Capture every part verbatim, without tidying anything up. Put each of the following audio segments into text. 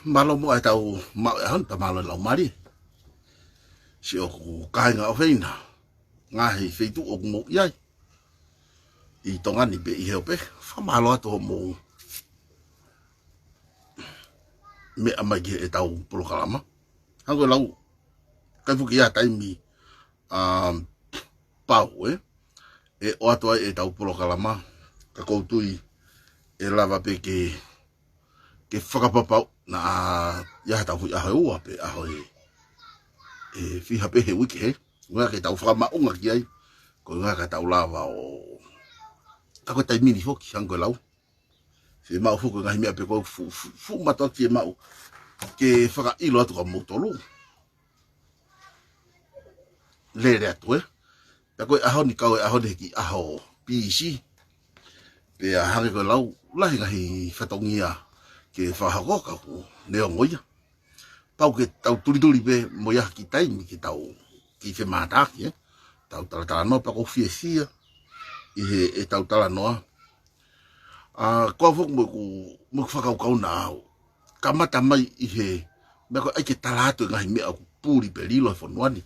Mālō muʻa ʻetau maʻu e ʻaho ni, pea mālō e laumālie. Siʻoku kāinga ʻofeina, ngaahi feituʻu ʻoku mou ʻi ai, ʻi Tonga ni pē ʻi he ope, fakamālō atu hoʻomou meʻa mai ki heʻetau polokalama. Hangē ko e lau, ʻikai foki ʻi ai ha taimi, um, pau, ē, ʻe ʻoatu ai ʻetau polokalama, ka ʻoku ou tui ʻe lava pē ke, ke fakapapau naʻa ʻi ai haʻatau foʻi ʻaho ʻe ua pe ʻaho ʻe, ʻe fiha pē he uike, he ʻuhinga ke tau fakamaʻunga ki ai, ko e ʻuhinga ka tau lava ʻo, ka ko e taimi ni foki, hangē ko e lau, fiemaʻu foki e ngaahi meʻa pē ko e fuʻu, fuʻu, fuʻu mātuʻaki fiemaʻu ke fakaʻilo atu kia moutolu. Lele atu, ē. Pea ko e ʻaho ni, kau e ʻaho ni he kiʻi ʻaho pisi. Pea hangē ko e lau, lahi ngaahi fatongia ke fakahoko, ka ʻoku neongo ia, pau ke tau tulituli pē mo ia ha kiʻi taimi ke tau kiʻi femātaaki, ē. Tau talatalanoa, pea ʻoku ou fiefia ʻi heʻetau talanoa. ʻA, ko au foki mo ʻeku, mo ʻeku fakakaukau naʻa ku kamata mai ʻi he meʻa ko e ʻai ke tala atu e ngaahi meʻa ʻoku puli pe lilo he fonua ni.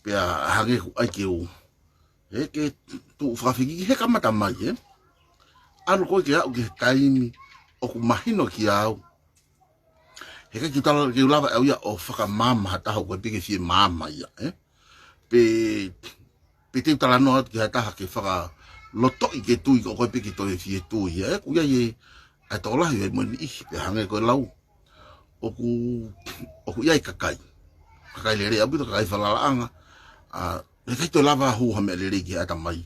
Pea hangē ʻoku ʻai ke u, ē, ke tuʻu fakafekiki he kamata mai, ē. ʻAlu ko ē ke aʻu ki he taimi ʻoku mahino kiate au, he ʻikai ke u tala, ke u lava ʻe au ia ʻo fakamaama ha taha ʻoku ʻikai pē ke fiemaama ia, ē. Pe, pe te u talanoa atu ki ha taha ke fakalotoʻi ke tui ka ʻoku ʻikai pē ke toe fie tui ia, ē. ʻOku ʻi ai e, ʻa e tokolahi ʻi ai mo e niʻihi, pea hangē ko e lau, ʻoku, ʻoku ʻi ai e kakai, kakai lelei ʻaupito, kakai falalaʻanga, ʻa, he ʻikai toe lava hū ha meʻa lelei ki he ʻatamai.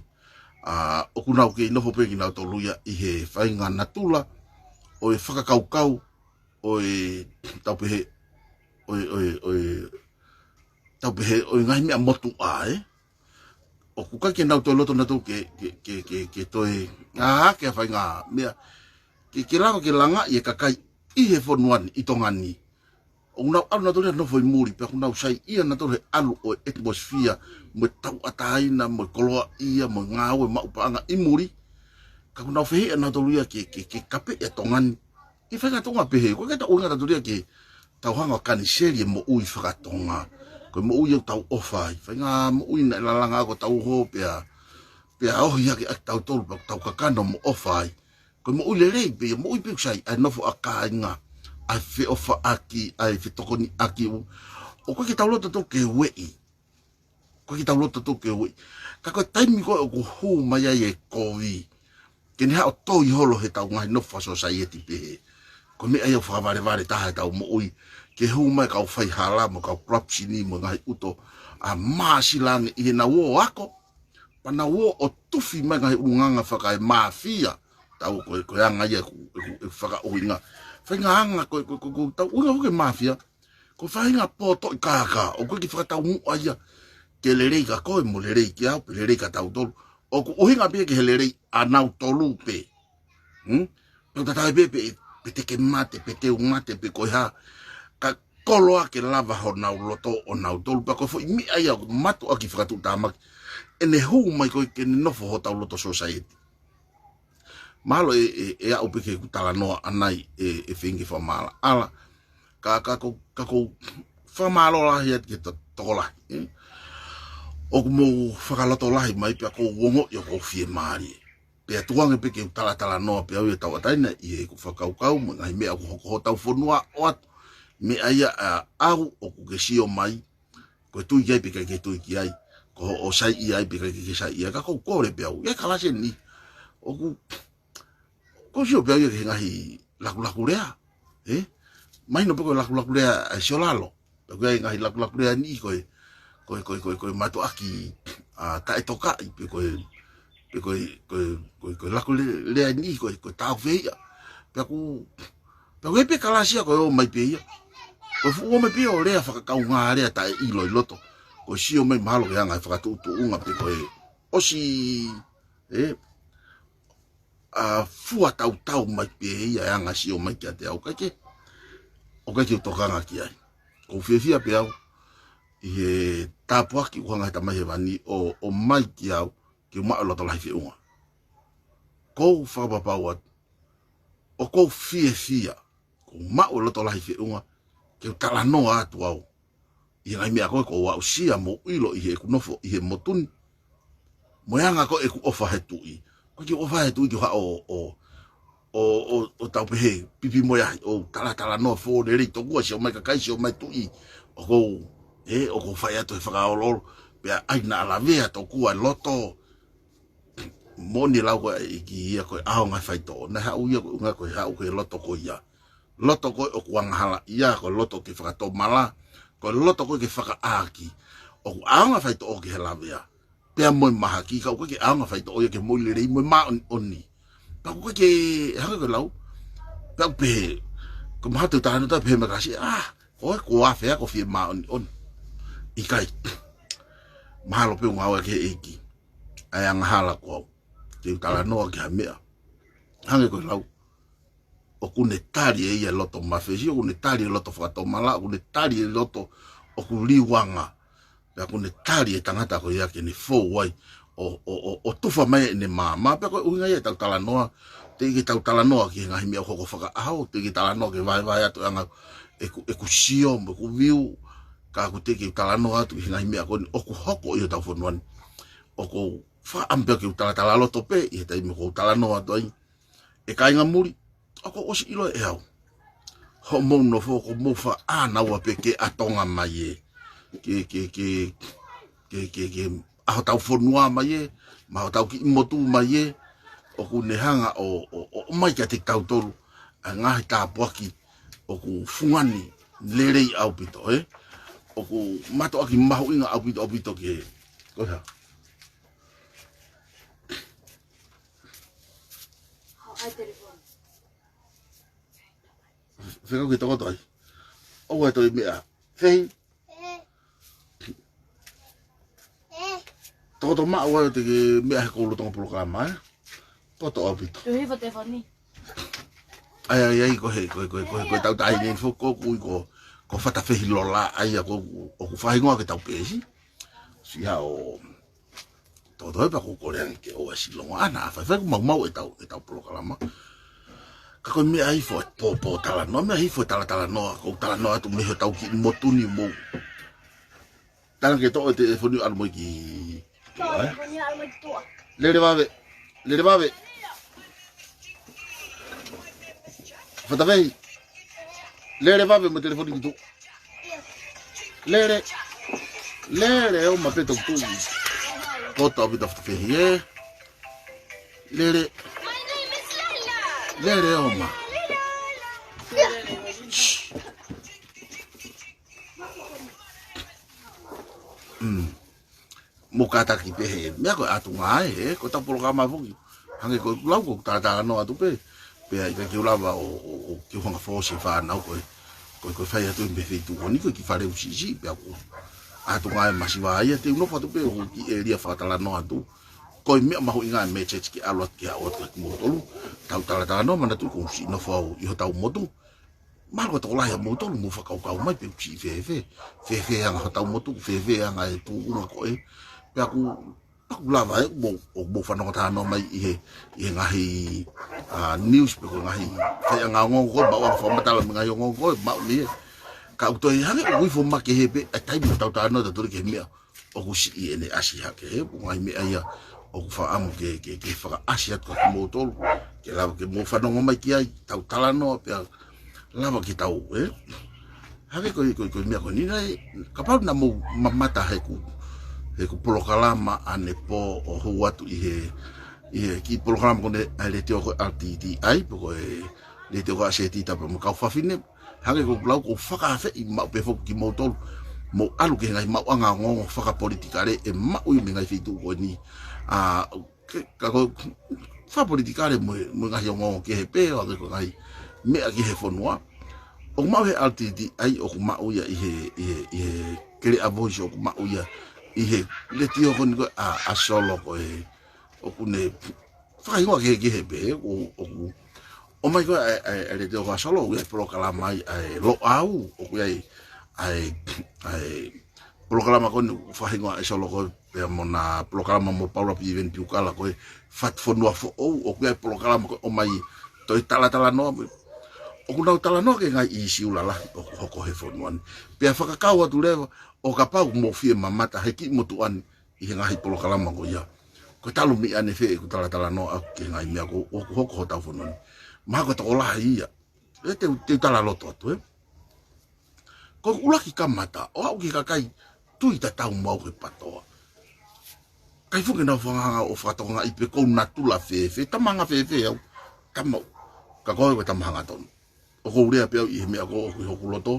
ʻA, ʻoku nau kei nofo pē kinautolu ia ʻi he faʻahinga natula ʻo e fakakaukau, ʻo e, tau pehē, ʻo e, ʻo e, ʻo e, tau pehē, ʻo e ngaahi meʻa motuʻa, ē. ʻOku ʻikai ke nau toe loto nautolu ke, ke, ke, ke, ke toe, ʻa, ke faʻahinga meʻa, ke, ke lava ke langaʻi e kakai ʻi he fonua ni, ʻi Tonga ni. ʻOku nau ʻalu nautolu ia ʻo nofo ʻi muli, pea ʻoku nau saiʻia nautolu he ʻalu ʻo e atmosphere, mo e tauʻatāina, mo e koloaʻia, mo e ngāue maʻu paʻanga ʻi muli. Ka ʻoku nau fehiʻa nautolu ia ke, ke, ke kapeʻi ʻa Tonga ni ʻi he faʻahinga tuʻunga pehē, ʻoku ʻikai ke tau ʻuhinga tautolu ia ke tau hanga ʻo kaniseli e moʻui fakatonga. Ko e moʻui ʻoku tau ʻofa ai. Faʻahinga moʻui naʻe lalanga ʻaki hotau uho pea, pea ohi hake ʻaki kitautolu pea tau kakano mo ʻofa ai. Ko e moʻui lelei pē ia, moʻui pē ʻoku sai, ʻa e nofo ʻa kāinga, ʻa e feʻofaʻaki, ʻa e fetokoniʻaki, ʻoku, ʻoku ʻikai ke tau loto tautolu ke ueʻi. ʻOku ʻikai ke tau loto tautolu ke ueʻi. Ka ko e taimi ko ē ʻoku hū mai ai e kovi, ke ne haʻu ʻo toi holo heʻetau ngaahi nofo fakasōsaieti pehē, ko e meʻa ia ʻoku fakavalevale taha heʻetau moʻui, ke hū mai e kau faihala mo e kau corruption mo e ngaahi ʻuto, ʻa, māsila ange ʻi heʻenau ō ʻo ako, pea nau ō ʻo tufi mai e ngaahi ʻulungaanga fakaemāfia. Tau ko e, ko e anga ia ʻeku, ʻeku, ʻeku fakaʻuhinga. Faʻahinga anga ko e, ko e, ko e, ko e tau ʻuhinga ko e māfia, ko e faʻahinga pōtoʻi kākā, ʻoku ʻikai ke fakataumuʻa ia ke lelei kia koe mo lelei kiate au, pe lelei kia tautolu. ʻOku ʻuhinga pē ia ki he lelei ʻanautolu pē. Hmm? Pea ʻoku tatau ai pē pe, pe te ke mate, pe te u mate, pe ko e hā, ka koloa ke lava honau loto ʻonautolu, pea ko e foʻi meʻa ia ʻoku mātuʻaki fakatuʻutāmaki ʻene hū mai ko ē ke ne nofo hotau loto sōsaieti. Mahalo ʻe, ʻe, ʻe aʻu pē ki heʻeku talanoa ʻanai ʻe, ʻe feinga ke fakamaʻalaʻala. Ka, ka ʻoku, ka ʻoku ou fakamālō lahi atu ki he to-, tokolahi, ē. ʻOku mou fakalotolahi mai pea ʻoku ou ongoʻi ʻoku ou fiemālie. Pea tuku ange pē ke u talatalanoa pē au ia ʻo tauʻatāina ʻi heʻeku fakakaukau mo e ngaahi meʻa ʻoku hoko hotau fonua ʻoatu. Meʻa ia ʻa au ʻoku ke sio mai, ko e tui ki ai pe ʻikai ke tui ki ai, ko hoʻo saiʻia ai pe ʻikai ke ke saiʻia ai, ka ʻoku ou kole pē au. ʻI he kalasi ni, ʻoku, ʻoku ou sio pē au ia ki he ngaahi lakulakulea, ē? Mahino pē ko e lakulakulea ʻa e siolalo. Pea ko e ngaahi lakulakulea ni ko e, ko e, ko e, ko e, ko e mātuʻaki, ʻa, taʻetokaʻi, pe ko e, pe ko e, ko e, ko e, ko e lakulea ni ko e, ko e tāufehiʻa. Pea ʻoku, pea ʻoku ʻi ai pē kalasi ia ko e ō mai pē ia. Ko e fuʻu ō mai pē ia ʻo lea fakakaungālea taʻeʻilo ʻi loto. Ko e sio mai mahalo ki he anga e fakatuʻutuʻunga pe ko e ʻosi, ē, ʻa, fua tautau mai pē ia e anga e sio mai kiate au, ʻikai ke, ʻoku ʻikai ke u tokanga ki ai. ʻOku ou fiefia pē au ʻi he tāpuaki ʻoku hanga ʻe he Tamai Hēvani ʻo, ʻo ʻomai kiate au ke u maʻu e loto lahi feʻunga. ʻOku ou fakapapau atu, ʻoku ou fiefia, ʻoku ou maʻu e loto lahi feʻunga ke u talanoa atu au ʻi he ngaahi meʻa ko ē kuo u aʻusia mo ʻilo ʻi heʻeku nofo ʻi he motu ni. Mo e anga ko ē ʻeku ʻofa he Tuʻi. ʻOku ʻikai ke u ʻofa he Tuʻi ke u haʻu ʻo, ʻo, ʻo, ʻo, ʻo tau pehē, pipi mo e ahi, ʻo talatalanoa fō lelei tokua, sio mai kakai, sio mai Tuʻi. ʻOku ou, ē, ʻoku ou fai atu he fakaoloolo, pea ʻai naʻa lavea tokua e loto. Moʻoni e lau ko ē ʻa e ʻEiki ia ko e ʻaonga e faitoʻo. Naʻe haʻu ia ko e ʻuhinga ko e haʻu ko e loto ko ia. Loto ko ē ʻoku angahala ia, ko e loto ke fakatomala, ko e loto ko ē ke fakaʻāki. ʻOku ʻaonga e faitoʻo ki he lavea. Pea mo e mahaki, ka ʻoku ʻikai ke ʻaonga e faitoʻo ia ke moʻui lelei mo e māʻoniʻoni. Pea ʻoku ʻikai ke hanga ko e lau. Pea ʻoku pehē, ko mahalo te u talanoa atu pehē mai ka si, ah, ko e ko afea ko fie māʻoniʻoni. ʻIkai. Mahalo pē ʻoku ngāue ki he ʻEiki ʻa e angahala ko au. Te u talanoa ki ha meʻa. Hangē ko e lau. ʻOku ne tali ʻe ia e loto mafesi, ʻoku ne tali e loto fakatomala, ʻoku ne tali e loto ʻoku liuanga. Pea ʻoku ne tali e tangata ko ia ke ne fou ai, ʻo, ʻo, ʻo, ʻo tufa mai ʻene maama, pea ko e ʻuhinga ia ʻetau talanoa, teʻeki ke tau talanoa ki he ngaahi meʻa ʻoku hoko fakaʻaho, teʻeki ke talanoa ke vaevae atu ʻa e anga ʻeku, ʻeku sio, mo ʻeku view, ka ʻoku teʻeki ke talanoa atu ki he ngaahi meʻa ko eni ʻoku hoko ʻi hotau fonua ni. ʻOku ou fakaʻamu pē ke u talatala loto pē, ʻi he taimi ʻoku ou talanoa atu ai, ʻe kāinga muli, ʻoku ou ʻosi ʻilo ʻe au. Hoʻomou nofo, ko mou faʻa naua pē ke ʻatonga mai ē. Ke, ke, ke, ke, ke, ke, ʻa hotau fonua mai ē, mo hotau kiʻi motu mai ē. ʻOku ne hanga ʻo, ʻo, ʻo, ʻomai kiate kitautolu ʻa e ngaahi tāpuaki ʻoku fungani lelei ʻaupito, ē. ʻOku mātuʻaki mahuʻinga ʻaupito, ʻaupito ke, ko e hā? Fekau ke tokoto ai. ʻOua ʻe toe meʻa. Fei. Tokoto maʻu ai ʻo te ke meʻa he kou lolotonga polokalama, ē? Tokoto ʻaupito. Tuhi fo telefoni. ʻAi, ʻai, ʻai, ko he, ko he, ko he, ko he, ko e tau tahi nei fo ko kui ko, ko Fatafehi Lola, ʻai ia ko, ʻoku fakahingoa ke tau pēsi. Siʻi hao, Toto e pa ko kole ange ke ʻoua silonga ana, ʻa faifai ʻoku maumau ʻetau, ʻetau polokalama. Ka ko e meʻa hifo e pōpō talanoa, meʻa hifo e talatalanoa, ko e talanoa atu mei hotau kiʻi motu ni mo. Tala ke toʻo e telefoni ʻalu mo e ki. Lele vave, lele vave. Fatafehi. Lele vave mo e telefoni ki tuʻa. Lele. Lele ʻo ma pe toki tuʻu. Koto ʻaupito Fatafehi ē. Lele. Lele ʻo ma. Mm. Mo kātaki pē he meʻa ko e ʻatunga ē, ko ʻetau polokalama foki. Hangē ko ʻeku lau ko ʻeku talatalanoa atu pē. Pea ʻikai ke u lava ʻo, ʻo, ʻo ke u hanga fosi e fānau ko e, ko e, ko e fai atu e meʻa feituʻu ko eni ko e kiʻi fale ʻusiʻusi, pea ko e ʻatunga ē masiva ia te u nofo atu pē ʻo kiʻi ʻēlia fakatalanoa atu. Ko e meʻa mahuʻinga e message ke ʻalu atu ke ʻalu atu kia kimoutolu. Tau talatalanoa manatuʻi ʻoku ou siʻi nofo au ʻi hotau motu. Mahalo ko e tokolahi ʻa moutolu mou fakakaukau mai pe ʻoku siʻi fēfē, fēfē anga hotau motu, fēfē anga e tuʻunga ko ē. Pea ʻoku, ʻoku lava ē, mou, ʻoku mou fanongo talanoa mai ʻi he, ʻi he ngaahi, ʻa, news pe ko e ngaahi faiʻanga ongoongo ko ē, maʻu anga fakamatala mei he ngaahi ongoongo ko ē, maʻu mei he. Ka ʻoku toe hangē ʻoku ifo makehe pē, ʻa e taimi ʻoku tau talanoa tautolu ki he meʻa ʻoku siʻi ʻene ʻasi hake he, ʻoku ngaahi meʻa ia ʻoku fakaʻamu ke, ke, ke fakaʻasi atu kia kimoutolu, ke lava ke mou fanongo mai ki ai, tau talanoa, pea lava ke tau, ē? Hangē ko e, ko e, ko e meʻa ko eni nai, kapau naʻa mou mamata heʻeku, heʻeku polokalama ʻanepō ʻo hū atu ʻi he, ʻi he kiʻi polokalama ko eni ʻa e letiō ko e R T T I, pe ko e letiō ko ē ʻa Setita pea mo e kau fafine, hangē ko ʻeku lau ʻoku ou fakaafeʻi maʻu pē foki kimoutolu. Mou ʻalu ki he ngaahi maʻuʻanga ongoongo fakapolitikale ʻe maʻu ia mei he ngaahi feituʻu ko eni. ʻA, ke, ka ko e fakapolitikale mo e, mo e ngaahi ongoongo kehe pē, ʻo hangē ko e ngaahi meʻa ki he fonua. ʻOku maʻu he R T T I, ʻoku maʻu ia ʻi he, ʻi he, ʻi he Keleʻa Voice, ʻoku maʻu ia ʻi he letiō ko eni ko ē ʻa, ʻa Solo ko ē, ʻoku ne fakahingoa kehekehe pē, ʻo, ʻoku ʻomai ko ē ʻa e, ʻa e, ʻa e letiō ko ē ʻa Solo, ʻoku ʻi ai e polokalama ai ʻa e Loʻau, ʻoku ʻi ai ʻa e, ʻa e polokalama ko eni ʻoku fakahingoa ʻe Solo ko ē, pea mo ʻena polokalama mo Paula Piveni Piukala ko e Fatu Fonua Foʻou, ʻoku ʻi ai e polokalama ko ē ʻomai toe talatalanoa mo e. ʻoku nau talanoa ki he ngaahi ʻīsiu lalahi ʻoku hoko he fonua ni. Pea fakakau atu leva, ʻo kapau mou fie mamata he kiʻi motuʻa ni ʻi he ngaahi polokalama ko ia, ko e talu mei ʻanefē ʻeku talatalanoa ʻaʻaku ki he ngaahi meʻa ko ē ʻoku hoko hotau fonua ni. Mahalo ko e tokolahi ia. ʻE te u, te u talaloto atu, ē. Ko e ʻuluaki kamata, ʻo aʻu ki he kakai tui tatau mo au he PATOA. ʻIkai foki ke nau fakahanga ʻo fakatokangaʻi pe ʻoku ou natula fēfē, tama anga fēfē au, tama, ka ko au ko e tama hangatonu. ʻOku ou lea pē au ʻi he meʻa ko ē ʻoku ʻi hoku loto,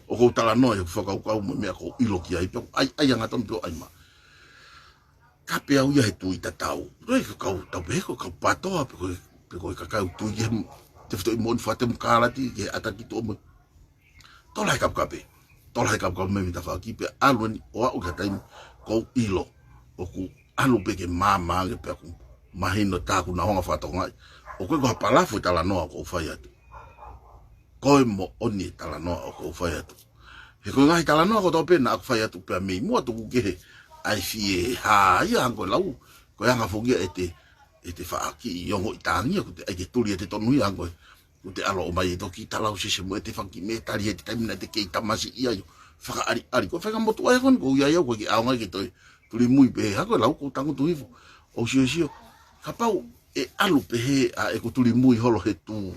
ʻoku ou talanoa ʻi hoku fakakaukau mo e meʻa ʻoku ou ʻilo ki ai, pea ʻai, ʻai hangatonu pē ʻo ʻai mā. Ka pē au ia he tui tatau. Ko e kau, tau pehē ko e kau PATOA, pe ko e, pe ko e kakai ʻoku tui ki he tefitoʻi moʻoni fakatemokalati, ki he ʻata ki tuʻa mo e tola he kapekape. Tola he kapekape mei he tafaʻaki pea ʻalu eni ʻo aʻu ki he taimi ʻoku ou ʻilo ʻoku ʻalu pē ke maama ange pea ʻoku mahino tā ʻoku nau hanga ʻo fakatokangaʻi. ʻOku ʻikai ko ha palafu e talanoa ʻoku ou fai atu. Ko e moʻoni e talanoa ʻoku ou fai atu. He ko e ngaahi talanoa kotoa pē naʻa ku fai atu pea mei muʻa tuku kehe ʻa e fie hā ia hangē ko e lau, ko e anga foki ia ʻete, ʻete faʻa kiʻi ongoʻi tāngia, ʻoku te ʻai ke tuli ʻete tonu ia hangē ko e ʻoku te ʻalu ʻo ʻomai e toki talausese mo ʻete fanga kiʻi meʻa tali he taimi naʻa te kei tamasiʻi ai ʻo fakaʻaliʻali. Ko e faʻahinga motuʻa ia ko eni ʻoku ou ʻi ai au, ʻoku ʻikai ke toe tuli mui pē, hangē ko e lau ʻoku ou tangutu hifo ʻo siosio. Kapau ʻe ʻalu pehē ʻa ʻeku tuli mui holo he tū,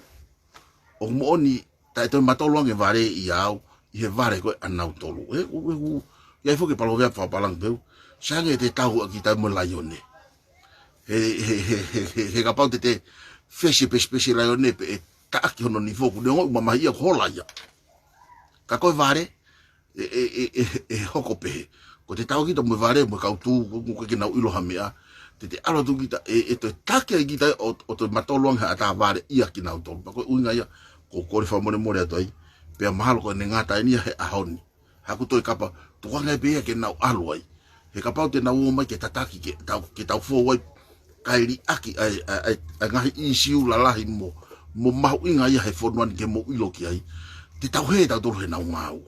ʻoku moʻoni taʻe toe matolu ange vale ʻia au ʻi he vale ko ē ʻanautolu. ʻE, ʻoku, ʻoku ʻi ai foki e palōveape fakapālangi pehē, sai ange ʻete tauhi ʻa kita mo e laione. He, he, he, he, he, he kapau te te fesi e pesipesi e laione pea ʻe taʻaki hono nifo, ʻoku ne ongoʻi mamahi ia ko e hola ia. Ka ko e vale, ʻe, ʻe, ʻe, ʻe, ʻe hoko pehē. Ko ʻete tauhi kita mo e vale, mo e kau tū, ʻoku, ʻoku ʻikai ke nau ʻilo ha meʻa. Te te ʻalu atu kita, ʻe, ʻe toe taki ai kita ʻo, ʻo toe matolu ange ha ʻatā vale ʻia kinautolu. Pea ko e ʻuhinga ia, ʻoku ou kole fakamolemole atu ai. Pea mahalo ko ʻene ngata eni ia he ʻaho ni. Haʻaku toe kapa, tukuange pē ia ke nau ʻalu ai. He kapau te nau ō mai ke tataki ke tau, ke tau fou ai, kae liʻaki ʻa e, ʻa e, ʻa e, ʻa e ngaahi ʻīsiu lalahi mo, mo mahuʻinga ia he fonua ni ke mou ʻilo ki ai. Te tau hē tautolu he nau ngāue.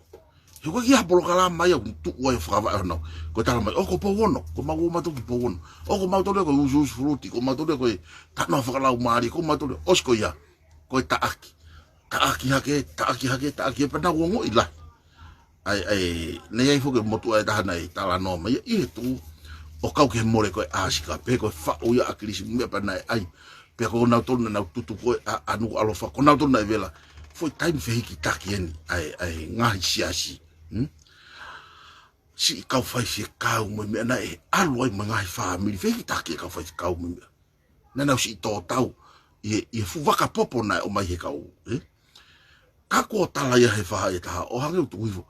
He ʻoku ʻikai ha polokalama ia ʻoku tuʻu ai ʻo fakavaʻe honau. Ko e tala mai, ʻo ko Pouono, ko mau ō mautolu ki Pouono. ʻO ko mautolu ia ko e usuusu fuluti, ko mautolu ia ko e talanoa fakalaumālie, ko mautolu ia, ʻosi ko ia, ko e taʻaki. Taʻaki hake, taʻaki hake, taʻaki hake, pea nau ongoʻi lahi. ʻAi, ʻai, naʻe ʻi ai foki e motuʻa ʻe taha naʻe talanoa mai ia ʻi he tuʻu ʻo kau ki he mole ko e ʻāsika, pehē ko e faʻu ia ʻa ʻAkilisi mo e meʻa pea naʻe ʻai. Pea ko nautolu naʻa nau tutu ko ē ʻa, ʻa Nukuʻalofa, ko nautolu naʻe vela. Foʻi taimi fehikitaki eni, ʻa e, ʻa e ngaahi siasi. Hmm? Siʻi kau faifekau mo e meʻa naʻe ʻalu ai mo e ngaahi fāmili, fehikitaki e kau faifekau mo e meʻa. Naʻa nau siʻi tō tau ʻi he, ʻi he fuʻu vaka popo naʻe ʻomai he kau, ē? Ka ko e tala ia he faʻahi ʻe taha, ʻo hangē ʻoku tuku hifo.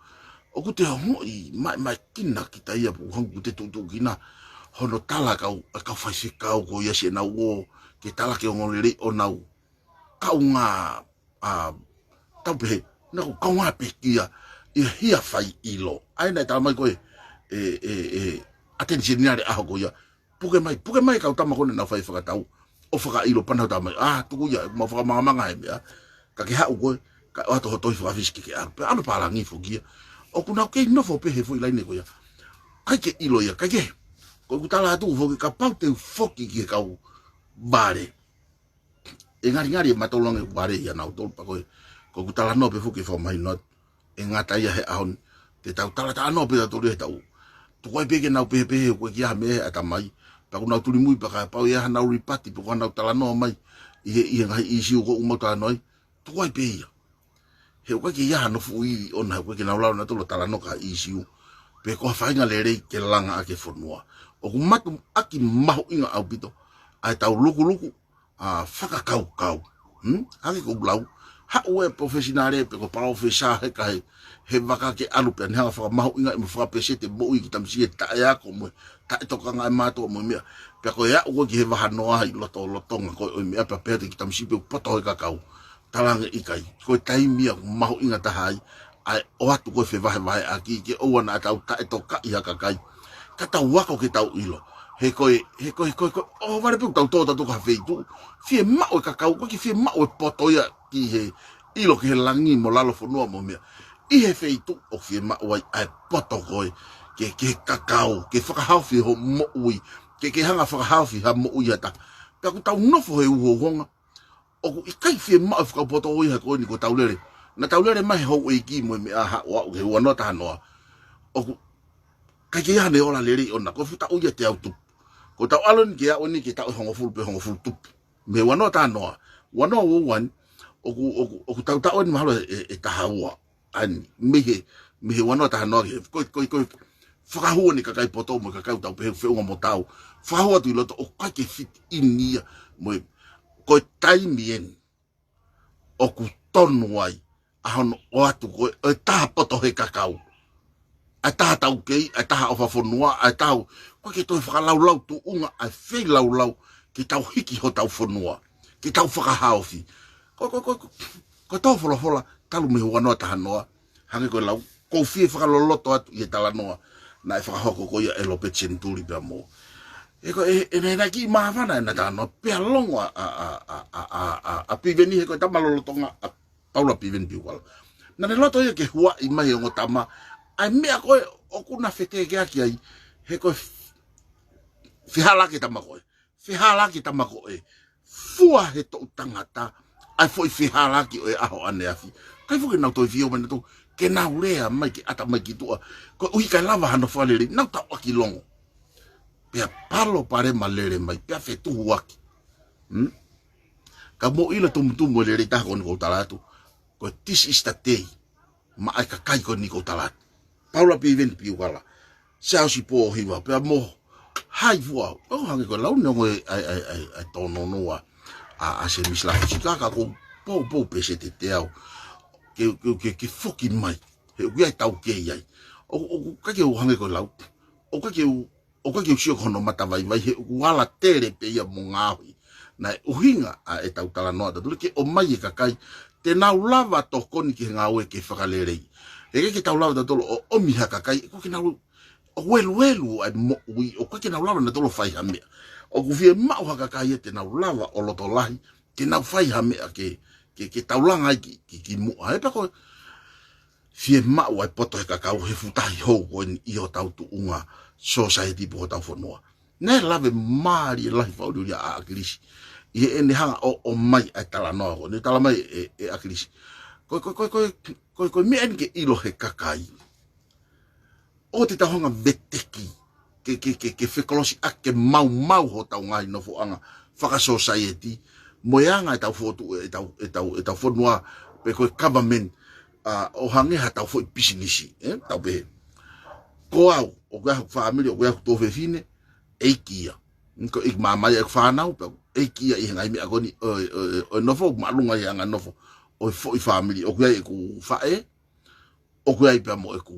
ʻOku te ongoʻi, mai, mai kina kita ia pu hangē ʻoku te tuʻutuʻu kina. Hono tala kau, ʻa e kau faifekau ko ia siʻenau ō, ke tala ke ongoongolelei ʻo nau. Kaungā, ʻa, tau pehē, naʻa ku kaungā pekia, ʻi he hia fai ʻilo. ʻA ia naʻe tala mai ko e, e, e, e, ʻAteni Seniale ʻaho ko ia. Puke mai, puke mai kau tama ko ē naʻa nau fai fakatau. ʻO fakaʻilo pea nau tala mai. ʻA, tuku ia, mau fakamangamanga he meʻa. Ka ke haʻu ko ē, kae ʻoatu hoʻo tohi fakafisi ke ke ʻalu. Pea ʻalu pālangi foki ia. ʻOku nau kei nofo pē he foʻi laine ko ia. ʻIkai ke ʻilo ia, ʻikai ke. Ko ʻeku tala atu foki kapau te u foki ki he kau vale. ʻE ngalingali ʻe matolu ange vale ia nautolu pea ko e. Ko ʻeku talanoa pē foki ke fakamahino atu. ʻE ngata ia he ʻaho ni. Te tau talatalanoa pē tautolu he taʻu. Tuku ai pē ke nau pehēpehē ʻoku ʻikai ha meʻa he ʻatamai. Pea ʻoku nau tuli mui pea kapau ʻe ʻi ai hanau lipati pe ko hanau talanoa mai. ʻI he, ʻi he ngaahi ʻīsiu ko ē ʻoku mau talanoa ai. Tuku ai pē ia. He ʻoku ʻikai ke ʻi ai hano fuʻu ivi ʻona he ʻoku ʻikai ke nau lava nautolu ʻo talanoa ki ha ʻīsiu. Pe ko ha faʻahinga lelei ke langa ʻaki e fonua. ʻOku matuʻaki mahuʻinga ʻaupito. ʻA e tau lukuluku ʻa fakakaukau. Hmm? Hangē ko e lau. Haʻu e professional pe ko e palōfesa he kahe. He vaka ke ʻalu pea ne hanga fakamahuʻingaʻi mo fakapeseti e moʻui ki tamasiʻi he taʻeako mo e taʻetokanga e mātuʻa mo e meʻa. Pea ko e aʻu ko ē ki he vahanoa ʻi lotolotonga ko ē ʻo e meʻa pea pehē atu ki tamasiʻi pe ʻoku poto he kakau. Talaange ʻikai. Ko e taimi ia ʻoku mahuʻinga taha ai. ʻA e ʻoatu ko e fevahevaheʻaki ke ʻoua naʻa tau taʻetokaʻi ha kakai. Ka tau ako ke tau ʻilo. He ko e, he ko e, he ko e, ko e, ʻohovale pē ʻoku tau tō tautolu ki ha feituʻu. Fiemaʻu e kakau, ʻoku ʻikai ke fiemaʻu e poto ia ki he ʻilo ki he langi mo lalo fonua mo e meʻa. ʻI he feituʻu ʻoku fiemaʻu ai ʻa e poto ko ē, ke, ke kakau, ke fakahaofi hoʻo moʻui, ke, ke hanga fakahaofi ha moʻui ʻa ha taha. Pea ʻoku tau nofo he uhouhonga, ʻOku ʻikai fiemaʻu e fakaupoto ʻo ia he ko eni ko ʻetau lele. Naʻa tau lele mai he houʻeiki mo e meʻa ha ʻo aʻu ki he ua noa taha noa. ʻOku ʻikai ke ʻi ai hano ola lelei ʻona. Ko e fuʻu taʻu ia ʻe teau tupu. Ko ʻetau ʻalu eni ke aʻu eni ke taʻu ʻe hongofulu pe hongofulu tupu. Mei he ua noa taha noa. Ua noa ua ua ni. ʻOku, ʻoku, ʻoku tau taʻu eni mahalo ʻe, ʻe, ʻe taha ua. ʻA eni, mei he, mei he ua noa taha noa ki he, ko e, ko e, ko e fakahua eni e kakai poto mo e kakai ʻoku tau pehē ʻoku feʻunga mo taau. Fakahua atu ʻi loto ʻoku ʻikai ke fit in ia mo e, ko e taimi eni ʻoku tonu ai ʻa hono ʻoatu ko ē ʻa e taha poto he kakau, ʻa e taha taukei, ʻa e taha ʻofa fonua, ʻa e taha, ʻoku ʻikai ke toe fakalaulau tuʻunga ʻa e feilaulau ke tau hiki hotau fonua, ke tau fakahaofi. Ko, ko, ko, ko, ko e tō folofola talu mei he ua noa taha noa, hangē ko e lau, ʻoku ou fie fakaloloto atu ʻi he talanoa naʻe fakahoko ko ia ʻe Lopeti Senituli pea mo. He ko e, ʻe, ʻe naʻe kiʻi māfana ʻena talanoa, pea longo ʻa, ʻa, ʻa Piveni he ko e tama lolotonga ʻa Paula Piveni Piukala. Naʻa ne loto ia ke huaʻi mai e ongo tama ʻa e meʻa ko ē ʻoku na fetekeaki ai, he ko e f-, fehālaaki e tama ko ē. Fehālaaki e tama ko ē. Fua he toʻu tangata ʻa e foʻi fehālaaki ʻo e ʻaho ʻaneafi. ʻIkai foki ke nau toe fio mai nautolu ke nau lea mai ke ʻata mai ki tuʻa. Koeʻuhi ʻikai lava hano fakalelei, nau tauʻaki longo. Pea palopalema lele mai, pea fetuhuaki. Hmm? Ka mou ʻilo e tumutumu e lelei taha ko eni ʻoku ou tala atu, ko e this is the day maʻa e kakai ko eni ʻoku ou tala atu. Paula Piveni Piukala, Siaosi Pōhiva, pea mo hai fua. ʻO hangē ko e lau neongo e, ʻa e, ʻa e, ʻa e, ʻa e tōnounou ʻa, ʻa, ʻa Semisi Lafusika, ka ʻoku ou poupou pē se tete au ke, ke, ke, ke foki mai. He ʻoku ʻi ai e taukei ai. ʻO, ʻoku ʻikai ke u hangē ko e lau. ʻOku ʻikai ke u ʻOku ʻikai ke u sio ki hono matavaivai he ʻoku ala tele pē ia mo ngaohi. Naʻe ʻuhinga ʻa ʻetau talanoa ʻatautolu ke ʻomai e kakai te nau lava tokoni ki he ngāue ke fakalelei. He ʻikai ke tau lava tautolu ʻo ʻomi ha kakai, ʻoku ʻikai ke nau, ʻoku eluelu ʻa e moʻui, ʻoku ʻikai ke nau lava nautolu ʻo fai ha meʻa. ʻOku fiemaʻu ha kakai ia te nau lava ʻo loto lahi, ke nau fai ha meʻa ke, ke, ke taulanga ai ki, ki, ki muʻa. He pea ko e fiemaʻu ʻa e poto he kakau he fuʻu tahi hou ko eni ʻi hotau tuʻunga sōsaieti pe ko hotau fonua. Naʻe lave mālie lahi fakaʻuliʻulia ʻa ʻAkilisi ʻi heʻene hanga ʻo, ʻomai ʻa e talanoa ko eni, talamai ʻe, ʻe ʻAkilisi. Ko, ko, ko, ko, ko, ko e meʻa eni ke ʻilo he kakai ʻoua te tau hanga ʻo veteki, ke, ke, ke, ke fekolosiʻaki, ke maumau hotau ngaahi nofoʻanga fakasōsaieti, mo e anga ʻetau fokotuʻu, ʻetau, ʻetau, ʻetau fonua, pe ko e government, ʻa, ʻo hangē ha tau foʻi pisinisi, ē? Tau pehē. Ko au, ʻoku ʻi ai hoku fāmili, ʻoku ʻi ai hoku tuofefine, ʻeiki ia. Ko e ʻeiki māmani ʻeku fānau, pea ʻeiki ia ʻi he ngaahi meʻa ko eni, ʻo, ʻo, ʻo, ʻo nofo, māʻolunga ʻi he anga nofo ʻo e foʻi fāmili, ʻoku ʻi ai ʻeku faʻē, ʻoku ʻi ai pea mo ʻeku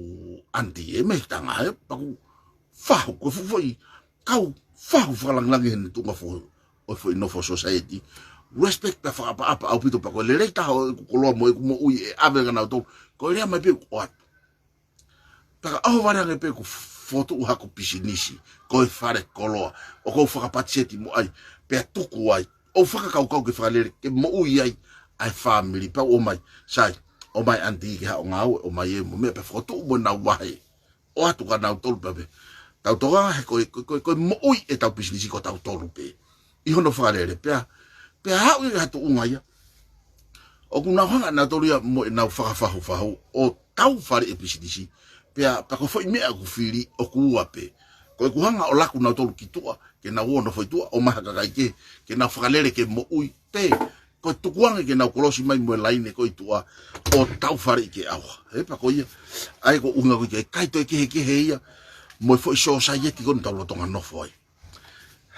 aunty ē, mei Tonga ē, pea ʻoku fahu, ko e fuʻu foʻi, kau fahu fakalangilangi he tuʻunga foʻi, ʻo e foʻi nofo sōsaieti. Respect pea fakaʻapaʻapa ʻaupito pea ko e lelei taha ʻo ʻeku koloa mo ʻeku moʻui ʻe ʻave kia nautolu. Ko e lea mai pē ʻoku ʻoatu. Pea ka ʻohovale ange pē ʻeku fokotuʻu haku pisinisi, ko e fale koloa, ʻoku ou fakapatiseti mo ai, pea tuku ai. ʻOku ou fakakaukau ke fakalele, ke moʻui ai ʻa e fāmili, pea ʻomai, sai, ʻomai aunty ke haʻu ʻo ngāue, ʻomai ē mo meʻa pea fokotuʻu mo ʻenau vahe. ʻOatu kia nautolu pea pē. Tau tokanga he ko e, ko e, ko e, ko e moʻui ʻetau pisinisi ko tautolu pē. ʻI hono fakalele, pea, pea haʻu ia ki ha tuʻunga ia. ʻOku nau hanga nautolu ia mo ʻenau fakafahufahu ʻo tau faleʻi e pisinisi. Pea, pea ko e foʻi meʻa ʻoku fili ʻoku ua pē. Ko ʻeku hanga ʻo laku nautolu ki tuʻa, ke nau ō ʻo nofo ʻi tuʻa, ʻomai ha kakai kehe, ke nau fakalele ke moʻui pē. Ko e tukuange ke nau kolosi mai mo e laine ko ē ʻi tuʻa ʻo tau faleʻi ke ʻauha. Ē, pea ko ia, ʻa ia ko e ʻuhinga ko ē ʻikai toe kehekehe ia mo e foʻi sōsaieti ko eni ʻoku tau lolotonga nofo ai.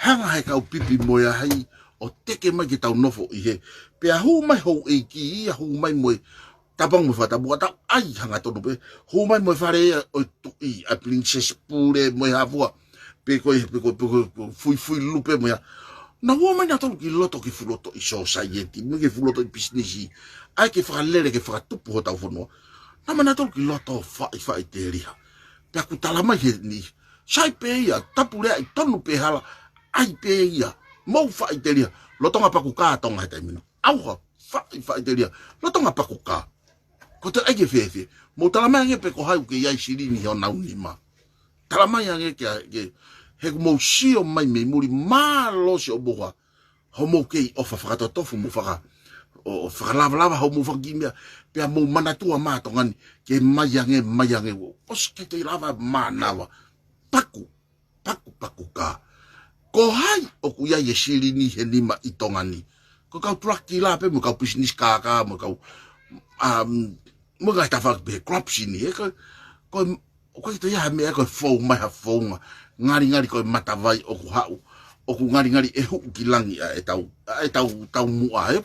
Hanga he kau pipi mo e ahi ʻo teke mai ke tau nofo ʻi hē. Pea hū mai houʻeiki ia, hū mai mo e tapangu mo e fakatapu, ʻa tau ʻai hangatonu pē. Hū mai mo e fale ia ʻo e tuʻi, ʻa e Princess Pule mo e hā fua. Pe ko e, pe ko e, pe ko e, pe ko e Fuifui Lupe mo ia. Nau ō mai nautolu ki loto ke fuʻu loto ʻi sōsaieti, mo ke fuʻu loto ʻi pisinisi. ʻAi ke fakalele, ke fakatupu hotau fonua. Nau ō mai nautolu ki loto faʻifaʻiteliha. Pea ʻoku talamai heni, sai pē ia, tapuleaʻi, tonu pē hala, ʻai pē ia. Mou faʻiteliha. Lolotonga paku kā Tonga he taimi ni. ʻAuha, faʻifaʻiteliha. Lolotonga paku kā. Ko e toe ʻai ke fēfē. Mou talamai ange pē ko hai ʻoku ʻi ai e silini ʻi honau nima. Talamai ange ke, ke, he ʻoku mou sio mai mei muli, mālō siʻomou hā. hoʻomou kei ʻofa fakatotofu mo faka, ʻo, ʻo fakalavalava hoʻomou fanga kiʻi meʻa, pea mou manatua mai ʻa Tonga ni ke mai ange, mai ange, ʻosi kei toe lava mānava. Paku, paku, paku ka. Ko hai ʻoku ʻi ai e silini he nima ʻi Tonga ni? Ko e kau tulaki lā pē mo e kau pisinisi kākā mo e kau, um, mo e ngaahi tafaʻaki pehē, corruption, ē? Ko, ko, ʻoku ʻikai toe ʻi ai ha meʻa ko e fou mai ha founga. Ngalingali ko e matavai ʻoku haʻu, ʻoku ngalingali ʻe huʻu ki langi ʻa ʻetau, ʻa ʻetau taumuʻa, ē?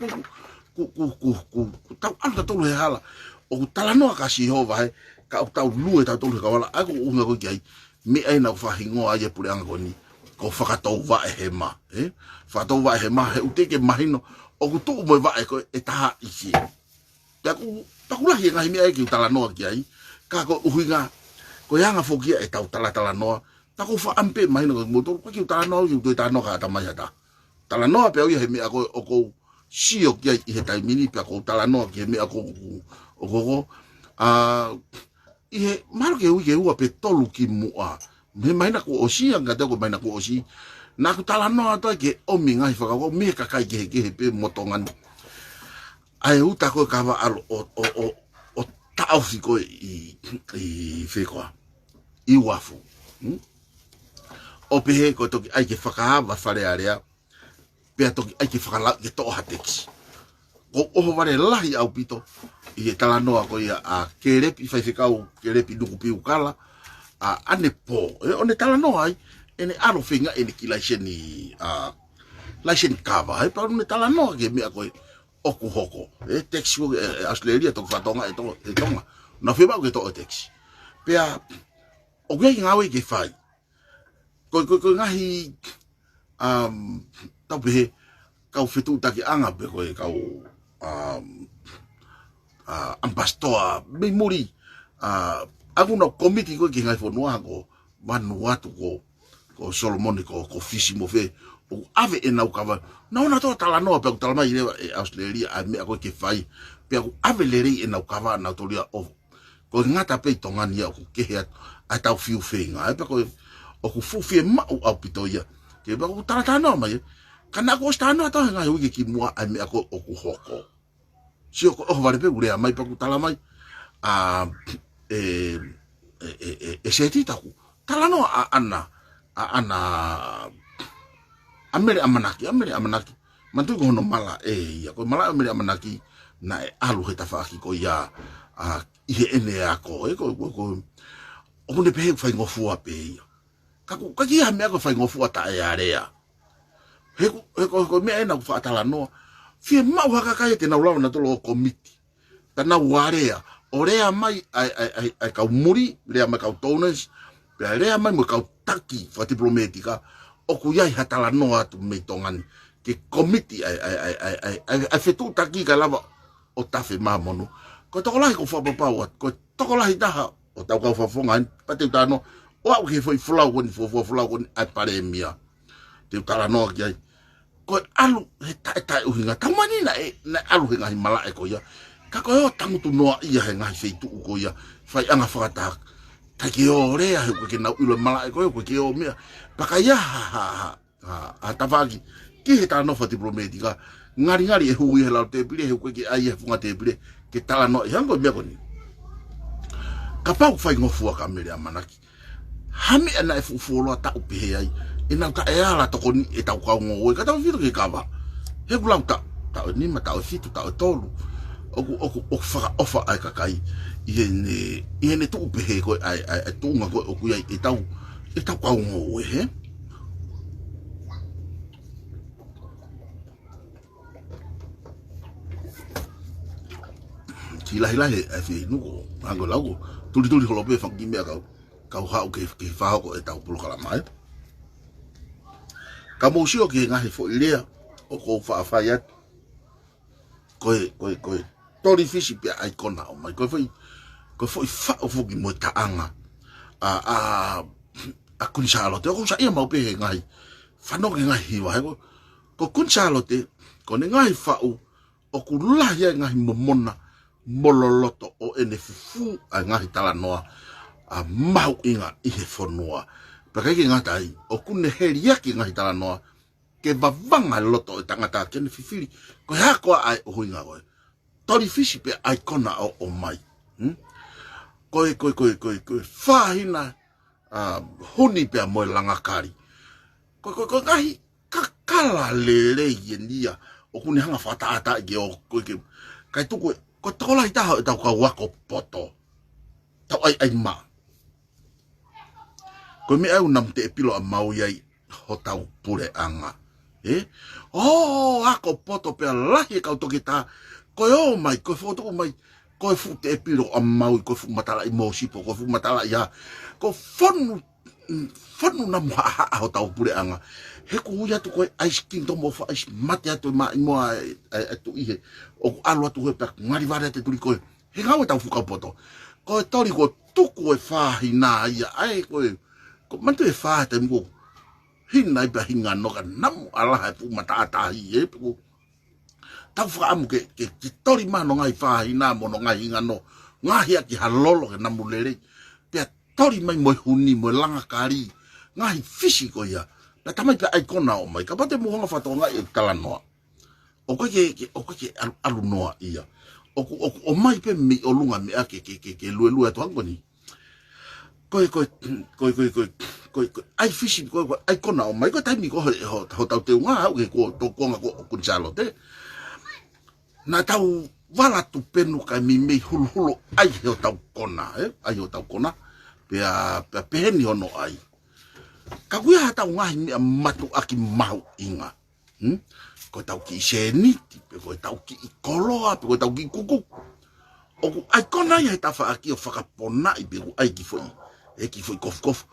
Ko, ko, ko, ko, ko, ko tau ʻalu tautolu he hala. ʻOku talanoa kia Sihova, ē? Ka ʻoku tau lue tautolu he kau hala. ʻA ia ko e ʻuhinga ko ē ki ai, meʻa ē naʻa ku fakahingoa ai e puleʻanga ko eni ko Fakatouvaʻehema, ē? Fakatouvaʻehema, he ʻoku teʻeki ke mahino ʻoku tuʻu mo e vaʻe ko ē ʻe taha ʻi hē. Pea ʻoku, pea ʻoku lahi e ngaahi meʻa ē ke u talanoa ki ai, ka ko e ʻuhinga, ko e anga foki ia ʻetau talatalanoa, pea ʻoku ou fakaʻamu pē mahino kia moutolu, ʻoku ʻikai ke u talanoa, ʻikai ke u toe talanoa ki ha ʻatamai ha taha. Talanoa pē au ia he meʻa ko ē ʻoku ou sio ki ai ʻi he taimi ni, pea ʻoku ou talanoa ki he meʻa ko ē ʻoku, ʻoku, ʻoku, ʻa, ʻi he, mahalo ko e uike ua pe tolu kimuʻa. Mei he māhina kuo ʻosi, ʻa ia ko e māhina kuo ʻosi. Naʻa ku talanoa atu ai ki he ʻomi e ngaahi fakakaukau mei he kakai kehekehe pē mo Tonga ni. ʻA e uta ko ē kava ʻalu ʻo, ʻo, ʻo, ʻo taʻofi ko ē ʻi, ʻi fē koā? ʻI Uafu. Hmm? ʻO pehē ko e toki ʻai ke fakaava Fale Alea, pea toki ʻai ke fakalauʻi ke toʻo ha tekisi. Ko e ʻohovale lahi ʻaupito ʻi he talanoa ko ia ʻa Kelepi, faifekau Kelepi Nukupiukala, ʻa ʻAnepo, ē, ʻo ne talanoa ai ʻene ʻalu ʻo feinga ʻene kiʻi laiseni, ʻa, laiseni kava, ē, pea ʻo ne talanoa ki he meʻa ko ē ʻoku hoko. Ē, tekisi ko ē, ē, ʻAositelēlia, toki fakatonga ʻe Tonga, ʻe Tonga. Naʻa nau fiemaʻu ke toʻo e tekisi. Pea ʻoku ʻi ai e ngāue ke fai. Ko, ko, ko e ngaahi, um, tau pehē, kau fetuʻutakiʻanga pe ko e kau, um, uh, ambassador mei muli, uh, ʻa ia ko e ngaahi kōmiti ko ē ki he ngaahi fonua ko Vanuatu, ko, ko Solomone, ko, ko Fisi mo fē, ʻoku ʻave ʻenau kava. Naʻa nau toe talanoa pea ʻoku talamai leva ʻe ʻAositelēlia ʻa e meʻa ko ē ke fai. Pea ʻoku ʻave lelei ʻenau kava, naʻa nau tolia ʻo ko e ngata pē ʻi Tonga ni ia ʻoku kehe atu ʻa ʻetau fiu feinga, ē, pea ko e, ʻoku fuʻu fiemaʻu ʻaupito ia. Ke pea ʻoku talatalanoa mai, ē. Ka naʻa ku ʻosi talanoa atu he ngaahi uike kimuʻa ʻa e meʻa ko ē ʻoku hoko. Sio ko e ʻohovale pē ʻoku lea mai pea ʻoku talamai, ʻa, ē, ē, ē, ē, ʻe Seti Taku. Talanoa ʻa ʻAna, ʻa ʻAna, ʻa Mele ʻAmanaki, ʻa Mele ʻAmanaki. Manatuʻi ko hono malaʻe ia, ko e malaʻe ʻo Mele ʻAmanaki naʻe ʻalu he tafaʻaki ko ia, ʻa, ʻi heʻene ako, ē, ko, ko, ko, ʻoku ne pehē ʻoku faingofua pē ia. Ka ʻoku, ka ʻoku ʻikai ha meʻa ko e faingofua taʻealea. He ko, he ko, he ko e meʻa ē naʻa ku faʻa talanoa. Fiemaʻu ha kakai te nau lava nautolu ʻo kōmiti. Pea nau alea, ʻo lea mai ʻa e, ʻa e, ʻa e, ʻa e kau muli, lea mai kau donors, pea lea mai mo e kau taki fakatipilōmētika, ʻoku ʻi ai ha talanoa atu mei Tonga ni, ke kōmiti ʻa e, ʻa e, ʻa e fetuʻutaki kae lava ʻo tafe māmonu. Ko e tokolahi ʻoku ou fakapapau atu, ko e tokolahi taha ʻo ʻetau kau fakafofonga ni, pea te u talanoa, ʻo aʻu ki he foʻi folau ko eni, fuofua folau ko eni ʻa e palēmia. Te u talanoa ki ai. Ko e ʻalu he taʻetaʻeʻuhinga. Taumaiā naʻe, naʻe ʻalu he ngaahi malaʻe ko ia. Ka ko e ō tangutu noa ia he ngaahi feituʻu ko ia. Faiʻanga fakataha. ʻIkai ke ō lea he ʻoku ʻikai ke nau ʻilo e malaʻe ko ia, ʻoku ʻikai ke ō meʻa. Pea ka ʻi ai ha, ha, ha, ha, ha tafaʻaki ki he talanoa fakatipilōmētika. Ngalingali ʻe hū ia he lalo tēpile, he ʻoku ʻikai ke ʻai ia he funga tēpile. Ke talanoa ʻi he anga ko e meʻa ko eni. Kapau ʻoku faingofua kia Mele ʻAmanaki. Ha meʻa naʻe fuʻu fuoloa taʻu pehē ai, ʻenau taʻeala tokoni ʻetau kau ngoue, ka tautefito ki he kava. He ʻoku lau taʻu, taʻu ʻe nima, taʻu ʻe fitu, taʻu ʻe tolu. ʻOku, ʻoku, ʻoku fakaʻofa ʻa e kakai ʻi heʻene, ʻi heʻene tuʻu pehē ko ē ʻa e, ʻa e, ʻa e tuʻunga ko ē ʻoku ʻi ai ʻetau, ʻetau kau ngoue, hē? Kiʻi lahilahi ʻa e fie nuku, hangē ko e lau ko, tulituli holo pē fanga kiʻi meʻa kau, kau haʻu ke, ke fakahoko ʻetau polokalama, ē. Ka mou sio ki he ngaahi foʻi lea ʻoku ou faʻa fai atu. Ko e, ko e, ko e toli fisi pea ʻai kona ʻo mai. Ko e foʻi, ko e foʻi faʻu foki mo e taʻanga ʻa, ʻa, ʻa Kuini Sālote. ʻOku ou saiʻia maʻu pē he ngaahi fanongo ki he ngaahi hiva. He ko, ko Kuini Sālote, ko ʻene ngaahi faʻu, ʻoku lahi ai e ngaahi momona mo loloto ʻo ʻene fufū ʻa e ngaahi talanoa ʻa mahuʻinga ʻi he fonua. Pea ʻikai ke ngata ai, ʻoku ne heliaki e ngaahi talanoa ke vavanga loto e tangata ke ne fifili. Ko e hā koā ʻa e ʻuhinga ko ē? Toli fisi pea ʻaikona ʻo ʻomai. Hmm? Ko e, ko e, ko e, ko e, ko e fāhina, a, huni pea mo e langakali. Ko e, ko e, ko e ngaahi kakala lelei eni ia ʻoku ne hanga fakatātā ke ʻo, ko e ke, kai tuku e, ko e tokolahi taha ʻetau kau ako poto. Tau ʻai, ʻai mā. Ko e meʻa ʻoku namu teʻepilo ʻa maui ai hotau puleʻanga. Ē? ʻO ako poto pea lahi e kau toketā. Ko e ō mai, ko e fokotuʻu mai, ko e fuʻu teʻepilo ʻa maui, ko e fuʻu matalaʻi mōsipo, ko e fuʻu matalaʻi hā. Ko e fonu, mm, fonu namu haʻahaʻa hotau puleʻanga. He ʻoku ui atu ko e ʻaisi Kingdom of Ice, mate atu e maʻimoa e, e, e tuʻi he. ʻOku ʻalu atu he pea ngali vale atu e tuli ko ē. He ngāue ʻetau fuʻu kau poto. Ko e toli ko e tuku e fāhina ia ai ko e, ko e manatu e fā taimi ko ē hina ai pea hingano ka namu ʻalaha e fuʻu mataʻatahi ē, pe ko e tau fakaʻamu ke, ke, ke toli mai hono ngaahi fāhina mo hono ngaahi hingano, ngaohi ʻaki ha lolo ke namu lelei. Pea toli mai mo e huni, mo e langakali, ngaahi fisi ko ia. Pea tā mai pea ʻaikona ʻo ʻomai, kapau te mou hanga fakatokangaʻi e talanoa. ʻOku ʻikai ke, ke, ʻoku ʻikai ke ʻalu, ʻalu noa ia. ʻOku, ʻoku ʻomai pē mei ʻolunga meʻa ke, ke, ke, ke luelue atu hangē ko eni. Ko e, ko e, ko e, ko e, ko e, ko e, ko e, ʻai fisi, ko e, ko e, ʻaikona ʻo ʻomai, ko e taimi ko ē he, ho, hotau teunga, haʻu ke ko, tō kuonga ko ē ʻo Kuini Sālote. Naʻa tau vala tupenu kae meimei huluhulu ʻai hotau kona, ē? ʻAi hotau kona. Pea, pea pehē ni hono ʻai. Ka ʻoku ʻi ai haʻatau ngaahi meʻa mātuʻaki mahuʻinga. Hmm? Ko ʻetau kiʻi sēniti, pe ko ʻetau kiʻi koloa, pe ko ʻetau kiʻi kuku. ʻOku ʻai kona ia he tafaʻaki ʻo fakaponaʻi pe ʻoku ʻai ki foʻi, e ki foʻi kofukofu.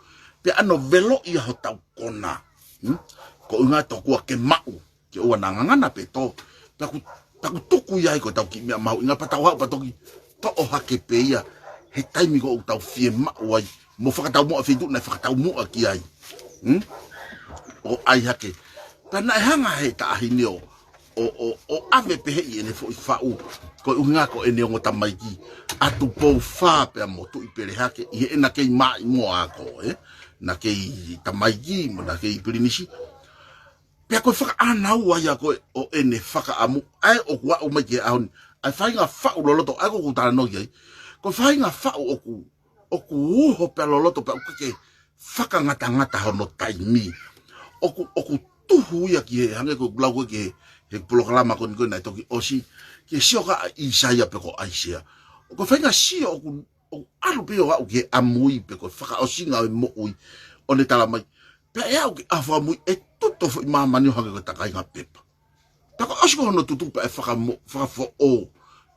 Pea ʻano velo ia hotau kona. Hmm? Ko e ʻuhinga tokua ke maʻu, ke ʻoua naʻa ngangana pe tō. Pea ʻoku, pea ʻoku tuku ia ai ko ʻetau kiʻi meʻa mahuʻinga pea tau haʻu pea toki toʻo hake pē ia he taimi ko ē ʻoku tau fiemaʻu ai. Mo fakataumuʻa feituʻu naʻe fakataumuʻa ki ai. Hmm? ʻO ʻai hake. Pea naʻe hanga he taʻahine ʻo, ʻo, ʻo, ʻo ʻave pehē ʻi heʻene foʻi faʻu. Ko e ʻuhinga ko ʻene ongo tamaiki. ʻA Tupou Fā pea mo Tuʻipelehake. ʻI heʻena kei maʻimoa ko ē. Naʻa kei tamaiki, mo naʻa kei pilinisi. Pea ko e fakaʻānaua ia ko ē ʻo ʻene fakaʻamu. ʻA ē ʻoku aʻu mai ki he ʻaho ni. ʻA e faʻahinga faʻu loloto, ʻa ē ko ē ʻoku ou talanoa ki ai. Ko e faʻahinga faʻu ʻoku ʻoku uho pea loloto pea ʻoku ʻikai ke fakangatangata hono taimi. ʻOku, ʻoku tuhu ia ki he, hangē ko e lau ko ē ki he, he polokalama ko eni ko ē naʻe toki ʻosi, ki he sioka ʻa ʻIsaia pe ko ʻAisea. ʻOku faʻahinga sio ʻoku, ʻoku ʻalu pē ʻo aʻu ki he ʻamui pe ko e fakaʻosinga ʻo e moʻui ʻo ne tala mai. Pea ʻe aʻu ki he ʻaho fakamui ʻe tutu foʻi māmani ʻo hangē ko e takainga pepa. Pea ko e ʻosi ko hono tutu pea ʻe fakamo-, fakafoʻou,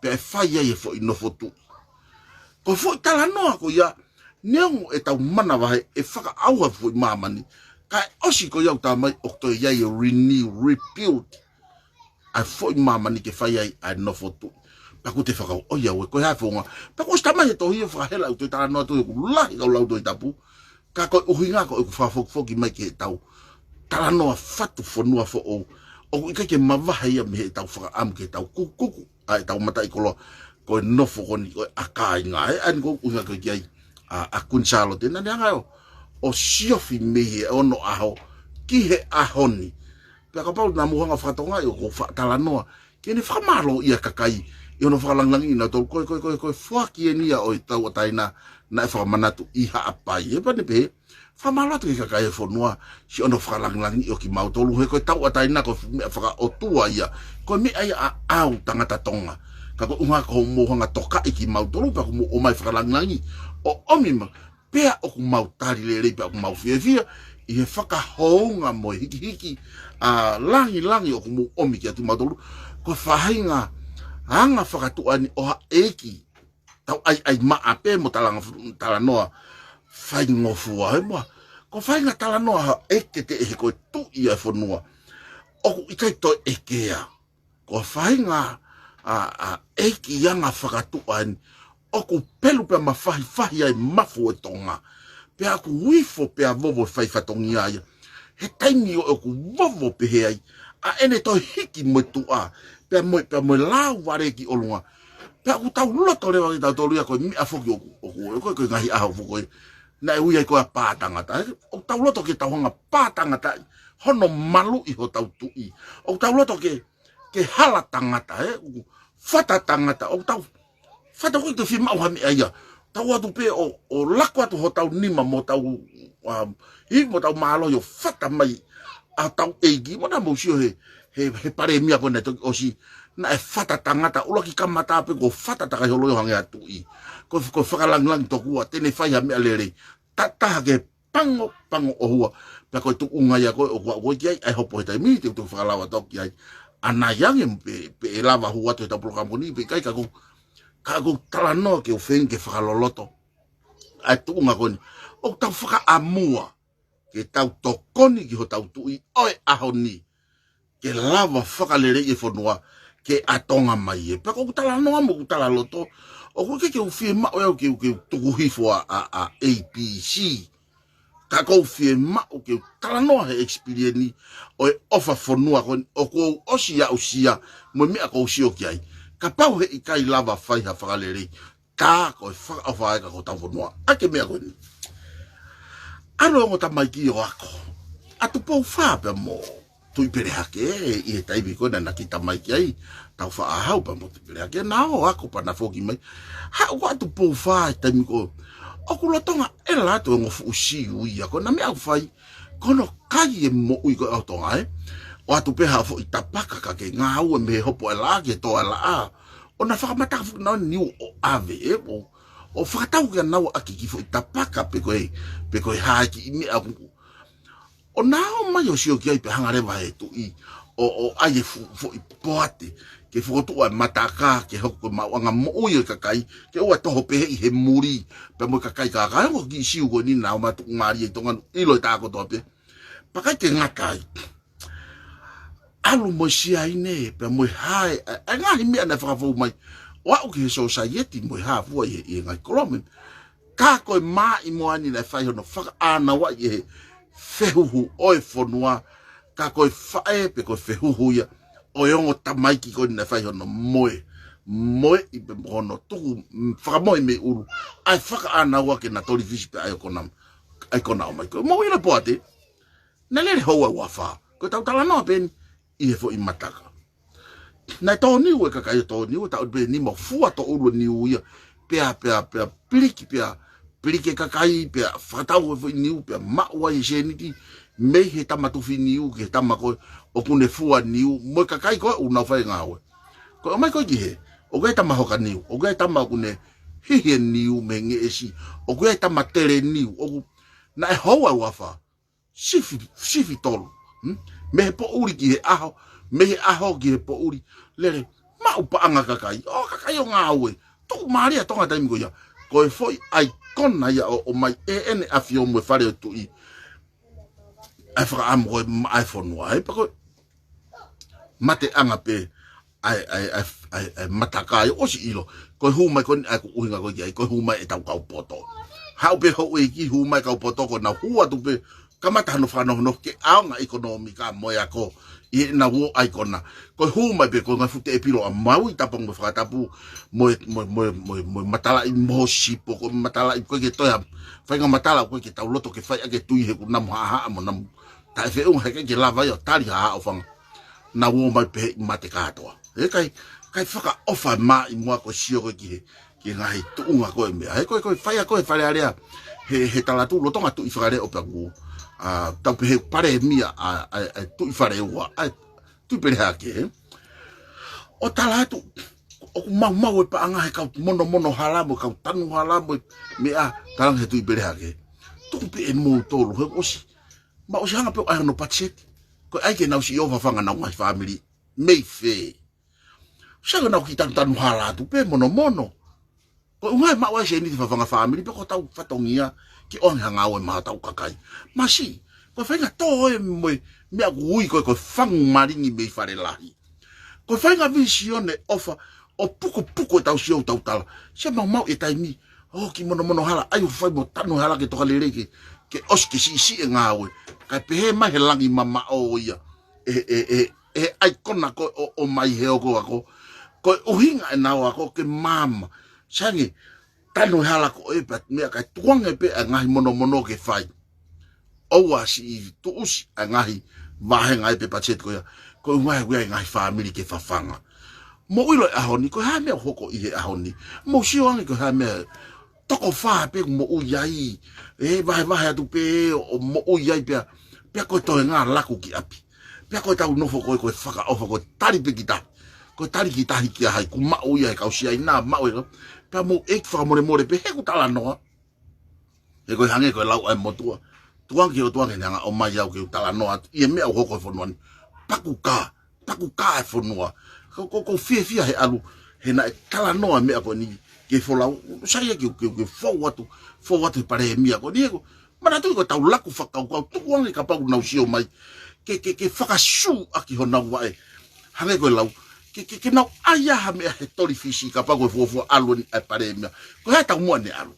pea ʻe fai ai e foʻi nofo tuʻi. Ko e foʻi talanoa ko ia, neongo ʻetau manavahē ʻe fakaʻauha foʻi māmani, ka e ʻosi ko ia ʻoku tā mai ʻoku toe ʻi ai e renew, rebuild. ʻA e foʻi māmani ke fai ai ʻa e nofo tuʻi. Pea ʻoku te fakau, ʻo ia ue, ko e hā e founga. Pea ʻoku ʻosi tā mai he tohi ʻo fakahela ʻoku toe talanoa atu ʻoku lahi kau lau Tohi Tapu. Ka ko e ʻuhinga ko ʻeku fakafokifoki mai ki heʻetau talanoa fatu fonua foʻou. ʻOku ʻikai ke mavahe ia mei heʻetau fakaʻamu ke tau kukuku ʻa ʻetau mataʻikoloa. Ko e nofo ko eni, ko e ʻakāinga. ʻE, ʻa eni ko e ʻuhinga ko ē ki ai ʻa, ʻa Kuini Sālote. Naʻa ne hanga ʻo, ʻo siofi mei he ono ʻaho ki he ʻaho ni. Pea kapau naʻa mou hanga fakatokangaʻi ʻoku ou faʻa talanoa ke ne fakamālō ʻia kakai ʻi hono fakalangilangiʻi nautolu ko e, ko e, ko e, ko e foaki eni ia ʻo e tauʻatāina naʻe fakamanatu ʻi Haʻapai. ʻE pea ne pehē, fakamālō atu ki he kakai e fonua, siʻono fakalangilangiʻi ʻo kimautolu he ko e tauʻatāina ko e fuʻu meʻa fakaʻotua ia. Ko e meʻa ia ʻaʻau tangata Tonga. Ka ko e ʻuhinga ko hoʻomou hanga tokaʻi kimautolu, pea ko hoʻomou ʻomai fakalangilangiʻi ʻo ʻomi ma pea ʻoku mau tali lelei, pea ʻoku mau fiefia ʻi he fakahounga mo e hikihiki ʻa langilangi ʻoku mou ʻomi kiate kimautolu. Ko e faʻahinga anga fakatuʻa eni ʻo ha ʻeiki tau ʻaiʻai maʻa pē mo talanga-, talanoa faingofua ē moa. Ko e faʻahinga talanoa ha ʻeiki te ʻe he ko e tuʻi ʻa e fonua. ʻOku ʻikai toe ʻekea. Ko e faʻahinga ʻa, ʻa, ʻeiki anga fakatuʻa eni, ʻoku pelu pea mafahifahi ai mafu ʻo Tonga. Pea ʻoku ifo pea vovo e fai fatongia ia. He taimi ʻoku vovo pehē ai, ʻa ʻene toe hiki mo e tuʻa, pea mo e, pea mo e lau vale ki ʻolunga. Pea ʻoku tau loto leva kitautolu ia ko e meʻa foki ʻoku, ʻoku, ʻoku, ko e ngaahi ʻaho foki ē. Naʻe ui ai ko e pā tangata, ē? ʻOku tau loto ke tau hanga pā tangata ʻi hono maluʻi hotau tuʻi. ʻOku tau loto ke, ke hala tangata, ē? Fata tangata, ʻoku tau fata ko e te fiemaʻu ha meʻa ia. Tau ʻatu pē ʻo, ʻo lako atu hotau nima mo tau, um, hiki mo tau mālohi ʻo fata mai ʻa hotau ʻEiki. Mo na mou sio he, he, he palēmia ko ena toki ʻosi. Naʻe fata tangata, ʻuluaki kamata pē ko e fata takai holo ʻo hangē ha tuʻi. Ko, ko e fakalangilangi tokua, te ne fai ha meʻa lelei. Tataha ke pango, pango ʻohua. Pea ko e tuʻunga ia ko ē, ʻoku, ʻoku ʻi ai, ʻa e hopo he taimi, te u toe fakalava atu ki ai. ʻA ia ange, pe, pe ʻe lava hū atu he tau polokalama ko eni, pe ʻikai ka ʻoku, ka ʻoku ou talanoa ke u feinga ke fakaloloto ʻa e tuʻunga ko eni. ʻOku tau fakaʻamua ke tau tokoni ki hotau tuʻi ʻo e ʻaho ni. Ke lava fakaleleiʻi e fonua, ke ʻatonga mai ē. Pea ko ʻeku talanoa mo ʻeku talaloto, ʻoku ʻikai ke u fiemaʻu ʻe au ke u, ke u tuku hifo ʻa, ʻa, ʻa A B C. Ka ʻoku ou fiemaʻu ke u talanoa he experience ʻo e ʻofa fonua ko eni, ʻoku ou ʻosi aʻusia mo e meʻa ʻoku ou sio ki ai. Kapau he ʻikai lava fai ha fakalelei, tā ko e fakaʻofa ʻa e ka ko hotau fonua. ʻA e ke meʻa ko eni. ʻAlu e ongo tamaiki ʻo ako. ʻA Tupou Fā pea mo Tuʻipelehake, ʻi he taimi ko ena naʻa na kiʻi tamaiki ai, Taufaʻāhau pea mo Tuʻipelehake, naʻa na ō ako pea na foki mai. Haʻu ko ē ʻa Tupou Fā he taimi ko ē, ʻoku lolotonga ʻela atu e ongo fuʻu siu ia ko ē, naʻe meʻa ʻoku fai, ko hono kai e moʻui ko ē ʻa Tonga ē. ʻOatu pē ha foʻi tapaka ka ke ngāue mei he hopo e laʻā ki he tō e laʻā. ʻO na fakamatala foki naua e niu ʻo ʻave ē, ʻo, ʻo fakatau kia naua ʻaki kiʻi foʻi tapaka pe ko e, pe ko e hā e kiʻi meʻa ʻoku, ʻo na ō mai ʻo sio ki ai pea hanga leva he tuʻi ʻo, ʻo ʻai e fu-, foʻi poate ke fokotuʻu ʻa e matakā, ke hoko ko e maʻuʻanga moʻui ʻo e kakai, ke ʻoua ʻe toho pehē ʻi he muli pea mo e kakai kākā. He ongo kiʻi siu ko eni naʻa na ō mai tuʻumālie ʻi Tonga ni, ʻilo e tā kotoa pē. Pea ʻikai ke ngata ai, ʻalu mo e Siaine pea mo e hā e, ʻa e, ʻa e ngaahi meʻa naʻe fakafou mai ʻo aʻu ki he sōsaieti mo e hā fua ʻi he, ʻi he ngaahi kolomu. Ka ko e maʻimoa ni naʻe fai hono fakaʻānaua ʻi he fehuhu ʻo e fonua, ka ko e faʻē pe ko e fehuhu ia ʻo e ongo tamaiki ko eni naʻe fai hono moe, moeʻi pea mo hono tuku, mm, fakamohe mei ʻulu ʻa e fakaʻānaua ke na tolifisi pē ʻa e kona, ʻa e kona ʻomai ko ē. Mou ʻilo e poate, naʻe lele houa ʻe uafā. Ko ʻetau talanoa pē eni ʻi he foʻi mataka. Naʻe tō niu e kakai ʻo tō niu, taʻu pē nima ʻo fua tō ʻulu e niu ia. Pea, pea, pea piliki, pea piliki e kakai, pea fakatau e foʻi niu, pea maʻu ai e sēniti mei he tama tufi niu ki he tama ko ē ʻoku ne fua niu, mo e kakai ko ē ʻoku nau fai e ngāue. Ko e ʻomai ko ē ki hē, ʻoku ʻi ai e tama hoka niu, ʻoku ʻi ai e tama ʻoku ne hihi e niu mei he ngeʻesi, ʻoku ʻi ai e tama tele niu, ʻoku, naʻe houa ʻe uafā. Sifi, sifi tolu. Hmm? Mei he poʻuli ki he ʻaho, mei he ʻaho ki he poʻuli. Lele, maʻu paʻanga kakai. ʻO kakai ʻo ngāue. Tuʻumālie ʻa Tonga taimi ko ia. Ko e foʻi ʻaikona ia ʻo, ʻomai ʻe ʻEne ʻAfio mo e Fale ʻo e Tuʻi ʻa e fakaʻamu ko ē maʻa e fonua. Ē, pea ko e mateʻanga pē ʻa e, ʻa e, ʻa e, ʻa e, ʻa e matakā ia ʻosi ʻilo. Ko e hū mai ko eni ʻa ʻeku ʻuhinga ko ē ki ai, ko e hū mai ʻetau kau poto. Haʻu pē houʻeiki, hū mai kau poto, ko ʻenau hū atu pē, kamata hano fakanofonofo ke ʻaonga ʻekonōmika mo e ako ʻi heʻenau ō ʻaikona. Ko e hū mai pē ko e ngaahi fuʻu teʻepilo ʻa Maui, Taupo mo Fakatapu, mo e, mo e, mo e, mo e, mo e matalaʻi moho sipo, ko e matalaʻi ko ē ke toe ha faʻahinga matala ko ē ke tau loto ke fai ʻaki e tui he ʻoku namu haʻahaʻa mo namu taʻefeʻunga, heʻikai ke lava ia ʻo tali ha haʻofanga. Naʻa na ō mai pē he mate kātoa. He ʻikai, ʻikai fakaʻofa e maʻimoa ko e sio ko ē ki he, ki he ngaahi tuʻunga ko ē meʻa. He ko e, ko e fai ʻa ko ē Fale Alea he, he tala atu lolotonga Tuʻi Fakaleʻo pea kuo, ʻa, tau pehē palēmia ʻa, ʻa, ʻa e Tuʻi Faleua, ʻa e Tuʻipelehake. ʻO tala atu, ʻoku maumau e paʻanga he kau monomono hala mo e kau tanu hala mo e meʻa, talaange he Tuʻipelehake. Tuku pē ʻe moutolu, he ʻosi. Ma ʻosi hanga pē ʻo ʻai hono patiseti. Ko e ʻai ke nau siʻi ō fafanga ʻenau ngaahi fāmili mei fē. Sai ko ʻenau kiʻi tanutanu hala atu pē monomono. Ko e ʻuhinga ia e maʻu ai e sēniti fafanga fāmili pē ko hotau fatongia ke ʻoange ha ngāue maʻa hotau kakai. Masiʻi, ko e faʻahinga tō ē mo e meʻa ʻoku ui ko ē ko e fangu malingi mei Fale Lahi. Ko e faʻahinga vīsone ʻofa ʻo pukupuku ʻetau sio ʻetau tala. Sai maumau e taimi, ʻo kiʻi monomono hala, ʻai ʻo fai mo tanu hala ke toka lelei ke, ke ʻosi ke siʻisiʻi e ngāue. Kae pehē mai he langi mamaʻo ia. ʻE, ʻe, ʻe, ʻe ʻaikona ko ē ʻo, ʻomai he ʻoku ako. Ko e ʻuhinga ʻenau ako ke maama. Sai ange, tanu e hala ko ē pea meʻa kae tukuange pē ʻa e ngaahi monomono ke fai. ʻOua siʻi tuʻusi ʻa e ngaahi vāhenga ʻi he patiseti ko ia. Ko e ʻuhinga ʻoku ʻi ai e ngaahi fāmili ke fafanga. Mou ʻilo e ʻaho ni, ko e hā e meʻa ʻoku hoko ʻi he ʻaho ni. Mou sio ange ko e hā e meʻa toko fā pē ʻoku mou ʻi ai. ʻE vahevahe atu pē ʻo mou ʻi ai pea. Pea ko e toenga laku ki ʻapi. Pea ko ʻetau nofo ko ē ko e fakaʻofa ko e tali pē ki tahi. Ko e tali ki tahi kia hai, kuo maʻu ia ʻe he kau Siaina, maʻu ʻe he kau. Pea mou ʻeiki fakamolemole pē he ʻoku talanoa. He ko e hangē ko e lau ʻa e motuʻa. Tukuange ki he ʻOtua ke ne hanga ʻo ʻomai au ke u talanoa atu ʻi he meʻa ʻoku hoko he fonua ni. Paku kā, paku kā e fonua. Ko, ko, ʻoku ou fiefia he ʻalu, he naʻe talanoa e meʻa ko eni ki he folau. Sai ia ke, ke, ke fou atu, fou atu he palēmia ko eni he ko. Manatuʻi ko ʻetau laku fakakaukau tukuange kapau ʻoku nau sio mai. Ke, ke, ke fakasū ʻaki honau vaʻe. Hangē ko e lau. Ke, ke, ke nau ʻai ha meʻa he toli fisi kapau ko e fuofua ʻalu eni ʻa e palēmia. Ko e hā e taumuʻa ne ʻalu.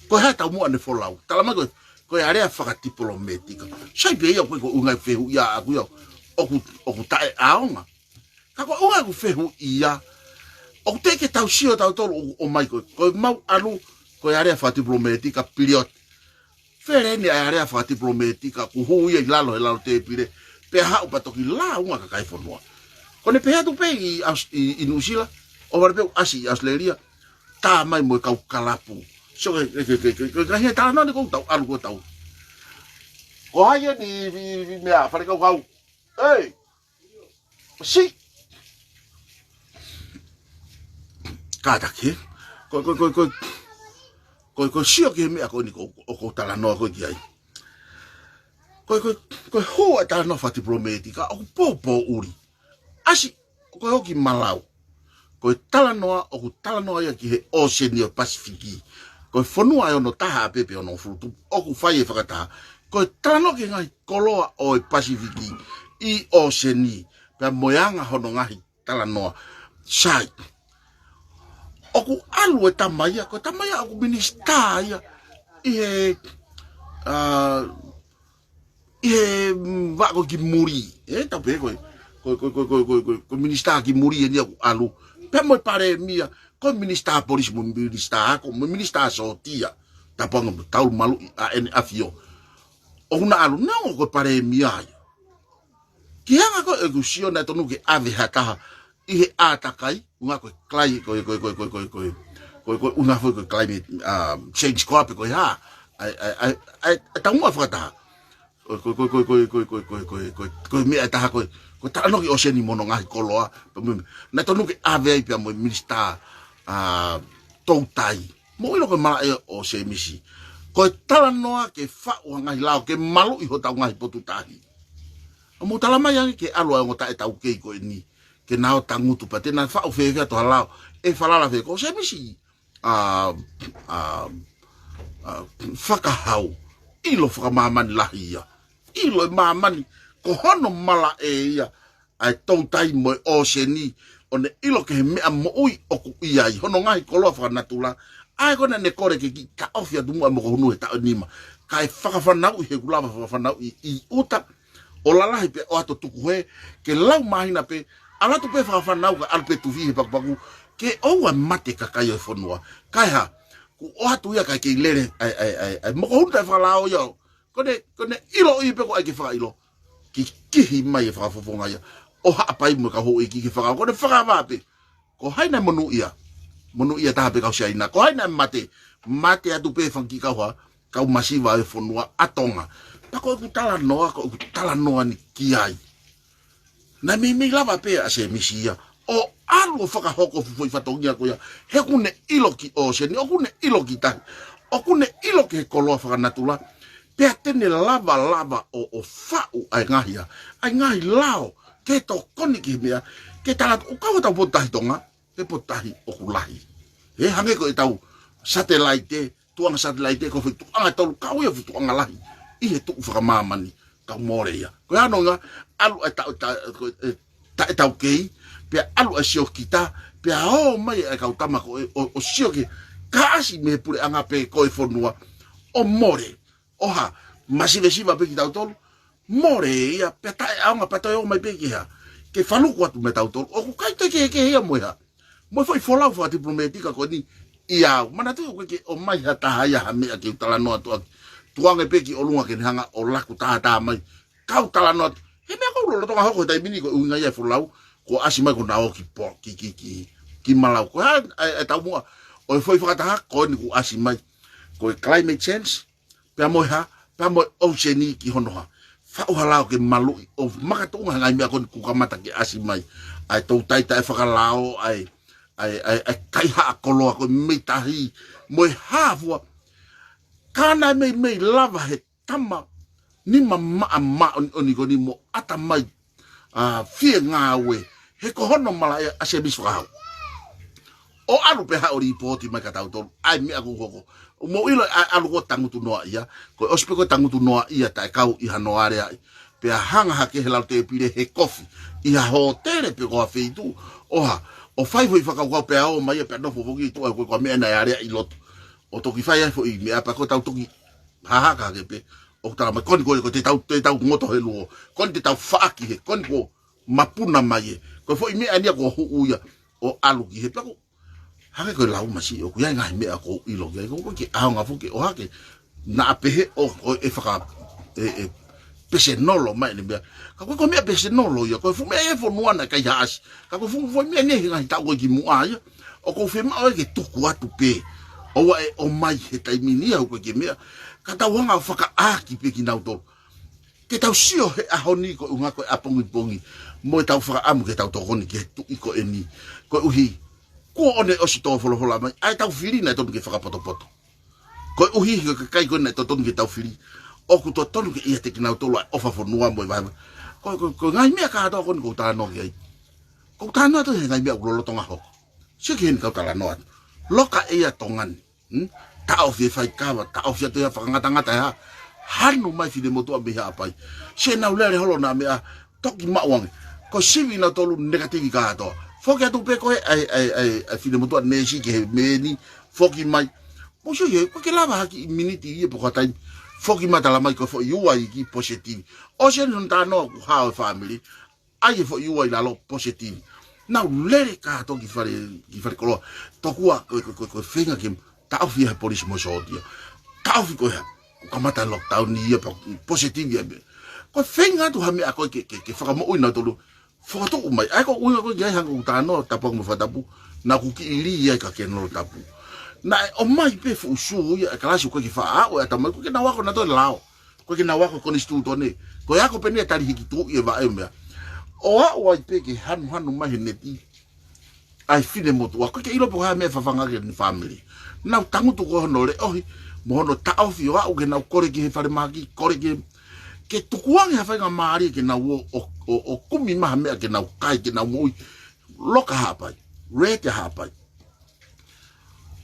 Ko e hā e taumuʻa ne folau. Talamai ko e, ko e alea fakatipolometika. Sai pē ia ko e, ko e ʻuhinga e fehuʻi ʻaʻaku ia. ʻOku, ʻoku taʻeʻaonga. Ka ko e ʻuhinga ʻeku fehuʻi ia. ʻOku teʻeki ke tau sio tautolu ʻoku ʻomai ko e, ko e mau ʻalu, ko e alea fakatipolometika, period. Fele eni ʻa e alea fakatipolometika, kuo hū ia ʻi lalo he lalo tēpile, pea haʻu pea toki lāunga kakai fonua. Ko ʻene pehē atu pē ʻi Aus-, ʻi, ʻi Nuʻusila, ʻohovale pē ʻo ʻasi ʻi ʻAositelēlia, tā mai mo e kau kalapu. So, ke, ke, ke, ke, ke, ke, he talanoa ni ko ʻetau ʻalu ko ʻetau. Ko hai eni, ʻi, ʻi, ʻi meʻa, fale kau kau. Ei! Si. Kātaki. Ko, ko, ko, ko, ko, ko sio ki he meʻa ko eni ko, ʻoku ou talanoa ko ē ki ai. Ko, ko, ko e hū ʻa e talanoa fakatipolometika, ʻoku pōpōʻuli. ʻAsi, ko e ʻoku malau. Ko e talanoa, ʻoku talanoa ia ki he ʻōseni ʻo e Pasifiki. Ko e fonua ʻe ono taha pē pe ono fulu tupu, ʻoku fai e fakataha. Ko e talanoa ki he ngaahi koloa ʻo e Pasifiki ʻi ʻōseni, pea mo e anga hono ngaahi talanoa. Sai. ʻOku ʻalu e tama ia, ko e tama ia ʻoku minisitā ia ʻi he, ā, ʻi he, mm, vaʻa ko ē ki muli. ʻE, tau pehē ko e, ko e, ko e minisitā ki muli eni ʻoku ʻalu. Pea mo e palēmia, ko e minisitā polisi mo e minisitā ako, mo e minisitā sōtia. Tapu ange mo e taulu maluʻi ʻa ʻEne ʻAfio. ʻOku na ʻalu, naʻa ko e palēmia ia. Ki he anga ko ē ʻeku sio naʻe tonu ke ʻave ha taha ʻi he ʻātakai, ʻuhinga ko e cli-, ko e, ko e, ʻuhinga foki ko e climate, um, change ko ē pe ko e hā, ʻa e, ʻa e, ʻa e, ʻa e, ʻa e taumuʻa fakataha. Ko e, ko e, ko e meʻa ʻe taha ko e, ko e talanoa ki ʻōseni mo hono ngaahi koloa, pea mo e, naʻe tonu ke ʻave ai pea mo e minisitā, ā, toutai. Mou ʻilo ko e malaʻe ʻo Sēmisi. Ko e talanoa ke faʻu ha ngaahi lao, ke maluʻi hotau ngaahi potu tahi. ʻO mou talamai ange ke ʻalu ʻa e ongo taʻetaukei ko eni, ke na ō tangutu pea te na faʻu fēfē atu ha lao, ʻe falala fē ko Sēmisi. Ā, ā, ā, fakahau, ʻilo fakamāmani lahi ia. ʻIlo e māmani, ko hono malaʻe ia, ʻa e toutai mo e ʻōseni, ʻo ne ʻilo ki he meʻa moʻui ʻoku ʻi ai, hono ngaahi koloa fakanatula, ʻa ē ko ē naʻa ne kole ke kiʻi taʻofi atu muʻa e mokohunu he taʻu ʻe nima, kae fakafanauʻi he ʻoku lava fakafanauʻi ʻi ʻuta, ʻo lalahi pē ʻo ʻoatu tukuhē, ke lau māhina pē, ʻalu atu pē fakafanau kae ʻalu pē tufi he pakupaku, ke ʻoua ʻe mate kakai ʻo e fonua, kae hā, kuo ʻoatu ia kae kei lele, ʻa e, ʻa e, ʻa e, ʻa e mokohunu taʻefakalao ia, ko ʻene, ko ʻene ʻiloʻi pē ko ē ke fakaʻilo. Kikihi mai e fakafofonga ia. ʻO haʻapai mo e kau houʻeiki ke fakao. Ko ʻene fakavā pē. Ko hai naʻe monūʻia. Monūʻia taha pē kau Siaina. Ko hai naʻe mate. Mate atu pē fanga kiʻi kau hā. Kau masiva e fonua ʻa Tonga. Pea ko ʻeku talanoa, ko ʻeku talanoa ni ki ai. Naʻe meimei lava pē ʻa Sēmisi ia ʻo ʻalu ʻo fakahoko e fuʻu foʻi fatongia ko ia. He ʻoku ne ʻilo ki ʻōseni, ʻoku ne ʻilo ki tahi, ʻoku ne ʻilo ki he koloa fakanatula. Pea te ne lava lava ʻo, ʻo faʻu ʻa e ngaahi ʻa, ʻa e ngaahi lao, ke tokoni ki he meʻa, ke tala atu, ʻoku kau ʻetau potu tahi Tonga, he potu tahi ʻoku lahi. He hangē ko ʻetau satelaite, tuʻunga satelaite, ko e foʻi tuʻunga tolu kau ia e foʻi tuʻunga lahi ʻi he tuʻu fakamāmani, kau mole ia. Ko e ʻuhinga, ʻalu e ta-, ta-, ko e, e, taʻetaukei, pea ʻalu e siokita, pea ō mai e kau tama ko ē, ʻo, ʻo sio ki he, ka ʻasi mei he puleʻanga pe ko e fonua, ʻo mole, ʻo hā, masivesiva pē kitautolu, mole ia, pea taʻeʻaonga pea toe ō mai pē ki hā, ke faluku atu mei tautolu, ʻoku ʻikai toe kehekehe ia mo e hā. Mo e foʻi folau fakatipolometika ko eni, ʻia au. Manatuʻi ʻoku ʻikai ke ʻomai ha taha ia ha meʻa ke u talanoa atu ʻaki. Tuku ange pē ki ʻolunga ke ne hanga ʻo laku tātā mai. Kau talanoa atu. He meʻa ʻoku ou lolotonga hoko he taimi ni ko e ʻuhinga ia e folau. Kuo ʻasi mai ko ʻena ō ki po, ki, ki, ki, ki Malau. Ko e hā, e, e taumuʻa ʻo e foʻi fakataha, ko eni kuo ʻasi mai. Ko e climate change, pea mo e hā, pea mo e ʻōseni ki hono hā. Faʻu ha lao ke maluʻi, ʻo makatuʻunga he ngaahi meʻa ko eni kuo kamata ke ʻasi mai. ʻA e toutai taʻefakalao, ʻa e, ʻa e, ʻa e, ʻa e kaihaʻa koloa ko e meʻi tahi, mo e hā fua. Ka naʻe meimei lava he tama nima maʻa māʻoniʻoni ko eni mo ʻatamai, ʻa, fie ngāue, he ko hono malaʻe ʻa Semisi Fakahau. ʻO ʻalu pē haʻo lipooti mai kia tautolu, ʻa e meʻa kuo hoko. Mou ʻilo ʻa e ʻalu ko e tangutu noaʻia, ko e ʻosi pē ko e tangutu noaʻia taʻe kau ʻi hano aleaʻi. Pea hanga hake he lalo tēpile he kofi, ʻi ha hōtele pe ko ha feituʻu, ʻo hā, ʻo fai foʻi fakakaukau pea ō mai ia pea nofo foki ʻi tuʻa ko e ko e meʻa naʻe aleaʻi ʻi loto. ʻO toki fai ai foʻi meʻa pea ko e tau toki hahaka hake pē, ʻo tala mai, ko eni ko e, ko e te tau, te tau ngoto he luo, ko eni te tau faʻaki he, ko eni kuo mapuna mai e. Ko e foʻi meʻa eni ia kuo huʻu ia, ʻo ʻalu ki he pea ko. Hake ko e lau masiʻi ʻoku ʻi ai ngaahi meʻa ʻoku ou ʻilo ki ai, ko, ko e ke ʻaonga foki ʻo hake. Naʻa pehē ʻo, ʻo e faka, e, e, pesenolo mai ʻene meʻa. Ka ko e, ko e meʻa pesenolo ia, ko e fuʻu meʻa ia e fonua naʻe kaihaʻasi. Ka ko e fuʻu, fuʻu meʻa eni he ngaahi taʻu ko ē ki muʻa ia. ʻOku ou fiemaʻu ke tuku atu pē. ʻOua ʻe ʻomai he taimi ni ia ʻoku ʻikai ke meʻa. Ka tau hanga ʻo fakaʻāki pē kinautolu. Ke tau sio he ʻaho ni ko e ʻuhinga ko e ʻapongipongi. Mo ʻetau fakaʻamu ke tau tokoni ki he tuʻi ko eni. Koeʻuhi, kuo ʻosi tō folofola mai. ʻA ʻetau fili naʻe totonu ke fakapotopoto. Koeʻuhi he kakai ko ē naʻe totonu ke tau fili. ʻOku totonu ke ʻiate kinautolu ʻa e ʻofa fonua mo e vahevahe. Ko, ko, ko e ngaahi meʻa kātoa ko eni ʻoku ou talanoa ki ai. ʻOku ou talanoa atu he ngaahi meʻa ʻoku lolotonga hoko. Sio ki heni kau talanoa atu. Loka ʻe ia Tonga ni. Hmm? Taʻofi e faikava, taʻofi atu ia fakangatangata e hā. Hanu mai finemotuʻa mei Haʻapai. Sio ʻenau lele holo naʻa meʻa, toki maʻu ange. Ko e sivi nautolu negative kātoa. Foki atu pē ko e, ʻa e, ʻa e, ʻa e, ʻa e finemotuʻa neesi ki he meni, foki mai. Mou sio ia, ʻoku ʻikai ke lava ha kiʻi miniti ia pe ko ha taimi. Foki mai tala mai ko e foʻi ua ʻi ki positive. ʻOsi eni hono talanoa kuo hao e fāmili. ʻAi e foʻi ua ʻi lalo positive. Nau lele kātoa ki fale, ki fale koloa. Tokua, ko, ko, ko, ko e feinga ke taʻofi ia he polisi mo e sōtia. Taʻofi ko e hā. Kuo kamata lockdown ia pea positive ia meʻa. Ko e feinga atu ha meʻa ko ē ke, ke, ke fakamoʻui nautolu. Fokotuʻu mai. ʻA ia ko e ʻuhinga ko ē ki ai hangē ko ʻeku talanoa Tapuaki mo Fakatapu. Naʻa ku kiʻi lī ia ʻi he Kakenolo Tapu. Naʻe ʻomai pē fuʻu sū ia e kalasi ko ē ke faʻa aʻu e ʻatamai ko ē ke nau ako nautolu e lao. Ko ē ke nau ako konisitūtone. Ko e ako pē eni e tali hiki tuʻi e vaʻe meʻa. ʻO aʻu ai pē ke hanuhanu mai he neti. ʻA e finemotuʻa. ʻOku ʻikai ke ʻilo pe ko e hā e meʻa fafanga ki heʻene fāmili. Nau tangutu ko hono leʻohi. Mo hono taʻofi ʻo aʻu ke nau kole ki he falemahaki. Kole ki he. Ke tukuange ha faingamālie ke nau ō, ʻo, ʻo, ʻo kumi mai ha meʻa ke nau kai, ke nau moʻui. Loka Haʻapai. Rete Haʻapai.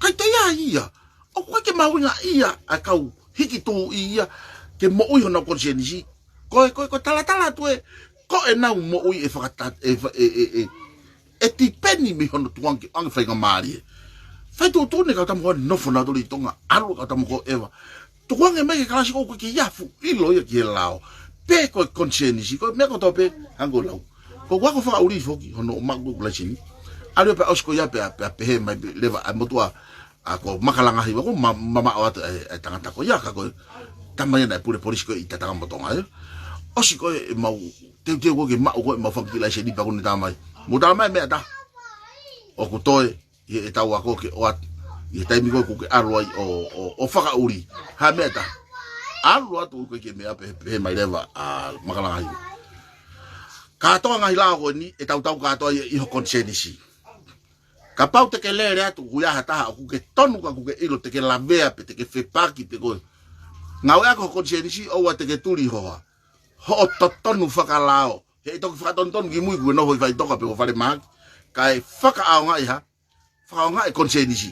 ʻIkai toe ʻi ai ia. ʻOku ʻikai ke mahuʻinga ia ʻa e kau hiki tuʻi ia ke moʻui honau konisienisi. Ko e, ko e, ko e talatala atu ē, ko ʻenau moʻui ʻe fakata-, ʻe fa-, ʻe, ʻe, ʻe, ʻe tipeni mei hono tukuange ke ʻoange faingamālie. Fai tuʻutuʻuni kau tama ko ē nofo nautolu ʻi Tonga, ʻalu kau tama ko ē ʻeva. Tukuange mai ke kalasi ko ē ʻoku ʻikai ke ʻi ai ha fuʻu ʻilo ia ki he lao. Pe ko e konisienisi, ko e meʻa kotoa pē, hangē ko e lau. Ko ʻeku ako fakaʻuli foki, hono maʻu ko ē ʻeku laiseni. ʻAlu pē ʻosi ko ia pea, pea pehē mai pē leva ʻa e motuʻa, ʻa ko Makalangahiva ko ma-, mamaʻo atu e, e tangata ko ia ka ko e tama ia naʻe pule polisi ko ē ʻi Tatakamotonga ia. ʻOsi ko ē ʻemau, teuteu ko ē ke maʻu ko ē ʻemau fanga kiʻi laiseni pea kuo ne tala mai. Mou tala mai meʻa taha. ʻOku toe, ʻi heʻetau ako ke ʻoatu ʻi he taimi ko ē ʻoku ke ʻalu ai ʻo, ʻo, ʻo fakaʻuli. Ha meʻa taha. ʻAlu atu ʻoku ʻikai ke meʻa pē, pehē mai leva ʻa Makalangahiva. Kātoa ngaahi lao ko eni, ʻe tautau kātoa ia ʻi ho konisienisi. Kapau te ke lele atu, ʻoku ʻi ai ha taha, ʻoku ke tonu ka ʻoku ke ʻilo, te ke lavea pe, te ke fepaki pe ko e. Ngāue ʻaki ho konisienisi, ʻoua te ke tuli hoha. Hoʻo totonu fakalao. He ʻe toki fakatonutonu ki mui kuo ke nofo ʻi faʻitoka pe ko falemahaki. Kae fakaʻaongaʻi ha. Fakaʻaongaʻi e konisienisi.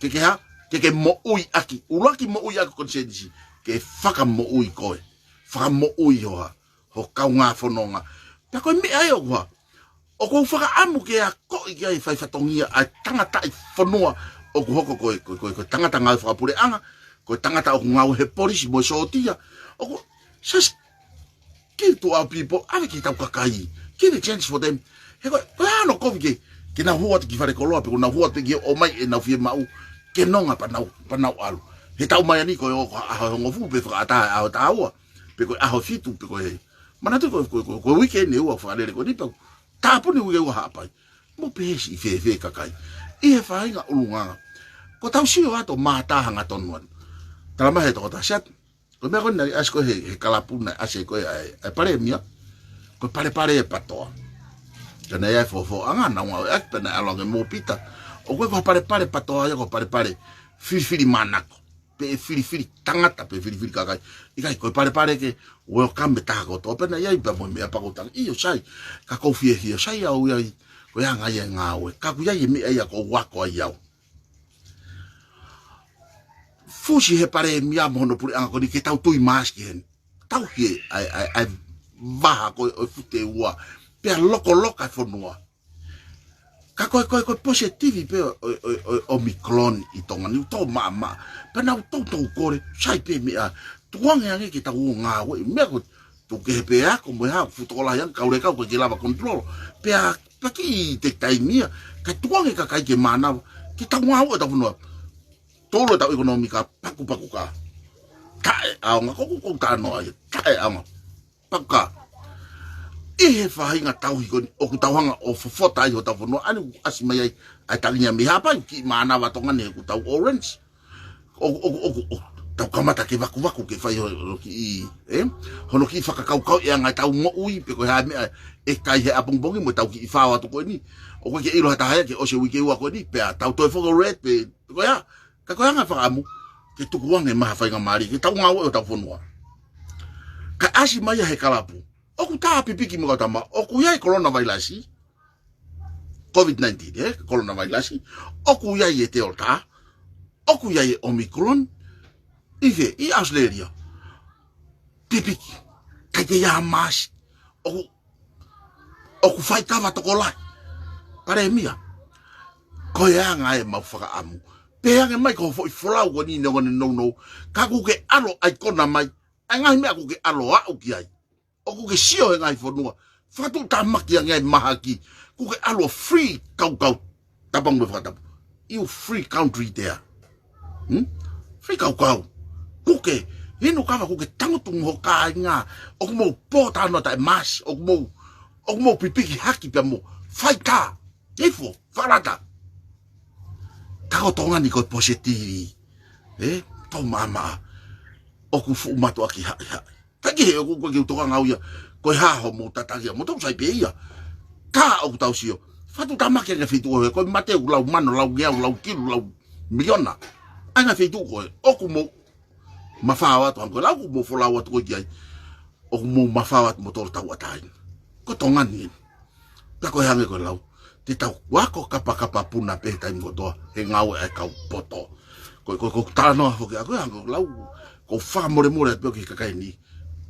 Ke ke hā, ke ke moʻui ʻaki. ʻUluaki moʻui ʻaki konisienisi. Ke fakamoʻui koe. Fakamoʻui hoha. Ho kaungā fononga. Pea ko e meʻa ia ʻoku hā. ʻOku ou fakaʻamu ke akoʻi ki ai e fai fatongia ʻa e tangataʻi fonua ʻoku hoko ko e, ko e, ko e, ko e tangata ngāue fakapuleʻanga, ko e tangata ʻoku ngāue he polisi mo e sōtia. ʻOku, just give to our people, ʻave ki heʻetau kakai. Give a chance for them. He ko e, ko e hā hono kovi ke, ke nau hū atu ki falekoloa, pe ko ʻenau hū atu ki he ʻomai ʻenau fiemaʻu. ke nonga pea nau, pea nau ʻalu. He taʻu mai ʻeni ko e ʻaho ʻe hongofulu pe fakaʻatā ʻaho ʻe taha ua, pe ko e ʻaho ʻe fitu, pe ko e, manatu ko, ko, ko, ko e weekend ʻe ua fakalele ko ʻeni pea tāpuni uike ua Haʻapai. Mou pehē siʻi fēfē kakai. ʻI he faʻahinga ʻulungaanga. Ko ʻetau sio atu ʻo mātā hangatonu atu. Tala mai he tokotaha, Siate, ko e meʻa ko eni naʻe ʻasi ko ē he, he kalapu naʻe ʻasi ko ē ʻa e, ʻa e palēmia. Ko e palepale ʻa e PATOA. Ka naʻe ʻi ai e fofoʻanga naʻa nau ngāueʻaki pea naʻe ʻalu ange mo Pita. ʻOku ʻikai ko ha palepale PATOA ia, ko ha palepale filifilimānako. Pe ʻe filifili tangata, pe ʻe filifili kakai. ʻIkai, ko e palepale ke welcome e taha kotoa pē naʻe ʻi ai pea mo e meʻa pea kou talaange, ʻio sai, ka kou fiefia, sai au ia ʻi, ko e anga ia e ngāue. Ka ʻoku ʻi ai e meʻa ia kou ako ai au. Fusi he palēmia mo hono puleʻanga ko eni ke tau tui maasi ki heni. Tauhi ʻa e, ʻa e, ʻa e vaha ko ē ʻo e fute ua. Pea lokoloka e fonua. Ka ko e, ko e, ko e positive pē ʻo, ʻo, ʻo, ʻo e Omicron ʻi Tonga ni, ʻoku tō maʻamaʻa. Pea naʻa nau toutou kole, sai pē meʻa, tukuange ange ke tau ō ngāue, meʻa ko e tuku kehe pē ako mo e hā, fuʻu tokolahi ange, kau leka, ʻoku ʻikai ke lava control. Pea, pea kiʻi take time ia, kae tukuange e kakai ke mānava, ke tau ngāue ʻetau fonua. Tolo ʻetau ʻekonōmika, pakupaku kā. Taʻeʻaonga, ko, ko, kou talanoa ia, taʻeʻaonga. Paku kā. ʻI he faʻahinga tauhi ko eni, ʻoku tau hanga ʻo fofota ai hotau fonua, ʻa eni ʻoku ʻasi mai ai, ʻa e tangi ia mei Haʻapai, kiʻi mānava Tonga ni he ʻoku tau orange. ʻOku, ʻoku, ʻoku, ʻoku tau kamata ke vakuvaku ke fai hono kiʻi, ē? Hono kiʻi fakakaukau e anga ʻetau moʻui, pe ko e hā e meʻa ʻe kai he ʻapongipongi mo ʻetau kiʻi fao atu ko eni. ʻOku ʻikai ke ʻilo ha taha ia ke ʻosi e uike ua ko eni, pea tau toe foki red, pe, pe ko e hā. Ka ko e anga e fakaʻamu, ke tukuange mai ha faingamālie, ke tau ngāue ʻetau fonua. Kae ʻasi mai ia he kalapu. ʻOku tā pipiki mo e kau tama, ʻoku ʻi ai e coronavirus, COVID nineteen, ē, coronavirus. ʻOku ʻi ai e Delta, ʻoku ʻi ai e Omicron, ʻi fē, ʻi Australia. Pipiki, ʻikai ke ʻi ai ha mask, ʻoku, ʻoku faikava tokolahi. Palēmia, ko e anga ʻemau fakaʻamu. Pehē ange mai ko e foʻi folau ko eni neongo ʻene nounou. Ka ʻoku ke ʻalu ʻaikona mai, ʻa e ngaahi meʻa ʻoku ke ʻalu ʻo aʻu ki ai. ʻOku ke sio he ngaahi fonua, fakatuʻutāmaki ange ai mahaki, ʻoku ke ʻalu ʻo free kaukau, tapangu mo e fakatapu. ʻIo, free country there. Hmm? Free kaukau. ʻOku ke, inu kava ʻoku ke tangutu mo ho kāinga, ʻoku mou pōtalanoa taʻe mask, ʻoku mou, ʻoku mou pipiki haki pea mo faitā. Ifo, fakalata. Ka ko Tonga ni ko e positive. Ē, tō maʻamaʻa. ʻOku fuʻu mātuʻaki haʻihaʻi. Ka ki he ʻoku, ʻoku ʻikai ke u tokanga au ia, ko e hā hoʻomou tataki ia, mou tau sai pē ia. Ka ʻoku tau sio, fakatuʻutāmaki ange feituʻu ʻo e, ko e mate ʻoku lau mano, lau ngeau, lau kilu, lau miliona. ʻA e ngaahi feituʻu ko ē, ʻoku mou mafao atu, hangē ko e lau ʻoku mou folau atu ko ē ki ai. ʻOku mou mafao atu mo tolo tauʻatāina. Ko Tonga ni eni. Pea ko e hangē ko e lau, te tau ako kapakapa puna pē he taimi kotoa, he ngāue ʻa e kau poto. Ko, ko, ko e talanoa foki ʻaku, hangē ko e lau, kou fakamolemole atu pē ki he kakai ni.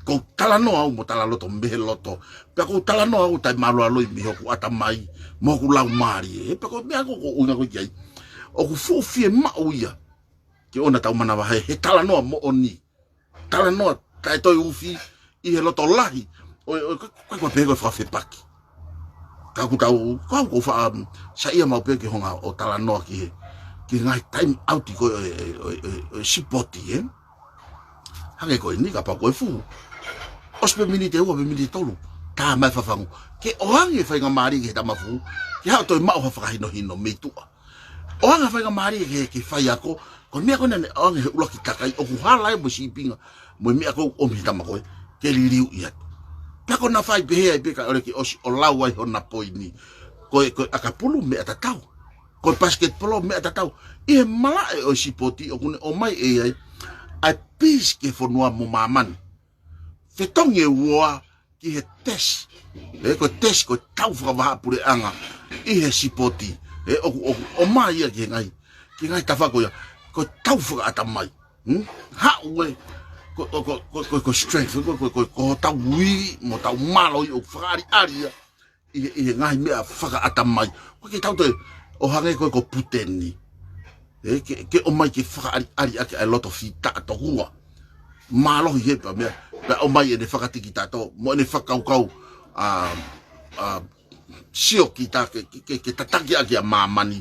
Kou talanoa au mo talaloto mei he loto. Pea kou talanoa au taʻemālualoi mei hoku ʻatamai, mo hoku laumālie. Pea ko e meʻa ko ē ʻoku ou ʻuhinga ko ē ki ai, ʻoku fuʻu fiemaʻu ia ke ʻoua naʻa tau manavahē he talanoa moʻoni. Talanoa taʻe toe ufi ʻi he loto lahi. ʻOi, ʻoi, ko, ko, ko e pehē ko e fakafepaki. Ka ʻoku tau, ka ʻoku ou faʻa, um, saiʻia maʻu pē ke hanga ʻo talanoa ki he, ki he ngaahi time out ko ē ʻo e, ʻo e, ʻo e, ʻo e sipoti, ē? Hangē ko eni kapau ko e fuʻu, ʻosi pē miniti ʻe ua pe miniti ʻe tolu, tā mai fafangu. Ke ʻoange faingamālie ki he tama fuʻu, ke haʻu ʻo toe maʻu ha fakahinohino mei tuʻa. ʻOange faingamālie ke, ke faiako, ko e meʻa ko ē naʻe ʻoange he ʻuluaki takai, ʻoku hala ai mo e sīpinga, mo e meʻa ko ē ʻoku ʻomi he tama ko ē, ke liliu ia. Pea ko ʻena fai pehē ai pē kae ʻoua ke ʻosi ʻo lau ai hona poini. Ko e, ko e ʻakapulu meʻa tatau. Ko e basketball meʻa tatau. ʻI he malaʻe ʻo e sipoti ʻoku ne ʻomai ʻe ia ai, ʻa e peace ki he fonua mo māmani. Fetongi e uoa ki he tesi. Ē, ko e tesi, ko e tau fakavahaʻapuleʻanga ʻi he sipoti. Ē, ʻoku, ʻoku ʻomai ia ki he ngaahi, ki he ngaahi tafa ko ia. Ko e tau fakaʻatamai. Hmm? Haʻu ē, ko, ko, ko strength, ko, ko, ko, ko hotau ui, mo hotau mālohi ʻoku fakaʻaliʻali ia. ʻI he, ʻi he ngaahi meʻa fakaʻatamai. ʻOku ʻikai ke tau toe ʻo hangē ko ē ko Puteni. Ē, ke, ke ʻomai ke fakaʻaliʻali ʻaki ʻa e loto fita ʻa tokua. Mālohi he pea meʻa, pea ʻomai ʻene fakatikitato, mo ʻene fakakaukau, ʻa, ʻa, sio kita ke, ke, ke, ke tataki ʻaki ʻa māmani.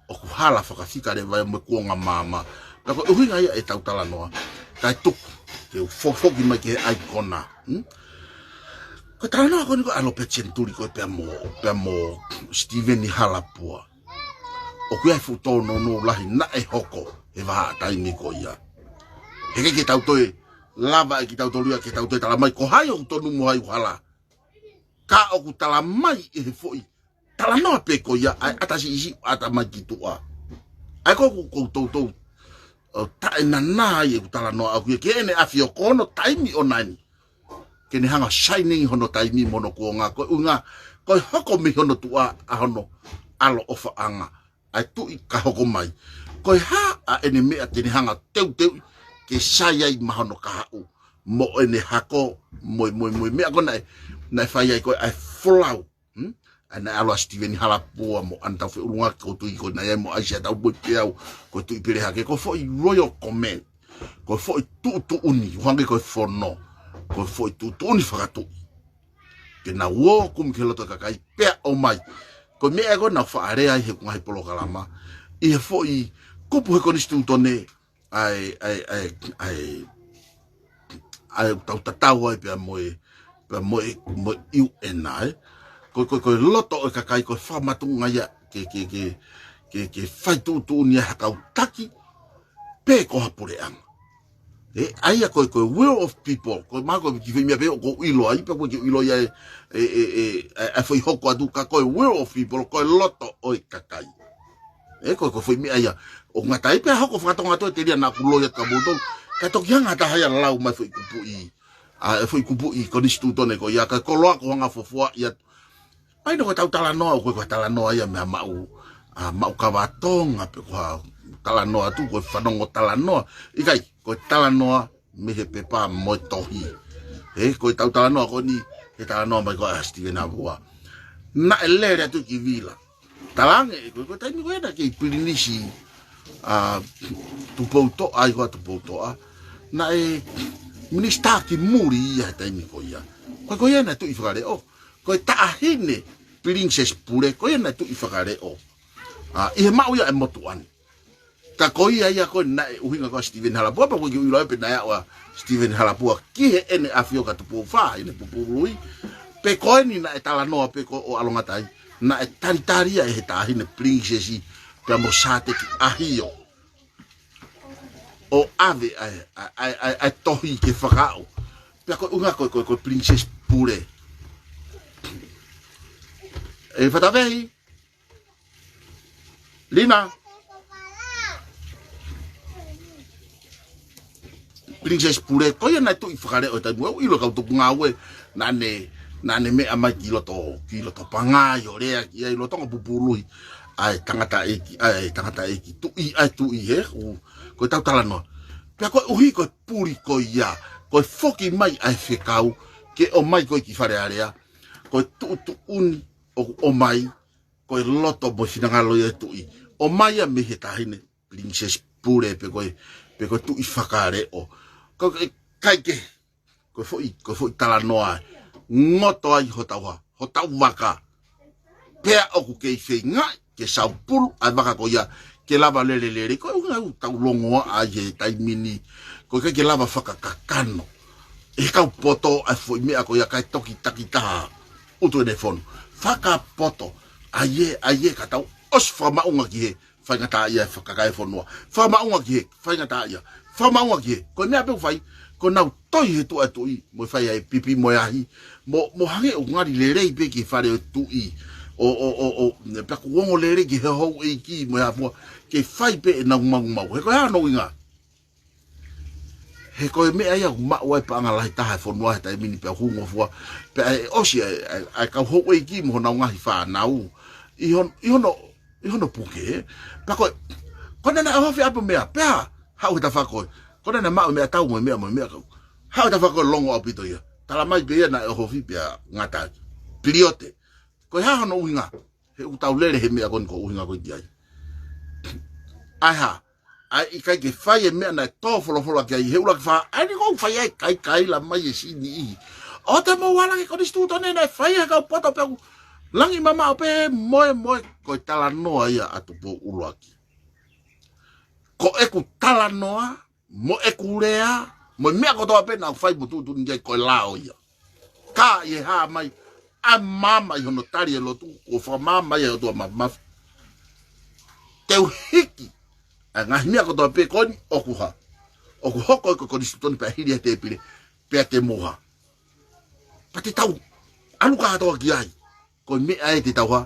ʻoku hala fakafika leva ia mo e kuonga māmā. Pea ko e ʻuhinga ia ʻetau talanoa, kae tuku ke u fofoki mai ki he ʻaikona. Hmm? Ko e talanoa ko eni ko ē ʻa Lopeti Senituli ko ē pea mo, pea mo Sitiveni Halapua, ʻoku ʻi ai e fuʻu tōnounou lahi naʻe hoko he vahaʻa taimi ko ia. He ʻikai ke tau toe lava ʻe kitautolu ia ke tau toe tala mai ko hai ʻoku tonu mo hai ʻoku hala. Ka ʻoku tala mai ʻe he foʻi talanoa pē ko ia ʻa e ʻata siʻisiʻi ʻata mai ki tuʻa. ʻA ia ko ʻoku, ʻoku toutou ʻo taʻenanā ai ʻeku talanoa ʻaʻaku ia ki heʻene ʻAfio ko hono taimi ʻoʻona eni, ke ne hanga ʻo shining hono taimi mo hono kuonga, ko e ʻuhinga ko e hoko mei hono tuʻa ʻa hono ʻaloʻofaʻanga ʻa e tuʻi ka hoko mai. Ko e hā ʻa ʻene meʻa te ne hanga ʻo teuteuʻi ke sai ai maʻa hono kahaʻu mo ʻene hako mo e, mo e, mo e meʻa ko ē naʻe, naʻe fai ai ko ē ʻa e folau. Hmm? ʻA ia naʻe ʻalu ʻa Sitiveni Halapua mo ʻAna Taufeʻulungaki, ʻoku ou tui ko ena ia mo ʻAisea Taumoepeau, ko e Tuʻipelehake, ko e foʻi Royal Command, ko e foʻi tuʻutuʻuni, ʻo hangē ko e fono, ko e foʻi tuʻutuʻuni fakatuʻi. Ke nau ō ʻo kumi ki he loto ʻo e kakai pea ʻomai. Ko e meʻa ia ko ē naʻa ku faʻa lea ai he ngaahi polokalama, ʻi he foʻi kupu he Konisitūtone, ʻa e, ʻa e, ʻa e, ʻa e, ʻa e tau tatau ai pea mo e, pea mo e, mo e U N ai. Ko, ko, ko e loto ʻo e kakai ko e fakamatuʻunga ia ke, ke, ke, ke, ke fai tuʻutuʻuni ai ha kau taki pe ko ha puleʻanga. ʻE, ʻa ia ko e, ko e will of people, ko e mahalo ko e kiʻi foʻi meʻa pē ʻoku ou ʻilo ai, pea ʻoku ou ʻilo ia e, e, e, e, e, e foʻi hoko atu ka ko e will of people, ko e loto ʻo e kakai. ʻE, ko e, ko e foʻi meʻa ia. ʻOku ngata ai pē ʻa e hoko fakatonga atu e telia naʻa ku loi atu kia moutolu. Ka toki hanga ʻe ha taha ia ʻo lau mai foʻi kupuʻi, ʻa e foʻi kupuʻi Konisitūtone ko ia, ka ko e koloa ko e hanga ʻo fofoaʻi atu. ʻA ia ko e tau talanoa, ʻoku ʻikai ko ha talanoa ia meʻa maʻu, ʻa, maʻu kava Tonga, pe ko ha talanoa atu, ko e fanongo talanoa. ʻIkai, ko e talanoa mei he pepa mo e tohi. He, ko e tau talanoa ko eni, he talanoa mai ko ē ʻa Sitiveni Halapua. Naʻe lele atu ki Vila. Talaange, ko, ko e taimi ko ē naʻe kei Pilinisi, ʻa, Tupoutoʻa, ʻi ko ē Tupoutoʻa. Naʻe minisitā ki muli ia he taimi ko ia. Ko, ko ia naʻe Tuʻi Fakaleʻo. Ko e taʻahine Pilinisesi Pule, ko ia naʻe Tuʻi Fakaleʻo. ʻA, ʻi he maʻu ia ʻa e motuʻa ni. Ka ko ia ia ko ē naʻe ʻuhinga ko ē ʻa Sitiveni Halapua, pea ʻoku ʻikai ke u ʻilo ai pe naʻe aʻu ʻa Sitiveni Halapua ki heʻene ʻAfio kia Tupou Fā, ʻi he Pupulu Lui. Pe ko eni naʻe talanoa pē ko ē ʻo ʻAlongatai, naʻe talitali ia ʻe he taʻahine Pilinisesi pea mo Sāteki ʻAhio ʻo ʻave ʻa e, ʻa e, ʻa e, ʻa e, ʻa e tohi ke fakaaʻu. Pea ko e ʻuhinga ko ē, ko e, ko e Pilinisesi Pule. ʻE Fatafehi, Lina. Pilinisesi Pule, ko ia naʻe Tuʻi Fakaleʻo he taimi, ʻoku ou ʻilo kau tuku ngāue, naʻa ne, naʻa ne meʻa mai ki loto, ki loto Pangai ʻo lea ki ai lolotonga pupulu ʻa e tangataʻeiki, ʻa e tangataʻeiki tuʻi, ʻa e tuʻi he, ʻo, ko e tau talanoa. Pea koeʻuhi ko e puli ko ia, ko e foki mai ʻa e fekau, ke ʻomai ko ē ki Fale Alea, ko e tuʻutuʻuni ʻoku ʻomai, ko e loto mo e finangalo ia ʻo e tuʻi. ʻOmai ia mei he taʻahine Pilinisesi Pule pe ko e, pe ko e Tuʻi Fakaleʻo. Ko e ʻikai ke, ko e foʻi, ko e foʻi talanoa ʻe ngoto ai hotau hā, hotau vaka. Pea ʻoku kei feingaʻi ke saupulu ʻa e vaka ko ia ke lava lele lelei. Ko e ʻuhinga ʻoku tau longoaʻa ai he taimi ni. Ko e ʻikai ke lava fakakakano ʻe he kau poto ʻa e foʻi meʻa ko ia kae toki takitaha utu ʻene fonu. Fakapoto, ʻai ē, ʻai ē, ka tau ʻosi fakamaʻunga ki he faingataʻaʻia ʻa e kakai e fonua. Fakamaʻunga ki he faingataʻaʻia. Fakamaʻunga ki he, ko e meʻa pē ʻoku fai, ko ʻenau toi he tuʻa ʻo e tuʻi, mo e fai ʻa e pipi mo e ahi, mo, mo hangē ʻoku ngali lelei pē ki he fale ʻo e tuʻi. ʻO, ʻo, ʻo, ʻo, pea ʻoku ongo lelei ki he houʻeiki mo e hā fua, ke fai pē ʻenau maumau. He ko e hā hono ʻuhinga? He ko e meʻa ia ʻoku maʻu ai paʻanga lahi taha e fonua he taimi ni pea hūngofua. Pea ʻe ʻosi ʻa e, ʻa e, ʻa e kau houʻeiki mo honau ngaahi fānau ʻi hon-, ʻi hono, ʻi hono puke. Pea ko e, ko ena naʻe ʻohofi ʻa e meʻa, pea haʻu he tafaʻaki ko ē. Ko ena naʻe maʻu e meʻatau mo e meʻa mo e meʻa kau. Haʻu he tafaʻaki ko ē longo ʻaupito ia. Tala mai pē ia naʻe ʻohofi pea ngata ai. Piliote. Ko e hā hono ʻuhinga? He ʻoku tau lele he meʻa ko eni ko e ʻuhinga ko ē ki ai. ʻAi hā, ʻai ʻikai ke fai e meʻa naʻe tō folofola ki ai he ʻuluaki fā, ʻa eni ʻoku fai ai kaikaila mai e sini ʻi. ʻOua te mou ala ki he Konisitūtone naʻe fai ʻe he kau poto pea ʻoku, Langi mamaʻo pē moe moe, ko e talanoa ia ʻa Tupou ʻUluaki. Ko ʻeku talanoa, mo ʻeku lea, mo e meʻa kotoa pē naʻa ku fai mo tuʻutuʻuni ki ai ko e lao ia. Ka ʻi he hā mai ʻa e maama ʻi hono tali e lotu, kuo fakamāmā ia ʻe he ʻOtua Māfimafi. Te u hiki ʻa e ngaahi meʻa kotoa pē ko eni ʻoku hā. ʻOku hoko ʻi he konisitūtone pea hili ʻa e tēpile, pea te mou hā. Pea te tau ʻalu kātoa ki ai. Ko e meʻa ē te tau hā,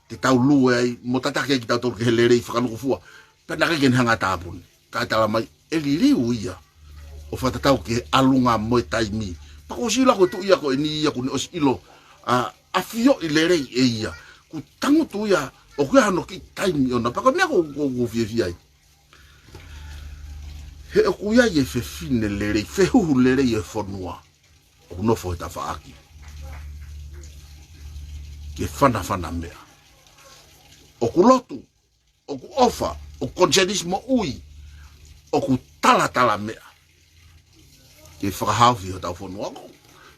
te tau lue ai, mo tataki ai kitautolu ki he lelei fakalūkufua. Pea naʻe ʻikai ke ne hanga ʻo tāpuni. Ka ʻe tala mai, ʻe liliu ia ʻo fakatatau ki he ʻalunga mo e taimi. Pea ko e sila ko e tuʻi ia ko eni ia kuo ne ʻosi ʻilo, ʻa, ʻafioʻi lelei ʻe ia. Kuo tangutu ia, ʻoku ʻi ai hano kiʻi taimi ʻona. Pea ko e meʻa ko, ko, ko fiefia ai. He ʻoku ʻi ai e fefine lelei, fehuhu lelei e fonua. ʻOku nofo he tafaʻaki ke fanafana meʻa. ʻOku lotu, ʻoku ʻofa, ʻoku konisēnisi moʻui, ʻoku talatala meʻa ke fakahaofi hotau fonua. Ko,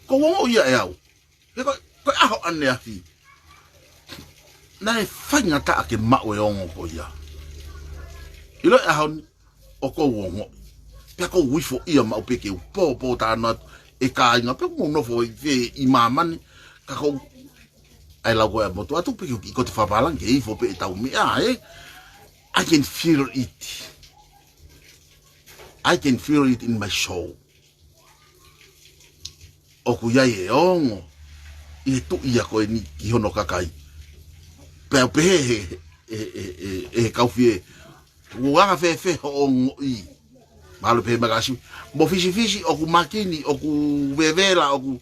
ko u ongoʻi ia ʻe au. He ko, ko e ʻaho ʻaneafi naʻe faingataʻa ke maʻu e ongo ko ia. ʻIlo e ʻaho ni, ʻoku ou ongoʻi. Pea ʻoku ou ifo ia maʻu pē ke u pōpōtalanoa atu e kāinga, pe ʻoku mou nofo ʻi fē ʻi māmani, ka ʻoku ou ʻai lau ko e motu atu pē ke u kiʻi ko e fakapālangi ke ifo pē ʻetau meʻa, ē? I can feel it. I can feel it in my soul. ʻOku ʻi ai e ongo ʻi he tuʻi ia ko eni ki hono kakai. Pea u pehē he, he, he, he, he kau fie, ʻoku anga fēfē hoʻo ongoʻi? Mahalo pehē mai ka siʻi mo fisifisi, ʻoku makini, ʻoku vevela, ʻoku,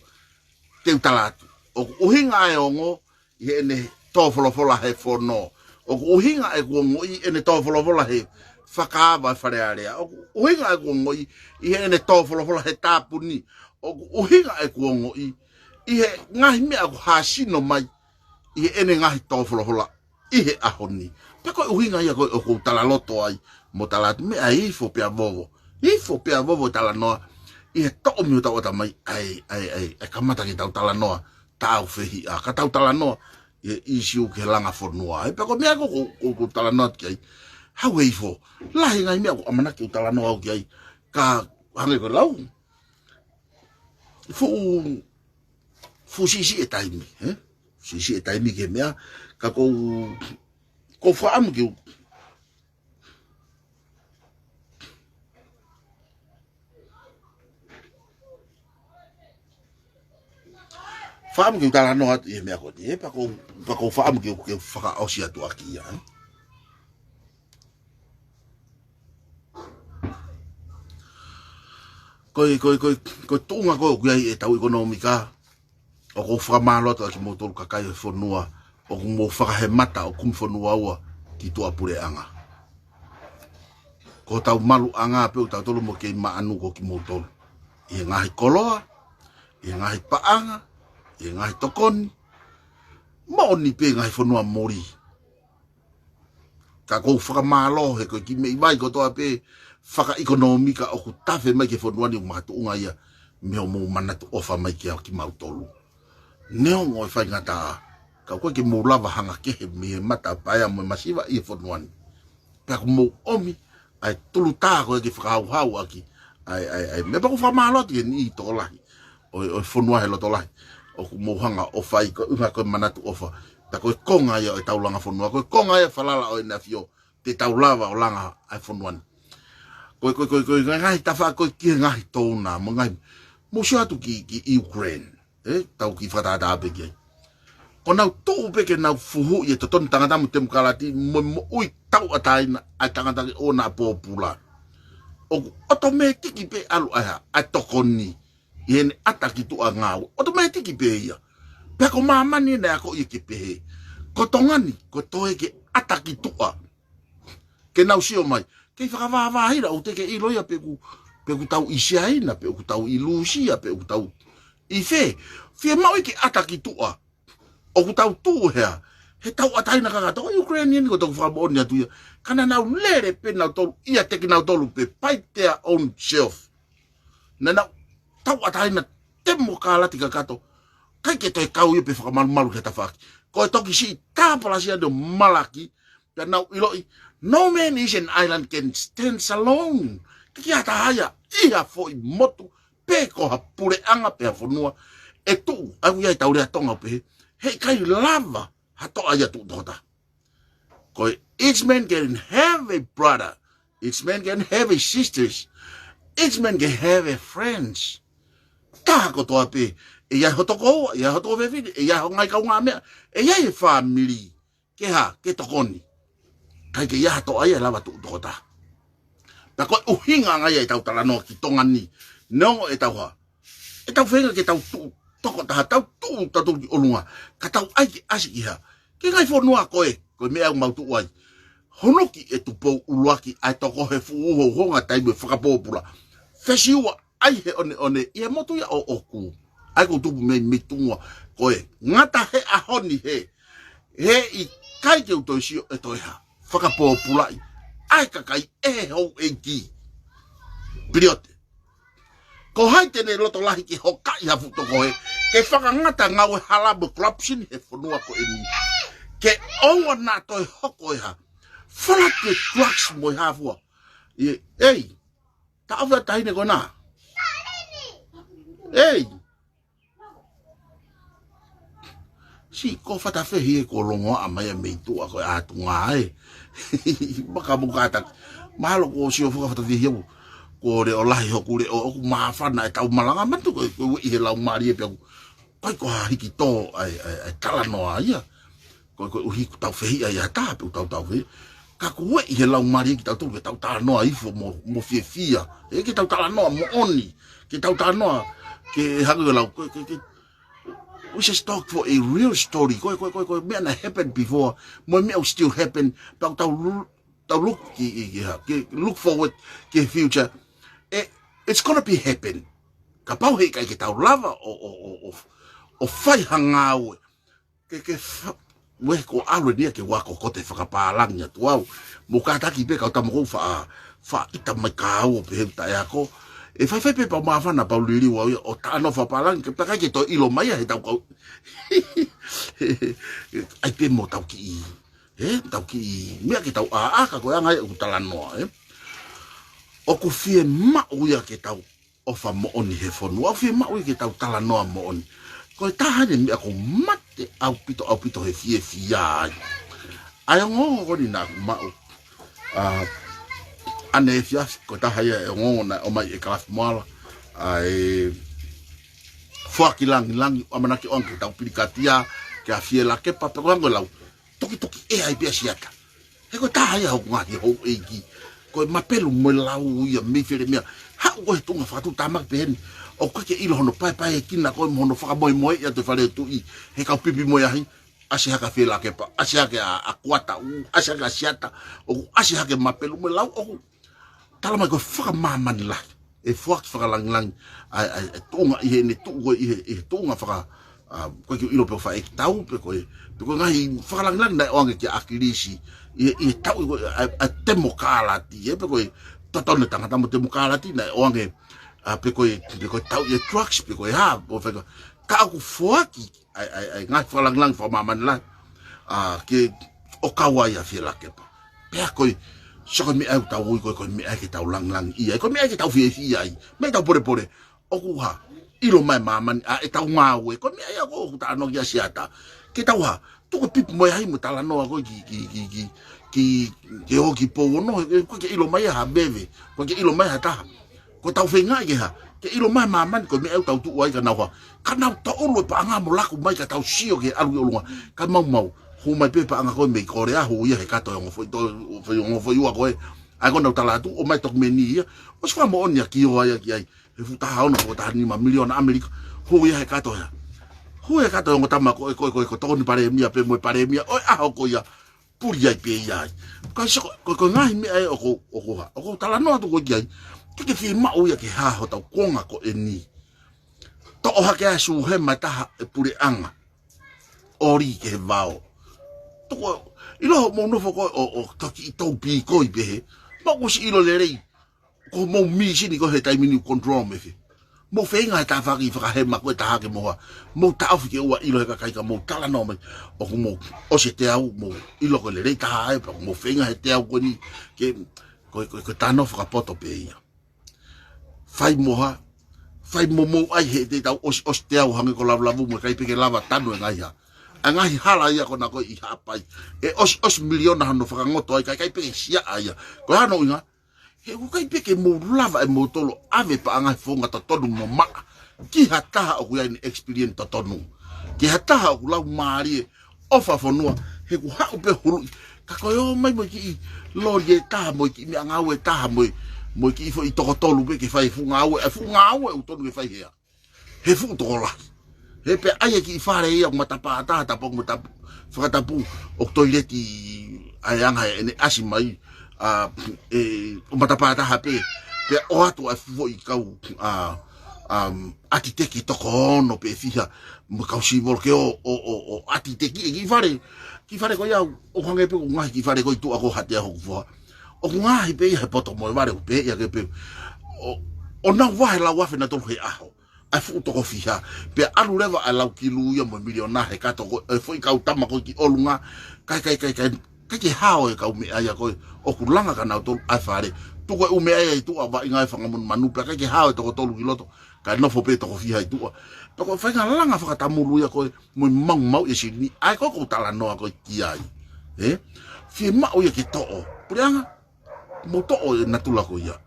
te u tala atu. ʻOku ʻuhinga e ongo ʻi heʻene tō folofola he fono. ʻOku ʻuhinga ʻeku ongoʻi ʻene tō folofola he fakaava e Fale Alea. ʻOku ʻuhinga ʻeku ongoʻi ʻi heʻene tō folofola he tāpuni. ʻOku ʻuhinga ʻeku ongoʻi ʻi he ngaahi meʻa ʻoku hāsino mai ʻi heʻene ngaahi tō folofola ʻi he ʻaho ni. Pea ko e ʻuhinga ia ko ē ʻoku ou talaloto ai mo tala atu meʻa ifo pea vovo. Ifo pea vovo e talanoa ʻi he toʻo mei hotau ʻatamai ʻa e, ʻa e, ʻa e, ʻa e kamata ke tau talanoa taʻau fehiʻa. Ka tau talanoa ʻi he ʻīsiu ki he langa fonua. He pea ko e meʻa ko, ko, ko, ko talanoa ki ai. Hau e ifo. Lahi e ngaahi meʻa ʻoku ʻamanaki ʻo talanoa au ki ai. Ka hangē ko e lau. Fuʻu, fuʻu siʻisiʻi e taimi, ē? Siʻisiʻi e taimi ki he meʻa. Ka ʻoku ou, ʻoku ou fakaʻamu ke u Fakaʻamu ke u talanoa atu ʻi he meʻa ko eni, ē, pea ʻoku ou, pea ʻoku ou fakaʻamu ke u, ke u fakaʻosi atu ʻaki ia, ē. Ko e, ko e, ko e, ko e tuʻunga ko ē ʻoku ʻi ai ʻetau ʻekonōmika, ʻoku ou fakamālō atu ʻa kimoutolu kakai ʻo e fonua, ʻoku mou fakahemata ʻo kumi fonua ua ki tuʻapuleʻanga. Ko hotau maluʻanga pē ʻoku tautolu mo kei maʻanu ko kimoutolu. ʻI he ngaahi koloa, ʻi he ngaahi paʻanga, ʻi he ngaahi tokoni, moʻoni pē ngaahi fonua muli. Ka ʻoku ou fakamālō he ko e kiʻi meʻi vai kotoa pē fakaʻekonōmika ʻoku tafe mai ki he fonua ni ʻoku makatuʻunga ia mei hoʻomou manatu ʻofa mai kia kimautolu. Neongo e faingataʻa, ka ʻoku ʻikai ke mou lava hanga kehe mei he mata paea mo e masiva ʻi he fonua ni. Pea ʻoku mou ʻomi ʻa e tulutā ko ē ke fakahauhau ʻaki ʻa e, ʻa e, ʻa e meʻa, pea ʻoku ou fakamālō atu ki he niʻihi tokolahi ʻo e, ʻo e fonua he loto lahi ʻoku mou hanga ʻo fai ko e ʻuhinga ko e manatu ʻofa. Pea ko e konga ia ʻo ʻetau langa fonua, ko e konga ia e falala ʻo ʻEne ʻAfio te tau lava ʻo langa ʻa e fonua ni. Ko e, ko e, ko e, ko e ngaahi tafa ko ē ki he ngaahi touna mo e ngaahi, mou sio atu ki, ki Ukraine. Ē, tau kiʻi fakatātā pē ki ai. Ko ʻenau tuʻu pē ke nau fuhuʻi e totonu tangata mo e temokalati mo e moʻui tauʻatāina ʻa e tangata ke ʻoua naʻa pōpula. ʻOku ʻotomētiki pē ʻalu ʻa e hā, ʻa e tokoni ʻi heʻene ʻata ki tuʻa ngāue. ʻOtomētiki pē ia. Pea ko māmani ʻene akoʻi ia ke pehē. Ko Tonga ni, ko e toe ke ʻata ki tuʻa. Ke nau sio mai. Kei fakavāvāhila ʻoku teʻeki ke ʻilo ia pe ʻoku, pe ʻoku tau ʻi Siaina, pe ʻoku tau ʻi Lūsia, pe ʻoku tau ʻi fē. Fiemaʻu ia ke ʻata ki tuʻa. ʻOku tau tuʻu hea. He tauʻatāina kakato. Ko e Ukrainian ko e toki fakamoʻoni atu ia. Ka naʻa nau lele pē nautolu, ia te kinautolu pē. By their own self. Naʻa nau tauʻatāina temokalati kakato. ʻikai ke toe kau ia pe fakamalumalu ki he tafaʻaki. Ko e toki siʻi tāpalasia ʻo malaki, pea nau ʻiloʻi, no man is an island can stand alone. ʻIkai ke ʻi ai ha taha ia ʻi ha foʻi motu, pe ko ha puleʻanga, pe ha fonua, ʻe tuʻu, ʻa ia ʻoku ʻi ai ʻetau lea Tonga ʻoku pehē, heʻikai lava ha toʻa ia tuʻu toko taha. Ko e, each man can have a brother, each man can have a sisters, each man can have a friends. Taha kotoa pē, ʻe ʻi ai ho tokoua, ʻe ʻi ai ho toko fefine, ʻe ʻi ai ho ngaahi kaungāmeʻa, ʻe ʻi ai e fāmili, ke hā, ke tokoni. ʻIkai ke ʻi ai ha toʻa ia ʻe lava tuʻu toko taha. Pea ko e ʻuhinga ange ia ʻetau talanoa ki Tonga ni. Neongo ʻetau hā, ʻetau feinga ke tau tuʻu toko taha, tau tuʻu tautolu ki ʻolunga, ka tau ʻai ke ʻasi ki hā, ki he ngaahi fonua ko ē, ko e meʻa ʻoku mau tuʻu ai. Hono ki e Tupou ʻUluaki, ʻa e toko hongofulu, hounga taimi ʻo e fakapōpula. Fesiua, ʻai he ʻoneʻone, ʻi he motu ia ʻoʻoku. ʻA ia ʻoku tupu mei, mei tuʻa. Ko e, ngata he ʻaho ni he, heʻikai ke u toe sio ʻe toe hā, fakapōpulaʻi ʻa e kakai ʻe he houʻeiki. Piliote. Ko hai te ne loto lahi ke hokaʻi ha fuʻu toko hē, ke fakangata ngāue hala mo corruption he fonua ko eni. Ke ʻoua naʻa toe hoko e hā, falala ki he drugs mo e hā fua. ʻIo, ei, taʻofi ʻa e taʻahine ko ena. Ei. Siʻi ko Fatafehi ē, ko Longoaʻa mai ʻa mei tuʻa ko e ʻatunga ē. Maka mo kātaki. Mahalo ko Sio Fuka Fatafehi au. Ko e leʻo lahi hoku leʻo, ʻoku māfana ʻetau malanga matu ko e, ko e ueʻi he Laumālie pea ʻoku ʻikai ko ha hiki tō ʻa e, ʻa e, ʻa e talanoa ia. Ko e, koeʻuhi ʻoku tau fehiʻa ʻi ha taha pe ʻoku tau tau fehiʻa. Ka ʻoku ueʻi he Laumālie kitautolu ke tau talanoa hifo mo, mo fiefia. ʻE ke tau talanoa moʻoni. Ke tau talanoa ke hangē ko e lau, ke, ke, ke, we just talk for a real story. Ko e, ko e, ko e, ko e meʻa naʻe happen before, mo e meʻa ʻoku still happen, pea ʻoku tau lu-, tau look ki, ki, ki, ki, look forward ki he future. E, it's gonna be happen. Kapau heʻikai ke tau lava ʻo, ʻo, ʻo, ʻo, ʻo fai ha ngāue. Ke, ke fa-, we ko ʻalu eni ia ke u ako ko e fakapālangi atu au. Mo kātaki pē kau tama ʻoku faʻa, faʻa ʻita mai ka au ʻo pehē ʻoku taʻeako. ʻE faifai pē pea u māfana pea u liliu au ia ʻo talanoa fakapālangi, ke pehē ʻikai ke toe ʻilo mai ia he tau kau. ʻAi pē mo tau kiʻi, ē, tau kiʻi meʻa ke tau ʻā, ʻā, ka ko e anga ia ʻeku talanoa, ē. ʻOku fiemaʻu ia ke tau ʻofa moʻoni he fonua, ʻoku fiemaʻu ia ke tau talanoa moʻoni. Ko e taha eni e meʻa ʻoku ou mate ʻaupito, ʻaupito he fiefia ai. ʻA e ongoongo ko eni naʻa ku maʻu, ʻa, ʻaneefiafi, ko e taha ia e ongoongo naʻe ʻomai ʻe Kalafi Moala, ʻa e foaki langilangi, ʻamanaki ʻoange ke tau pilikatia kia Fielakepa, pe ko e hangē ko e lau, tukituki ʻea ai pē ʻa Siata. He ko e taha ia hoku ngaahi houʻeiki. Ko e mapelu mo e lau ia mei Felemea. Haʻu ko e tuʻunga fakatuʻutāmaki pehē ni. ʻOku ʻikai ke ʻilo hono paepaekina ko ē mo hono fakamoemoeʻi atu e Fale ʻo e Tuʻi he kau pipi mo e ahi. ʻAsi hake ʻa Fielakepa, ʻasi hake ʻa, ʻa Kuataʻu, ʻasi hake ʻa Siata. ʻOku ʻasi hake mapelu mo e lau, ʻoku talamai ko e fakamāmani lahi. ʻE foaki fakalangilangi ʻa e, ʻa e, ʻa e tuʻunga ʻi heʻene tuʻu ko ē ʻi he, ʻi he tuʻunga faka, ʻa, ko e kiʻi ʻilo pe ko e faʻahitaʻu, pe ko e, pe ko e ngaahi fakalangilangi naʻe ʻoange kia ʻAkilisi, ʻi he, ʻi he tauʻi ko ē ʻa e, ʻa e temokalati, ē, pe ko e totonu e tangata mo e temokalati naʻe ʻoange, ʻa, pe ko e, pe ko e tauʻi e drugs, pe ko e hā, pe ko e fai ko ē, ka ʻoku foaki ʻa e, ʻa e, ʻa e ngaahi fakalangilangi fakamāmani lahi, ʻa, ke ʻo kau ai ʻa Fielakepa. Pea ko e, so ko e meʻa ʻoku tau ui ko e, ko e meʻa ke tau langilangiʻia ai, ko e meʻa ke tau fiefia ai, meʻa tau polepole, ʻoku hā, ʻilo mai māmani, ʻa, ʻetau ngāue, ko e meʻa ia ko ē ʻoku talanoa ki ai ʻa Siata. Ke tau hā, tuku e pipi mo e ahi mo talanoa ko ē ki, ki, ki, ki, ki, ke ō ki Pouono, ʻe, ko e ke ʻilo mai ha veve, ko e ke ʻilo mai ha taha. Ko ʻetau feingaʻi ke hā, ke ʻilo mai māmani ko e meʻa ʻoku tau tuʻu ai ka nau hā. Ka nau tōʻulu e paʻanga mo laku mai ka tau sio ki he ʻalu ki ʻolunga. Ka maumau, hū mai pē paʻanga ko ē mei Kōlea, hū ia he kato e ongo foʻi, to, foʻi ongo foʻi ua ko ē. ʻA ia ko ʻenau tala atu, ʻomai e toki meni ia. ʻOsi fakamoʻoni ʻa Kioa ia ki ai. He fuʻu taha ono, fuʻu taha nima miliona ʻAmelika. Hū ia he kato ia. Hū ia he kato e ongo tama ko ē, ko ē, ko ē, ko Tokoni Palēmia pē mo e Palēmia ʻo e ʻaho ko ia. Puli ai pē ia ai. Ka sio ko e, ko e ngaahi meʻa ē ʻoku, ʻoku hā, ʻoku talanoa atu ko ē ki ai. Ke ke fiemaʻu ia ke hā hotau kuonga ko eni. Toʻo hake ʻa e sūhema ʻe taha e puleʻanga. ʻOli ki he vao. Toko, ʻilo hoʻomou nofo ko ē ʻo, ʻo toki ʻi tau pīkoi pehē. Mau kuo ʻosi ʻilo lelei. Ko hoʻomou mīsini ko ē he taimi ni ʻoku control mei fē. Mou feinga he tafaʻaki fakahema ko ē taha ke mou hā. Mou taʻofi ke ʻoua ʻilo he kakai ka mou talanoa mai. ʻOku mou ʻosi e teau, mou ʻilo ko e lelei taha ē, pea mou feinga he teau ko eni ke, ko, ko, ko e tano fakapoto pē ia. Fai mo hā, fai mo mou ʻai he te tau ʻosi, ʻosi teau hangē ko Lavulavu mo e kai pē ke lava tanu e ngaahi hā. ʻA e ngaahi hala ia ko ena ko ē ʻi Haʻapai. ʻE ʻosi, ʻosi miliona hano fakangoto ai, kai, kai pē ke siaʻa ia. Ko e hā hono ʻuhinga, he ʻoku ʻikai pē ke mou lava ʻe moutolu ʻave paʻanga he founga totonu mo maʻa. Ki ha taha ʻoku ʻi ai ʻene experience totonu. Ki ha taha ʻoku laumālie ʻofa fonua, he ʻoku haʻu pē huluʻi. Ka ko e ō mai mo e kiʻi loli ʻe taha, mo e kiʻi meʻangāue ʻe taha, mo e, mo e kiʻi foʻi toko tolu pē ke fai e fuʻu ngāue, e fuʻu ngāue ʻoku tonu ke fai hea. He fuʻu tokolahi. He pea ʻai e kiʻi fale ia ʻoku matapā taha, tapu ʻoku matapu, fakatapu, ʻoku toileti ʻa e anga ʻene ʻasi mai, ʻa, ʻe, ʻoku matapā taha pē, pea ʻoatu ʻa e foʻi kau, ʻa, ʻa, ʻatiteki toko ono pe fiha, mo e kau sivolo ke ō, ʻo, ʻo, ʻo ʻatiteki e kiʻi fale, kiʻi fale ko ia, ʻo hangē pē ko e ngaahi kiʻi fale ko ē ʻi tuʻa ko Haʻatea hoku foha. ʻOku ngaahi pē ia he poto mo e vale, ʻoku pehē ia ke pē. ʻO, ʻo nau vahe lau afe nautolu he ʻaho. ʻA e fuʻu toko fiha. Pea ʻalu leva ʻa e lau kilu ia mo e miliona he kato ko ē, e foʻi kau tama ko ē ki ʻolunga. Kai, kai, kai, kai. ʻIkai ke hao e kau meʻa ia ko ē, ʻoku langa kia nautolu ʻa e fale. Tuku e ʻū meʻa ia ʻi tuʻa, vaʻinga e fanga monumanu, pea ʻikai ke hao e toko tolu ki loto, kae nofo pē toko fiha ʻi tuʻa. Pea ko e faʻahinga langa fakatamulu ia ko ē, mo e maumauʻi e silini, ʻa ia ko ē ʻoku ou talanoa ko ē ki ai. Ē? Fiemaʻu ia ke toʻo. Puleʻanga, mou toʻo e natula ko ia.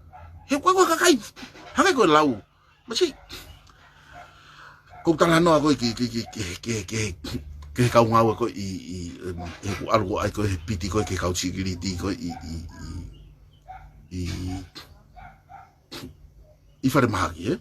He ko e kakai, hangē ko e lau. Masiʻi. ʻOku ou talanoa ko ē ki, ki, ki, ki, ki, ki, ki he kau ngāue ko ē ʻi, ʻi, em, he ʻoku ʻalu ko ē ai ko ē he piti ko ē ki he kau sikiliti ko ē ʻi, ʻi, ʻi, ʻi, ʻi falemahaki, ē?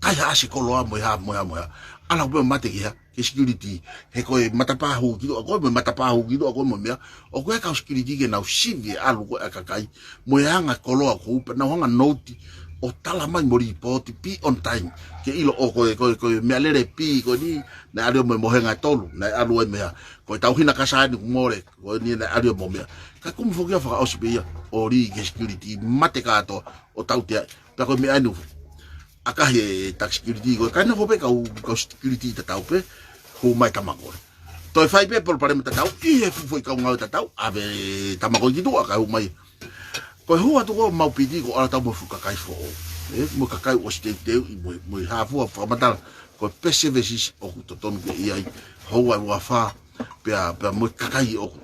Kai ha ʻasi koloa mo e hā, mo e hā, mo e hā. ʻAlu pē mate ki hā, ki he sikiliti. He ko e matapā hū ki tuʻa ko ē, mo e matapā hū ki tuʻa ko ē, mo e meʻa. ʻOku ʻi ai e kau sikiliti ke nau sivi e ʻalu ko ē ʻa e kakai. Mo e anga e koloa ko ē, pea nau hanga ʻo noti ʻo tala mai mo lipooti, be on time. Ke ʻilo ʻoku ko e, ko e, ko e meʻalele pī ko eni, naʻe ʻalu mo e mohenga ʻe tolu, naʻe ʻalu ai mo e hā. Ko e tauhina kasaini kuo mole, ko eni naʻe ʻalu mo e meʻa. Kae kumi foki ia fakaʻosi pē ia, ʻo lī ki he sikiliti, mate kātoa, ʻo tautea. Pea ko e meʻa eni ʻoku ʻakahi e taki sikiliti ko ē, kae nofo pē kau, kau sikiliti tatau pē, hū mai tama ko ē. Toe fai pē palopalema tatau, ʻi he fuʻu foʻi kau ngāue tatau, ʻave tama ko ē ki tuʻa, kae hū mai. Ko e hū atu ko ē ʻo mau piti ko e ʻalu atu mo e fuʻu kakai foʻou. Ē, mo e kakai ʻosi teuteuʻi, mo e, mo e hā fua fakamatala, ko e pē services ʻoku totonu ke ʻi ai, houa ʻe ua fā, pea, pea mo e kakai ʻoku.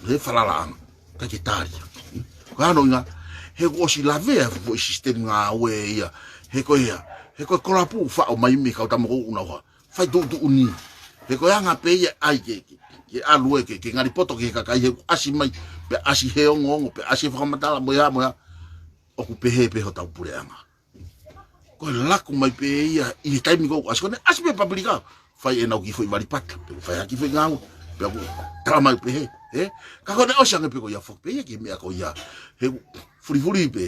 He falalaʻanga. ʻIkai ke tali. Ko e hā hono ʻuhinga, he kuo ʻosi lavea e foʻi sisitemi ngāue ia. He ko e hā, he ko e kolapu faʻo mai mei he kau tama ko ē ʻoku nau hā. Fai tuʻutuʻuni. He ko e anga pē ia ʻai ke, ke, ke ʻalu ē ke, ke ngali poto ki he kakai he kuo ʻasi mai. Pea ʻasi he ongoongo, pea ʻasi he fakamatala, mo e hā, mo e hā. ʻOku pehē pē hotau puleʻanga. Ko e laku mai pē ia ʻi he taimi ko ē ʻoku ʻasi ko ē, ʻasi pē Papilika. Fai ʻenau kiʻi foʻi vali pata, pe fai ha kiʻi foʻi ngāue. Pea ʻoku tala mai pē hē, ē? Ka ko ʻene ʻosi ange pē ko ia foki pē ia ki he meʻa ko ia. He fulifuli pē.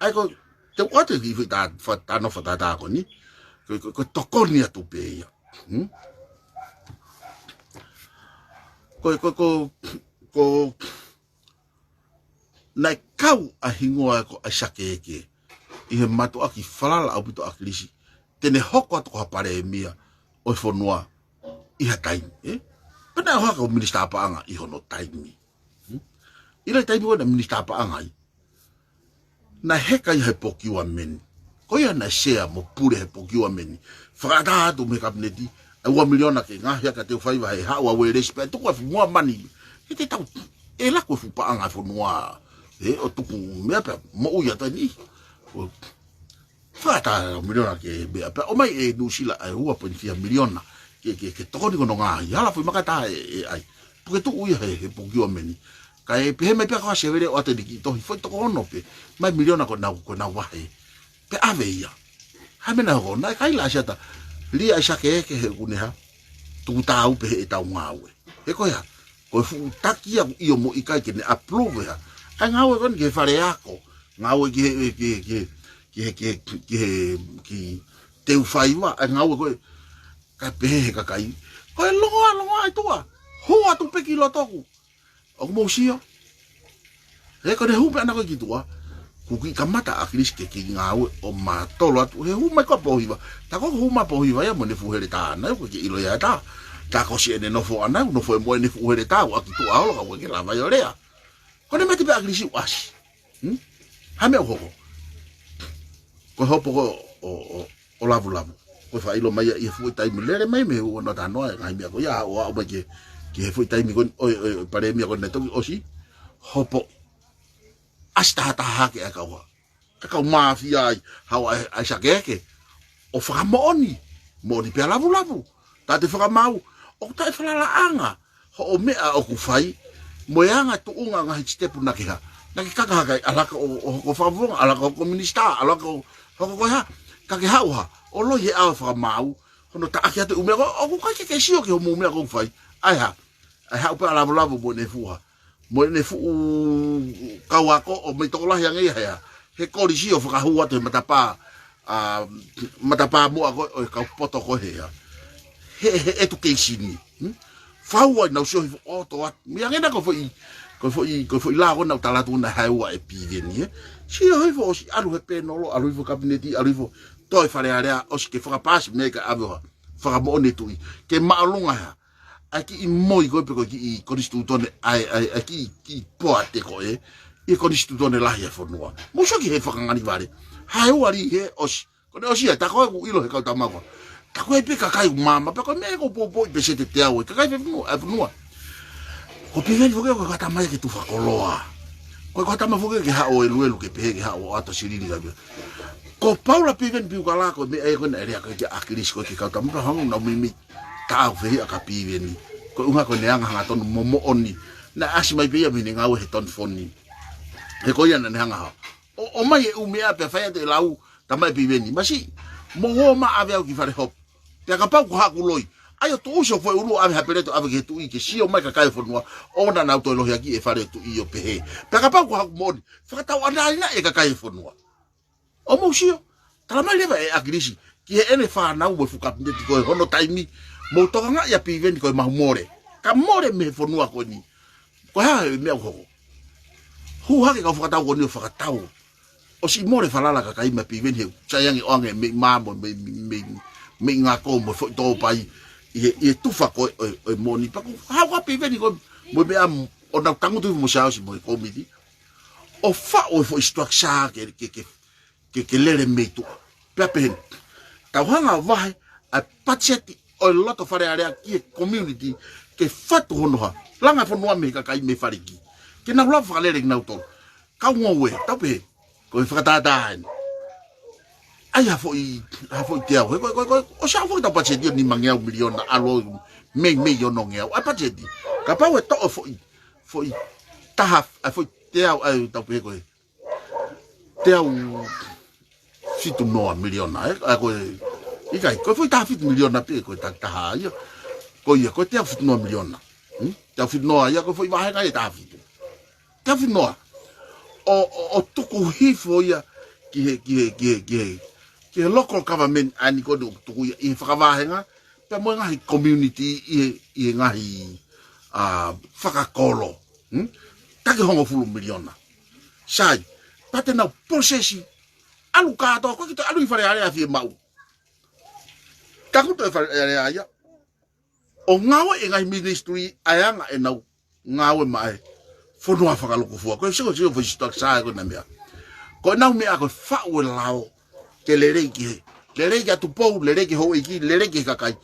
ʻA ia ko e, te u ʻoatu e kiʻi foʻi tā, fa-, tano fakatātā ko eni. Ko, ko, ko e tokoni atu pē ia. Hmm? Ko, ko, ko, ko, Naʻe kau ʻa e hingoa ko ʻAisake Eke ʻi he mātuʻaki falala ʻaupito ʻa ʻAkilisi, te ne hoko atu ko ha palēmia ʻo e fonua ʻi ha taimi, ē? Pea naʻe ʻohake ko e minisitā paʻanga ʻi hono taimi. Hmm? ʻI he taimi ko ē naʻe minisitā paʻanga ai, naʻe heka ia he procurement. Ko ia naʻe sea mo pule he procurement. Fakaʻatā atu mei he kapineti, ʻa e ua miliona ke ngaahi ʻa e teu faiva he haʻu ʻa Uelesi pea tuku ʻa e fuʻu muʻa mani. He te tau, ʻe laku e fuʻu paʻanga ʻa e fonua. Ē, ʻo tuku meʻa pea moʻui atu ai ni. ʻO fakaʻatā miliona ke meʻa pea ʻomai ʻe Nuʻusila ʻa e ua poini fiha miliona. Ke, ke, ke tokoni ko hono ngaahi. Hala foʻi makata ʻe, ʻe ʻai. Puke tuʻu ia he, he procurement. Kae pehē mai pea ko ʻAsi Vele ʻo ʻatu e kiʻi tohi foʻi toko ono pē. Mai miliona ko ʻenau, ko ʻenau vahe. Pea ʻave ia. Hā e meʻa naʻe hoko, naʻe kaila ʻa Siata. Lī ʻAisake Eke he ʻoku ne hā. Tuku tāu pē heʻetau ngāue. He ko e hā. Ko e fuʻu taki ia ʻoku ʻio mo ʻikai ke ne approve ʻe hā. ʻA e ngāue ko eni ki he fale ako. Ngāue ki he, ki he, ki he, ki he, ki he, ki he, ki he teu faiva. ʻA e ngāue ko ē. Kae pehē he kakai. Ko e longoaʻa, longoaʻa ʻi tuʻa. Hū atu pē ki loto ʻoku. ʻOku mou sio. He ko ʻene hū pē ʻana ko ē ki tuʻa. ʻOku kiʻi kamata ʻa ʻAkilisi ke kiʻi ngāue ʻo mātolo atu he hū mai ko ē ʻa Pōhiva. Tā ko ē hū mai ʻa Pōhiva ia mo ʻene fuʻu heletā ʻana, ʻoku ke ʻilo ia tā. Tā ko ē ʻene nofo ʻana, nofo ē mo ʻene fuʻu heletā, ʻoku ʻaki tuʻa olo ka ʻoku ʻikai ke lava ia ʻo lea. Ko ʻene mate pē ʻa ʻAkilisi ʻoku ʻasi. Hmm? Hā e meʻa ʻoku hoko? Ko e hopo ko ē ʻo, ʻo, ʻo Lavulavu. Ko e fakaʻilo mai ia ʻi he foʻi taimi lele mai mei he ua noa taha noa e ngaahi meʻa ko ia ʻo aʻu mai ki he, ki he foʻi taimi ko ē ʻo e, ʻo e, ʻo e palēmia ko ē naʻe toki ʻosi. Hopo ʻasi tahataha hake ʻa e kau hā. ʻA e kau māfia ai, haʻu ʻa e, ʻa e Sakeke. ʻO fakamoʻoni, moʻoni pē ʻa Lavulavu. Tā te fakamaau, ʻoku taʻefalalaʻanga hoʻo meʻa ʻoku fai, mo e anga tuʻunga ngaahi sitepu naʻa ke hā. Naʻa ke kaka hake ai, ʻalu hake ʻo, ʻo hoko fakafofonga, ʻalu hake ʻo hoko minisitā, ʻalu hake ʻo hoko ko e hā. Ka ke haʻu hā, ʻo loi he ʻao fakamaau, hono taʻaki atu e ʻū meʻa ko ē, ʻoku ʻikai ke ke sio ki hoʻo meʻa ʻoku fai. ʻAi hā, ʻai haʻu pē ʻa Lavulavu mo ʻene fuʻu hā. Mo ʻene fuʻu kau ako ʻo mei tokolahi ange ia he hā. He kolisi ʻo fakahū atu he matapā, ʻa, matapā muʻa ko ē ʻo e kau poto ko ē he hā. He, he education ni. Hmm? Fau ai nau sio hifo ʻo toʻo atu. Mei ange na ko e foʻi, ko e foʻi, ko e foʻi lao ko ē naʻa ku tala atu naʻe hae ua ʻe Piveni, ē. Sio hifo ʻosi ʻalu he pēnolo, ʻalu hifo kapineti, ʻalu hifo toe Fale Alea, ʻosi ke fakapaasi meʻa ke ʻave ʻo hā. Fakamoʻoni e tuʻi. Ke māʻolunga hā. ʻA e kiʻi moi ko ē pe ko e kiʻi konisitūtone, ʻa e, ʻa e, ʻa e kiʻi, kiʻi poate ko ē, ʻi he konisitūtone lahi ʻa e fonua. Mou sio ki he fakanganivale. Hae ua lī he ʻosi. Ko ʻene ʻosi ia, tā ko ē ʻoku ʻilo he kau tama ko ē. Tā ko ē pē kakai ʻoku maama, pea ko e meʻa ʻoku poupouʻi pē sētete au, ʻa e kakai e fonua, ʻa e fonua. Ko Piveni foki ko e kau tama ia ke tufa koloa. Ko e kau tama foki ke haʻu ʻo eluelu ke pehē ke haʻu ʻo ʻoatu silini ka pea. Ko Paula Piveni Piukala ko e meʻa ia ko ē naʻe lea ko ē kia ʻAkilisi ko ē ki he kau tama pea hangē naʻa nau meimei taʻau fehiʻa kia Piveni. Ko e ʻuhinga ko ʻene anga hangatonu mo moʻoni. Naʻe ʻasi mai pē ia mei heʻene ngāue he Tonfoni. He ko ia naʻa ne hanga hā. ʻO, ʻomai e ʻū meʻa pea fai atu e lau, tama e Piveni. Masiʻi, mou ō mai ʻave au ki fale hopo. Pea kapau ko haʻaku loi. ʻAi ʻo tuʻusi hoʻo foʻi ʻulu ʻave ha peleto ʻave ki he tuʻi ke sio mai kakai e fonua. ʻOua naʻa nau toe lohiakiʻi e fale tuʻi ʻo pehē. Pea kapau ko haʻaku moʻoni. Fakatauʻatāinaʻi e kakai e fonua. ʻO mou sio, tala mai leva ʻe ʻAkilisi, ki heʻene fānau mo e fuʻu kapineti ko ē hono taimi, mou tokangaʻi ʻa Piveni ko e mahu mole. Ka mole mei he fonua ko eni. Ko e hā e meʻa ʻoku hoko. Hū hake kau fakatau ko eni ʻo fakatau. ʻOsi mole falala kakai mei Piveni he sai ange ʻoange mei mā mo mei, mei, mei ngako mo foʻi tōpai. ʻI he, ʻi he tufa ko ē, ʻo e, ʻo e moʻoni pea ko haʻu ʻa Piveni ko ē, mo e meʻa ʻo nau tangutu mo Siaosi mo e kōmiti. ʻO faʻu e foʻi structure ke, ke, ke ke, ke lele mei tuʻa. Pea pehē ni. Tau hanga ʻo vahe ʻa e patiseti ʻo e loto Fale Alea ki he community ke fatu hono hā. Langa fonua mei he kakai mei Faleki. Ke nau lava fakalele kinautolu. Kau ngoue, tau pehē. Ko e fakatātā eni. ʻAi ha foʻi, ha foʻi teau. He ko e, ko e, ko e, ʻosi ʻalu foki ʻetau patiseti ʻo nimangeau miliona ʻalu mei, mei onongeau. ʻA e patiseti. Kapau ʻe toʻo foʻi, foʻi taha, ʻa e foʻi teau, ʻa e tau pehē ko e teau fitu noa miliona, ē? ʻA, ko e, ʻikai, ko e foʻi taha fitu miliona pē, ko e ta-, taha ia. Ko ia, ko e teau fitu noa miliona. Hmm? Teau fitu noa ia, ko e foʻi vāhenga ia taha fitu. Teau fitu noa. ʻO, ʻo, ʻo tuku hifo ia ki he, ki he, ki he, ki he, ki he local government ʻa eni ko eni ʻoku tuku ia ʻi he fakavāhenga, pea mo e ngaahi community ʻi he, ʻi he ngaahi, ʻa, fakakolo. Hmm? Taki hongofulu miliona. Sai, pea te nau process ʻi, ʻalu kātoa, ko e kita ʻalu ʻi Fale Alea fiemaʻu. Ka kuo toe Fale Alea ia. ʻO ngāue e ngaahi ministry ʻa e anga ʻenau ngāue maʻa e fonua fakalukufua. Ko e sio, sio, foʻi structure ko ena meʻa. Ko ʻenau meʻa ko e faʻu e lao ke lelei ki he. Lelei kia Tupou, lelei ki he houʻeiki, lelei ki he kakai.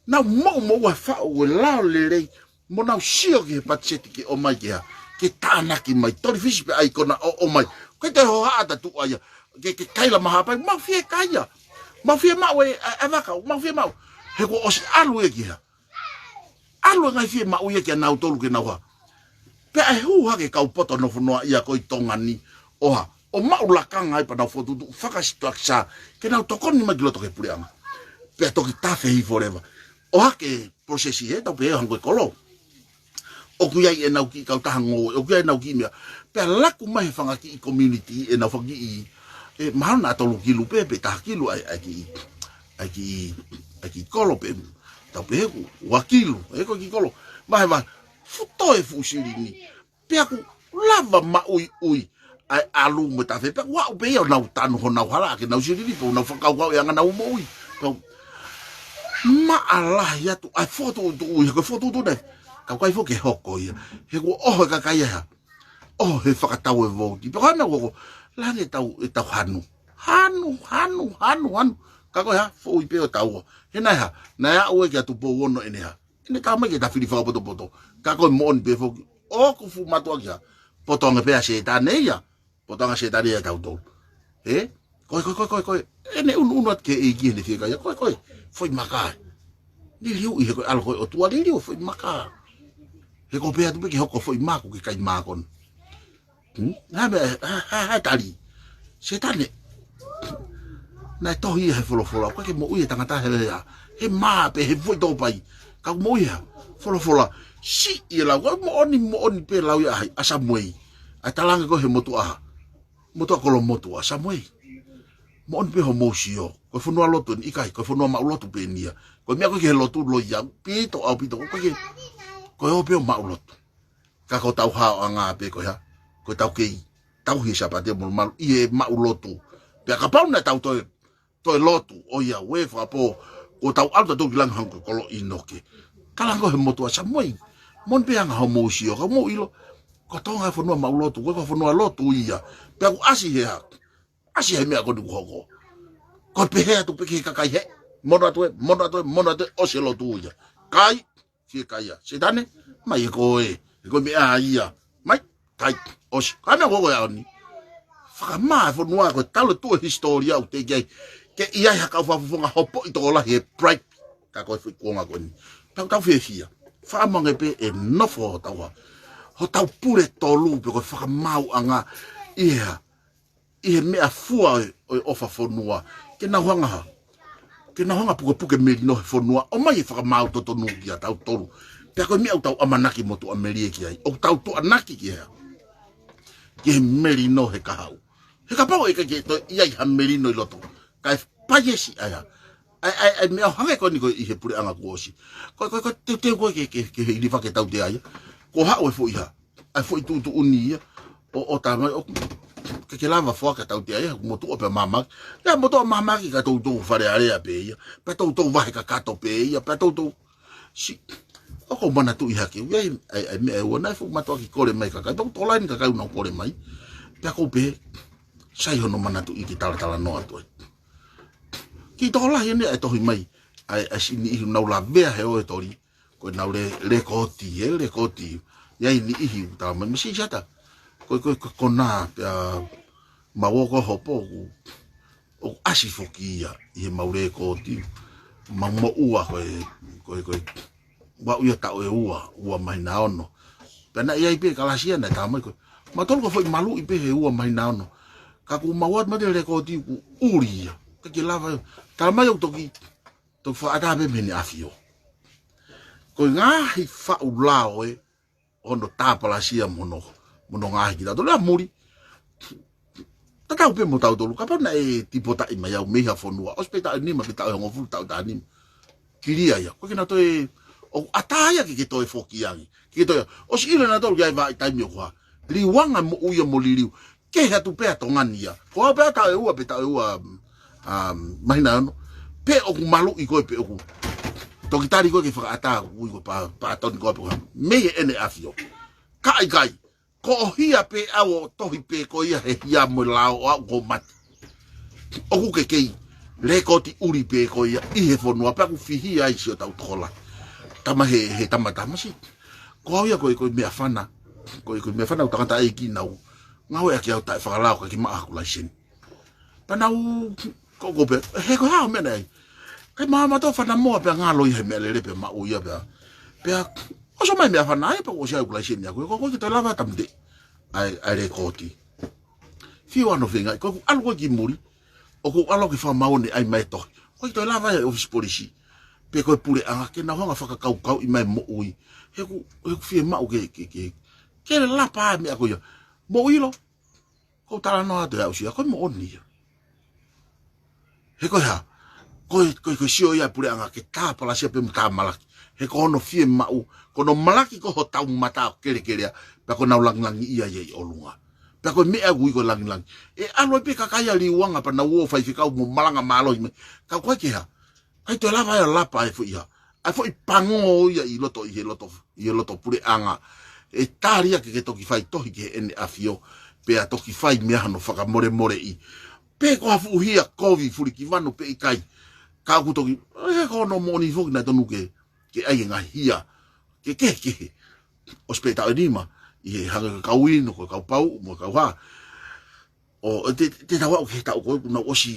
Nau moʻumoʻua faʻu e lao lelei. Mo nau sio ki he patiseti ke ʻomai ki ha, ke tānaki mai, tolifisi pē ʻa e kona ʻo, ʻomai. Ko e te hohaʻa ʻa e tuʻa ia, ke, ke kaila mahapai, mau fie kaila. Mau fiemaʻu e, ʻa, ʻa e vaka, mau fiemaʻu. He kuo ʻosi ʻalu ia ki ha. ʻAlu e ngaahi fiemaʻu ia kia nautolu ke nau hā. Pea ʻe hū hake kau poto nofo noaʻia ko ē ʻi Tonga ni, ʻo hā, ʻo maʻu lakanga ai pea nau fokotuʻutuʻu fakastructure, ke nau tokoni mai ki loto ki he puleʻanga. Pea toki tafe hifo leva. ʻO hake process ē, tau pehē hangē ko e kolo. ʻOku ʻi ai ʻenau kiʻi kautaha ngoue, ʻoku ʻi ai ʻenau kiʻi meʻa. Pea laku mai he fanga kiʻi community ʻenau fanga kiʻi, ē, mahalo naʻa tolu kilu pē, pe taha kilu ʻa e, ʻa e kiʻi, ʻa e kiʻi, ʻa e kiʻi kolo pē, tau pehē ʻoku ua kilu, ē, ko e kiʻi kolo. Vahe, vahe, fuʻu toe fuʻu silini. Pea ʻoku lava maʻuiʻui ʻa e ʻalu mo e tafe, pea ʻoku aʻu pē ia ʻo nau tanu honau hala, ke nau silini, pea ʻo nau fakakaukau e anga ʻenau moʻui. Pea maʻalahi atu ʻa e fokotuʻutuʻu ia, ko e fokotuʻutuʻu naʻe, ka ʻoku ʻikai foki ke hoko ia. He kuo ʻoho e kakai ia, ʻoho he fakatau e vouti. Pea ko e meʻa ʻoku hoko, langi ʻetau, ʻetau hanu. Hanu, hanu, hanu, hanu. Ka ko e hā, foʻui pē ʻo taua. He naʻe hā, naʻe aʻu ē kia Tupou Ono ʻene hā, ʻene talamai ke ta fili fakapotopoto. Ka ko e moʻoni pē foki, ʻoku fuʻu mātuʻaki hā, poto ange pē ʻa Sētane ia. Poto ange ʻa Sētane ia ʻia tautolu. Ē? Ko e, ko e, ko e, ko e, ko e. ʻEne ʻunuʻunu atu ki he ʻEiki heʻene fiekaia. Ko e, ko e, foʻi maka. Liliu ʻi he ko e ʻAlo ko e ʻOtua, liliu foʻi maka. He ko e pehē atu pē ke hoko foʻi maka ʻoku ke kai mākona. Hmm? Hā meʻa, hā, hā, hā tali. Sētane. Naʻe tohi ia he folofola, ʻoku ʻikai ke moʻui e tangata he, he mā pe he foʻi tōpai. Ka ʻoku moʻui he folofola. Siʻi e lau, ʻoku moʻoni, moʻoni pē lau ia ʻa hai, ʻa Samuei. ʻA e talaange ko ē he motuʻa hā, motuʻa Kolomotuʻa, Samuei. Moʻoni pē hoʻomou sio. Ko e fonua lotu eni, ʻikai, ko e fonua maʻu lotu pē eni ia. Ko e meʻa ko ē ki he lotu, loia, pito, ʻaupito, ko e ke, ko e ō pē ʻo maʻu lotu. Ka ko hotau haoʻanga pē ko e hā, ko ʻetau kei tauhi e Sāpate mo malu ʻi he maʻu lotu. Pea kapau naʻa tau toe, toe lotu, ʻoiauē, fakapō, kuo tau ʻalu tautolu ki langi hangē ko e kolo ʻInoke. Talaange ko ē he motuʻa, Samuei, moʻoni pē anga hoʻomou sio, ka mou ʻilo, ko Tonga e fonua maʻu lotu, ko e, ko e fonua lotu ia. Pea ʻoku ʻasi he hā, ʻasi he meʻa ko eni ʻoku hoko. Ko e pehē atu pē ki he kakai hē, mono atu ē, mono atu ē, mono atu ē, ʻosi e lotu ia. Kai, fiekaia. Sētane, mai ē koe, he ko e meʻa ia. Mai, kai, ʻosi. Ka meʻa ko ē ko e ʻaho ni, fakamā e fonua, ko e talu e tuʻu e hisitōlia ʻoku teʻeki ai ke ʻi ai ha kau fakafofonga hopoʻi tokolahi he pride. Ka ko e foʻi kuonga ko eni, tau, tau fiefia. Fakamange pē e nofo hotau hā, hotau pule tolu pe ko e fakamaauʻanga ʻi he hā, ʻi he meʻafua ʻo e, ʻo e ʻofa fonua. Ke nau hanga hā, ke nau hanga pukepuke melino he fonua, ʻomai e fakamaau totonu kia tautolu. Pea ko e meʻa ʻoku tau ʻamanaki mo tuʻamelie ki ai, ʻoku tau tuʻanaki ki he hā, ki he melino he kahaʻu. He kapau ʻe ʻikai ke toe ʻi ai ha melino ʻi loto, kae paiesi ai hā, ʻa e, ʻa e, ʻa e meʻa ʻo hangē ko eni ko ē ʻi he puleʻanga kuo ʻosi. Ko e, ko e, ko e teuteu ko ē ke, ke, ke hilifaki e tautea ia. Kuo haʻu e foʻi hā, ʻa e foʻi tuʻutuʻuni ia ʻo, ʻo talamai ʻoku ʻikai ke lava foaki e tautea ia, motuʻa pē māmaki. Ia motuʻa māmaki ka toutou Fale Alea pē ia, pea toutou vahe kakato pē ia, pea toutou, siʻi, ʻoku ou manatuʻi hake, ʻoku ʻi ai, ʻa e, ʻa e meʻa ʻe ua naʻe fuʻu mātuʻaki kole mai e kakai, pea ʻoku tokolahi e kakai ʻoku nau kole mai. Pea ʻoku ou pehē, sai hono manatuʻi ke talatalanoa atu ai. Kiʻi tokolahi eni ʻa e tohi mai ʻa e, ʻa e siʻi niʻihi ʻoku nau lavea he ʻōtoli, ko ʻenau le-, lekooti, ē, lekooti. ʻI ai e niʻihi ʻoku talamai, masiʻi siʻi ata, ko e, ko e, ko e konā pea mau ō ko ē hopo ʻoku, ʻoku ʻasi foki ia ʻi heʻemau lekooti. Mau moʻua ko e, ko e, ko e, ʻoku aʻu ia taʻu ʻe ua, ua māhina ono. Pea naʻe ʻi ai pē e kalasi ia naʻe talamai ko ē, mautolu ko e foʻi maluʻi pē he ua māhina ono. Ka kuo mau ʻoatu mautolu e lekooti ʻoku ʻuli ia, ʻikai ke lava ia. Talamai ʻoku toki, toki fakaʻatā pē mei heʻene ʻafio. Ko e ngaahi faʻu lao ē ʻo hono tāpalasia mo hono, mo hono ngaohi kitautolu ʻa muli. Tatau pē mo tautolu, kapau naʻe tipotaʻi mai au mei ha fonua, ʻosi pē taʻu ʻe nima pe taʻu ʻe hongofulu, taʻu taha nima, kilia ia. ʻOku ʻikai ke na toe, ʻoku ʻatā ia ke ke toe foki ange. Ke ke toe, ʻosi ʻilo nautolu ki ai e vahaʻa taimi ʻoku hā, liuanga moʻui ia mo liliu. Kehe atu pē ʻa Tonga ni ia. Ko au pē ʻa taʻu ʻe ua pe taʻu ʻe ua, um, māhina ono, pe ʻoku maluʻi koe pe ʻoku toki tali koe ke fakaʻatā, ui ko e pa-, pātoni ko ē pe ko e hā, mei heʻene ʻafio. Ka ʻikai, ko e hia pē ʻa e tohi pē ko ia he hia mo e lao ʻo aʻu ko e mate. ʻOku ke kei lekooti ʻuli pē ko ia ʻi he fonua pea ʻoku fihia ai siʻotau tokolahi. Tama he, he tama tamasiʻi. Ko au ia ko e, ko e meʻafana. Ko e, ko e meʻafana ʻoku tangataʻeiki naʻa nau ngāueʻaki au taʻefakalao ka ʻikai ke maʻu haku laiseni. Pea nau, ko, ko pē, he ko e hā e meʻa naʻe ʻai. Kae maʻu mautolu fana moa pea ngalo ia he meʻalele pea maʻu ia pea. Pea, ʻosi mai e meʻafana ai pea ʻosi ʻai hoku laiseni ʻaʻaku, ko, ʻoku ʻikai ke toe lava tāmateʻi ʻa e, ʻa e lekooti. Fiu hono feingaʻi, ko ʻeku ʻalu ko ē ki muli, ʻoku ou ʻalu ki he fakamaau ʻo ne ʻai mai e tohi. ʻOku ʻikai ke toe lava e ʻōfisi polisi pe ko e puleʻanga ke nau hanga fakakaukauʻi mai e moʻui. He ʻoku, he ʻoku fiemaʻu ke, ke, ke, ke lapa e meʻa ko ia. Mou ʻilo, ʻoku ou talanoa atu ʻe aʻusia, ko e moʻoni ia. He ko e hā, ko e, ko e, ko e sio ia e puleʻanga ke tāpalasia pē mo tāmalaki. He ko hono fiemaʻu, ko hono malaki ko ē hotau mata ʻo kelekelea, pea ko ʻenau langilangiʻia ia ʻi ʻolunga. Pea ko e meʻa ʻoku ui ko e langilangi. ʻE ʻalu ai pē kakai ʻa Liuanga pea nau ō faifekau mo malanga mālohi mai. Ka ʻoku ʻikai ke hā. ʻIkai toe lava ai ʻo lapa e foʻi hā. ʻA e foʻi pango ia ʻi loto, ʻi he loto, ʻi he loto puleʻanga. ʻE tali ia ke, ke toki fai tohi ki heʻene ʻafio. Pea toki fai meʻa hono fakamolemoleʻi. Pe ko ha fuʻu hia kovi fulikivanu pe ʻikai. Ka ʻoku toki, ʻe ko hono moʻoni foki naʻe tonu ke, ke ʻai e ngaahi hia. Ke kehekehe. ʻOsi pē taʻu ʻe nima, ʻi he hanga ko e kau inu, ko e kau pauʻu, mo e kau hā. ʻO, te, te tau aʻu ki he taʻu ko ē, kuo nau ʻosi,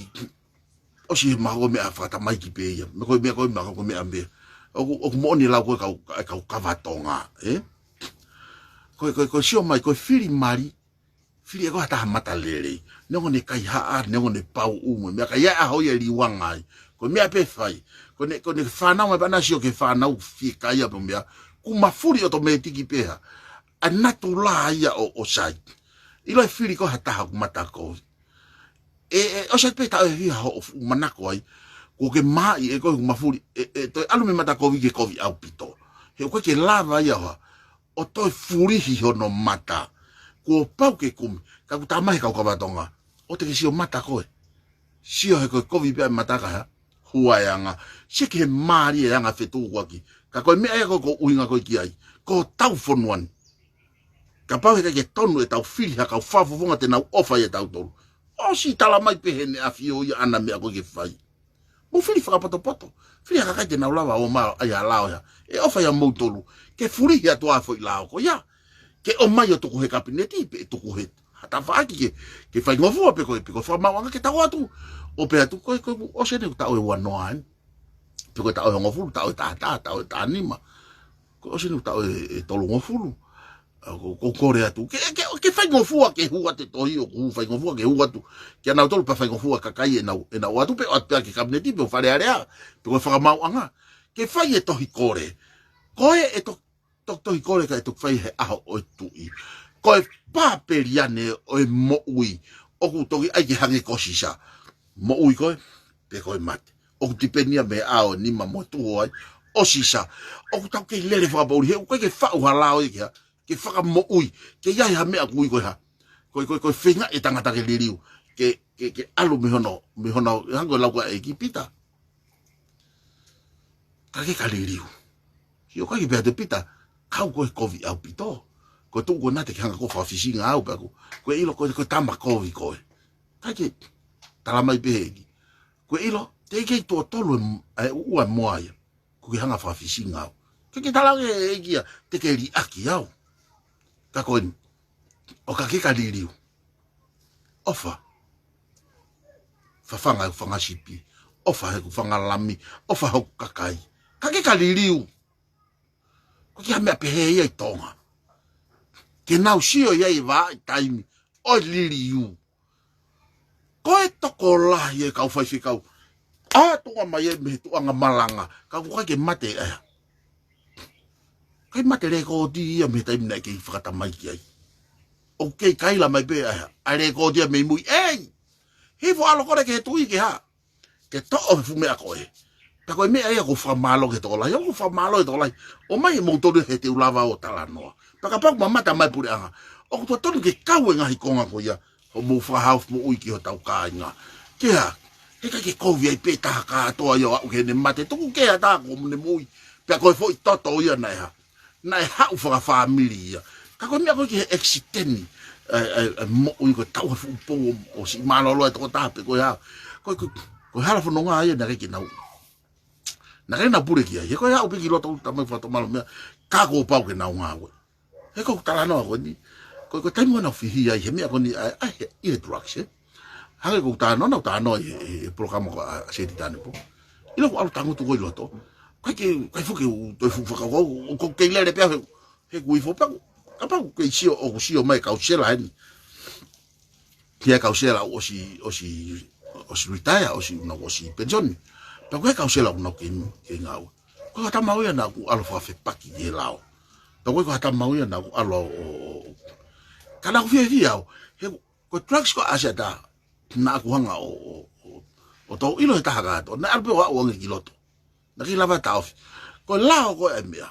ʻosi he mahalo ko e meʻa fakatamaiki pē ia. Meʻa ko e, meʻa ko e, meʻa ko e meʻa meʻa. ʻOku, ʻoku moʻoni e lau ko e kau, e kau kava Tonga, ē? Ko e, ko e, ko e sio mai, ko e fili mali, fili ʻe ko ha taha mata lelei. Neongo ʻene kaihaʻa, neongo ʻene pauʻu, mo e meʻa ka ʻi ai e ʻaho ia ʻe Liuanga ai. Ko e meʻa pē fai. Ko ʻene, ko ʻene fānau mai pea na sio ki he fānau fiekaia pē meʻa. Kuo mafuli ʻotomētiki pē hā. ʻA natula ia ʻo, ʻo sai. ʻIlo e fili ko ha taha ʻoku mata kovi. ʻE, ʻe, ʻosi pē taʻu ʻe fiha hoʻo fuʻu manako ai. Kuo ke maʻi ʻe koe ʻoku mafuli. ʻE, ʻe, toe ʻalu mei mata kovi ke kovi ʻaupito. He ʻoku ʻikai ke lava ia ʻo hā. ʻO toe fulihi hono mata. Kuo pau ke kumi. Ka ʻoku tā mai he kau kava Tonga. ʻOua te ke sio mata koe. Sio he ko e kovi pē ʻa e mata ka hā. Hua e anga. Sio ki he mālie e anga fetuʻuaki. Ka ko e meʻa ia ko e ʻuhinga ko ē ki ai. Ko hotau fonua ni. Kapau he ʻikai ke tonu ʻetau fili ha kau fakafofonga te nau ʻofa ʻia tautolu. ʻOsi tala mai pē heʻene ʻafio ia ʻana meʻa ko ē ke fai. Mou fili fakapotopoto. Fili ha kakai te nau lava ʻo ō mai ʻai ha lao ia. ʻE ʻofa ʻia moutolu. Ke fulihi atu ʻa e foʻi lao ko ia. Ke ō mai ʻo tuku he kapineti, pe tuku he ha tafaʻaki ke, ke faingofua pe ko e, pe ko e fakamaauʻanga ke tau atu. ʻO pehē atu ko e, ko e, ʻosi eni taʻu ʻe uanoa eni. Pe ko e taʻu ʻe hongofulu, taʻu ʻe taha taha, taʻu ʻe taha nima. Ko e ʻosi eni taʻu ʻe, ʻe tolungofulu. ʻA, ko, ko e kole atu. Ke, ke, ke faingofua ke hū atu e tohi ʻoku faingofua ke hū atu. Kia nautolu pea faingofua kakai ʻenau, ʻenau ō atu pe ʻoatu pē ki he kapineti pe ʻo Fale Alea. Pe ko e fakamaauʻanga. Ke fai e tohi kole. Ko e, e toki, toki tohi kole ka ʻe toki fai he ʻaho ʻo e tuʻi. Ko e pāpeli ʻeni ʻo e moʻui. ʻOku toki ʻai ke hangē ko Sisa. Moʻui koe, pe ko e mate. ʻOku tipeni ia mei he ʻao ʻe nima mo tuho ai. ʻO Sisa. ʻOku tau kei lele fakapoʻuli he ʻoku ʻikai ke faʻu ha lao ia ke hā. Ke fakamoʻui. Ke ʻi ai ha meʻa ʻoku ui ko e hā. Ko e, ko e, ko e feinga e tangata ke liliu. Ke, ke, ke ʻalu mei hono, mei hono, hangē ko e lau ko ē ʻa ʻEiki Pita. Ka ke ka liliu. Sio ka ke pehē atu Pita, kau ko e kovi ʻaupito. Ko e tuʻu ko ena te ke hanga ko e fakafisinga au pea ko, ko e ʻilo ko e, ko e tama kovi koe. Ka ke tala mai pē he ʻEiki. Ko e ʻilo, te ke tuʻo tolu e m-, e ʻuʻua e moa ia. Ko ke hanga fakafisinga au. Ka ke tala ange he ʻEiki ia, te ke liʻaki au. Ka ko eni, ʻo ka ke ka liliu. ʻOfa. Fafanga heʻeku fanga sipi. ʻOfa heʻeku fanga lami. ʻOfa hoku kakai. Ka ke ka liliu. Ko e kiʻi meʻa pehē ia ʻi Tonga. Ke nau sio ia ʻi he vahaʻa taimi. ʻO liliu. Ko e tokolahi e kau faifekau. ʻA Tonga mai e mei he tuʻunga malanga. Ka ʻoku ʻikai ke mate ʻa e hā. ʻIkai mate lēkooti ia mei he taimi naʻe kei fakatamaiki ai. ʻOku kei kaila mai pē ʻa e hā. ʻA e lēkooti ia mei mui. ʻEi! Hifo ʻalu kole ki he tuʻi ke hā. Ke toʻo he fuʻu meʻa ko ē. Pea ko e meʻa ia ʻoku ou fakamālō ki he tokolahi. ʻOku ou fakamālō he tokolahi. ʻOmai e moutolu he te u lava ʻo talanoa. Pea kapau ʻoku mamata mai puleʻanga. ʻOku totonu ke kau e ngaahi konga ko ia. Hoʻomou fakahaofi moʻui ki hotau kāinga. Ke hā, he ʻikai ke kovi ai pē taha kātoa ia ʻo aʻu ki heʻene mate tuku ke ʻatā ko ʻene moʻui. Pea ko e foʻi toto ia naʻe hā. Naʻe haʻu fakafāmili ia. Ka ko e meʻa ko ē ki he ʻekisiteni. ʻE, ʻe, ʻe moʻui ko e tau he fuʻu pou ʻo, ʻo siʻi mālōlō e tokotaha pe ko e hā. Ko e, ko e, ko e hala fononga ia naʻe ʻikai ke nau. Naʻe ʻikai ke nau pule ki ai. He ko e haʻu pē ki loto ʻo tala mai fakatomala meʻa. Ka kuo pau ke nau ngāue. He ko e talanoa ko eni. Ko, ko e taimi ʻoku nau fihi ai, he meʻa ko eni, ʻa e, ʻa e, ʻi he drugs, ē. Hangē ko e talanoa, nau talanoa ʻi he, he, he polokalama ko ē ʻa, ʻa Seti Tanepo. ʻIlo ʻoku ʻalu tangutu ko ē ʻi loto. ʻIkai ke, ʻikai foki, ʻoku toe fuʻu fakakaukau, ʻoku kei lele pē au, he, he ʻoku ʻi fo pea ʻoku, kapau ʻoku kei sio, ʻoku sio mai e kau sela eni. Ki he kau sela ʻoku ʻosi, ʻosi, ʻosi retire, ʻosi, nau ʻosi penisoni. Pea ko e kau sela ʻoku nau kei, kei ngāue. Ko e tama ʻo ia naʻa ku ʻalu fakafepaki ki he lao. Pea ko e tama ʻo ia naʻa ku ʻalu ʻo, ʻo, ʻo. Ka naʻa ku fiefia au. He ko e drugs ko ē ʻa Seti, naʻa ku hanga ʻo, ʻo, ʻo, ʻo tau ʻilo he taha kātoa. Naʻe ʻalu pē ʻo aʻu ange ki loto. Naʻa ke lava taʻofi. Ko e lao ko ē meʻa.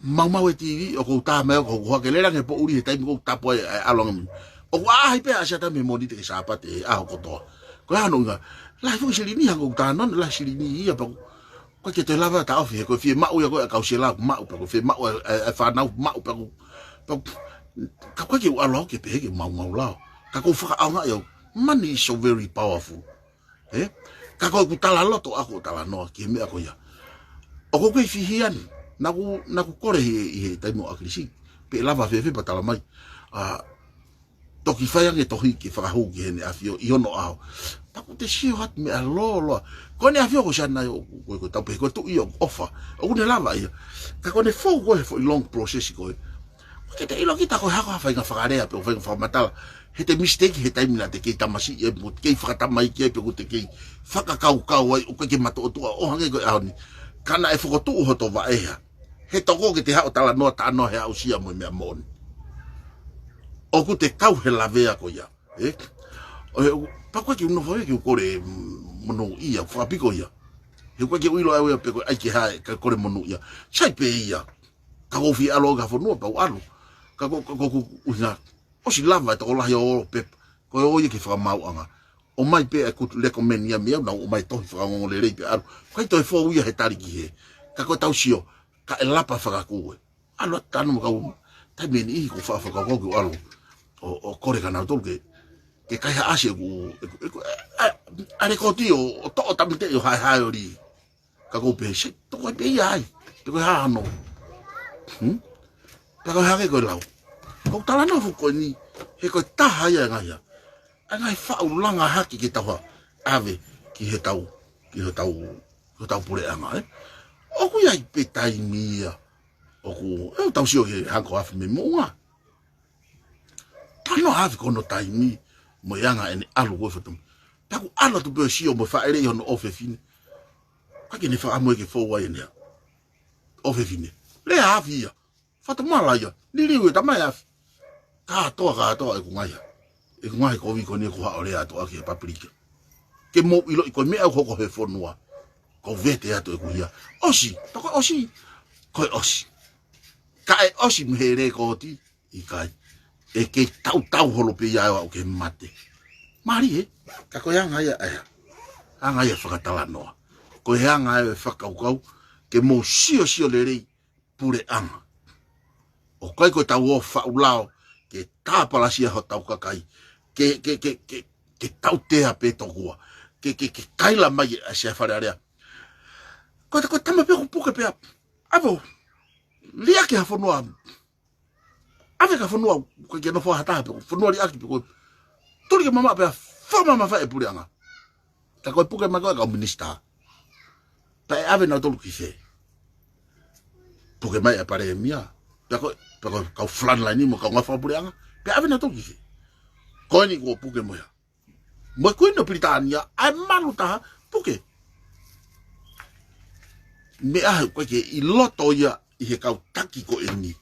Maumau e TV, ʻoku ou tā mai ʻoku ou hake lele ange poʻuli he taimi ʻoku ou tapu ai, ʻa e ʻalu ange. ʻOku ʻaʻahi pē ʻa Siaʻatami he Mōnite ki he Sāpate he ʻaho kotoa. Ko e hā hono ʻuhinga? Lahi foki silini, hangē ko ʻeku talanoa ni, lahi silini ia, pea ʻoku ʻikai ke toe lava e taʻofi, he ko e fiemaʻu ia ko ē ʻa e kau sela, maʻu, pea ko e fiemaʻu ʻa e, ʻa e, ʻa e fānau, maʻu, pea ʻoku, pea ʻoku, ka ʻoku ʻikai ke u ʻalu au ke pehē ke maumau lao. Ka ʻoku ou fakaʻaongaʻi au. Money is so very powerful. Ē? Ka ko ʻeku talaloto ʻaʻaku ʻo talanoa ki he meʻa ko ia. ʻOku ou kei fihi ange, naʻá ku, naʻá ku kole ʻi he, ʻi he taimi ʻo ʻAkilisi, pe ʻe lava fēfē pea tala mai. ʻA, toki fai ange tohi ke fakahū ki heʻene ʻafio ʻi hono ʻaho. Pea ʻoku te sio atu meʻa lōloa. Ko ʻene ʻafio ko Siaʻana ia ʻoku, ko, ko e tau pehē ko e tuʻi ʻoku ʻofa. ʻOku ne lava ia. Ka ko ʻene fou ko ē he foʻi long process ko ē. ʻOku te ʻilo kita ko e hā ko ha faʻahinga fakalea pe ko ha faʻahinga fakamatala. He te mistake he taimi naʻá te kei tamasiʻi ai, pe ʻoku te kei fakatamaiki ai, pe ʻoku te kei fakakaukau ai, ʻoku ʻikai ke matuʻotuʻa ʻo hangē ko e ʻaho ni. Ka naʻe fokotuʻu hoto vaʻe ia. He toko ke te haʻu ʻo talanoa, talanoa he aʻusia mo e meʻa moʻoni. ʻOku te kau he lavea ko ia. Ē? ʻO he, pea ʻoku ʻikai ke u nofo ia ke u kole, mm, monūʻia, fakapiko ia. He ʻoku ʻikai ke u ʻilo au ia pe ko e ʻai ke hā e ka kole monūʻia. Sai pē ia. Ka ʻoku ou fie ʻalu au ki ha fonua pea u ʻalu. Ka ko, ko, ko, ko, ʻuhinga. ʻOsi lava e tokolahi ʻo pepa. Ko e ō ia ki he fakamaauʻanga. ʻOmai pē ʻeku recommend ia mei au, naʻá ku ʻomai tohi fakaongoongo lelei pea ʻalu. ʻOku ʻikai toe fou ia he tali ki hē. Ka ko e tau sio, ka ʻe lapa fakakū ē. ʻAlu atu tanu mo kau, taimi ʻe niʻihi ʻoku ou faʻa fakakaukau ke u ʻalu ʻo, ʻo kole kia nautolu ke, ke kaihaʻasi ʻeku, ʻeku, ʻeku, ʻa, ʻa, ʻa e lekooti ʻo, ʻo toʻo tāmateʻi ʻo haehae ʻo lī. Ka ʻoku ou pehē, sai, toko ai pē ia ai. Pe ko e hā hono. Hmm? Pea ko e hā hake ko e lau. Ko ʻeku talanoa foki ko eni, he ko e taha ia e ngaahi, ʻa e ngaahi faʻu langa hake ke tau ʻave ki heʻetau, ki heʻetau, ki heʻetau puleʻanga, ē. ʻOku ʻi ai pē taimi ia. ʻOku, ʻe, tau sio ki he hangē ko Afi mei Moʻunga. Talanoa Afi ko hono taimi, mo e anga ʻene ʻalu ko ē fatum. Pea ʻoku ʻalu atu pē ʻo sio mo e faʻeleʻi hono ʻofefine. ʻIkai ke ne fakaʻamu ia ke fou ai ʻene ʻofefine. Lea Afi ia. Fatumala ia. Liliu e tamai Afi. Kātoa, kātoa ʻeku ngaahi. ʻEku ngaahi kovi ko eni ʻoku ou haʻu ʻo lea atu ʻaki he papilika. Ke mou ʻiloʻi ko e meʻa ʻoku hoko he fonua. Ko e vete atu ʻeku hia. ʻOsi. Pea ko e ʻosi. Ko e ʻosi. Ka ʻe ʻosi mei he lekooti. ʻIkai. ʻE kei tautau holo pē ia ʻo aʻu ki he mate. Mālie, ē? Ka ko e anga ia, ē. Anga ia fakatalanoa. Ko e anga ia e fakakaukau, ke mou siosio lelei puleʻanga. ʻOku ʻikai ko ʻetau ō faʻu lao, ke tāpalasia hotau kakai. Ke, ke, ke, ke, ke tautea pē tokua. Ke, ke, ke kaila mai ʻa Sia Fale Alea. Ko e, ko e tama pē ʻoku puke pē ʻa. ʻAve ʻo liʻaki ha fonua. ʻAve ki ha fonua, ko e ke nofo ha taha pe ko e fonua liʻaki pe ko e. Tuli ke mamaʻo pea fakamamafaʻi e puleʻanga. Ka ko e puke mai ko ē kau minisitā. Pea ʻe ʻave nautolu ki fē? Puke mai e palēmia. Pea ko, pea ko e kau frontline mo e kau ngāue fakapuleʻanga. Pea ʻave nautolu ki fē? Ko eni kuo puke mo ia. Mo e Kuini ʻo Pilitānia, ʻa e malu taha, puke. Meʻa he ʻoku ʻikai ke ʻi loto ia ʻi he kau taki ko eni.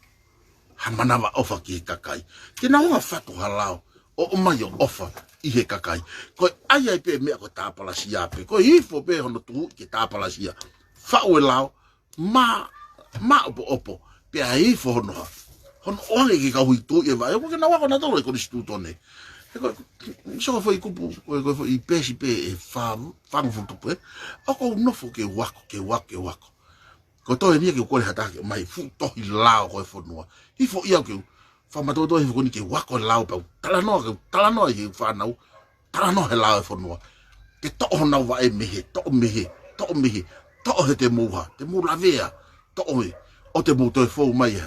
Ha manavaʻofa ki he kakai. Ke nau hanga ʻo fatu ha lao, ʻo ʻomai ʻo ʻofa ʻi he kakai. Ko e ʻai ai pē meʻa ko e tāpalasia pē. Ko e hifo pē hono tuhu ke tāpalasia. Faʻu e lao, mā, māʻopoʻopo, pea hifo hono hā. Hono ʻoange ki he kau huitui e vaʻe, ʻoku ʻikai ke nau ako nautolu e konisitūtone. He ko e, so ko e foʻi kupu, ko e, ko e foʻi peesi pē ʻe fā, fāngofulu tupu ē. ʻOku ou nofo ke u ako, ke u ako, ke u ako. Ko e toe eni ia ke u kole ha taha ke ʻomai fuʻu tohi lao ko e fonua. Hifo ia ke u, fakamatoatoa hifo ko eni ke u ako e lao pea u talanoa, ke u talanoa ʻi he fānau. Talanoa he lao e fonua. Ke toʻo honau vaʻe mei hē, toʻo mei hē, toʻo mei hē, toʻo he te mou hā, te mou lavea, toʻo ē, ʻo te mou toe fou mai ē.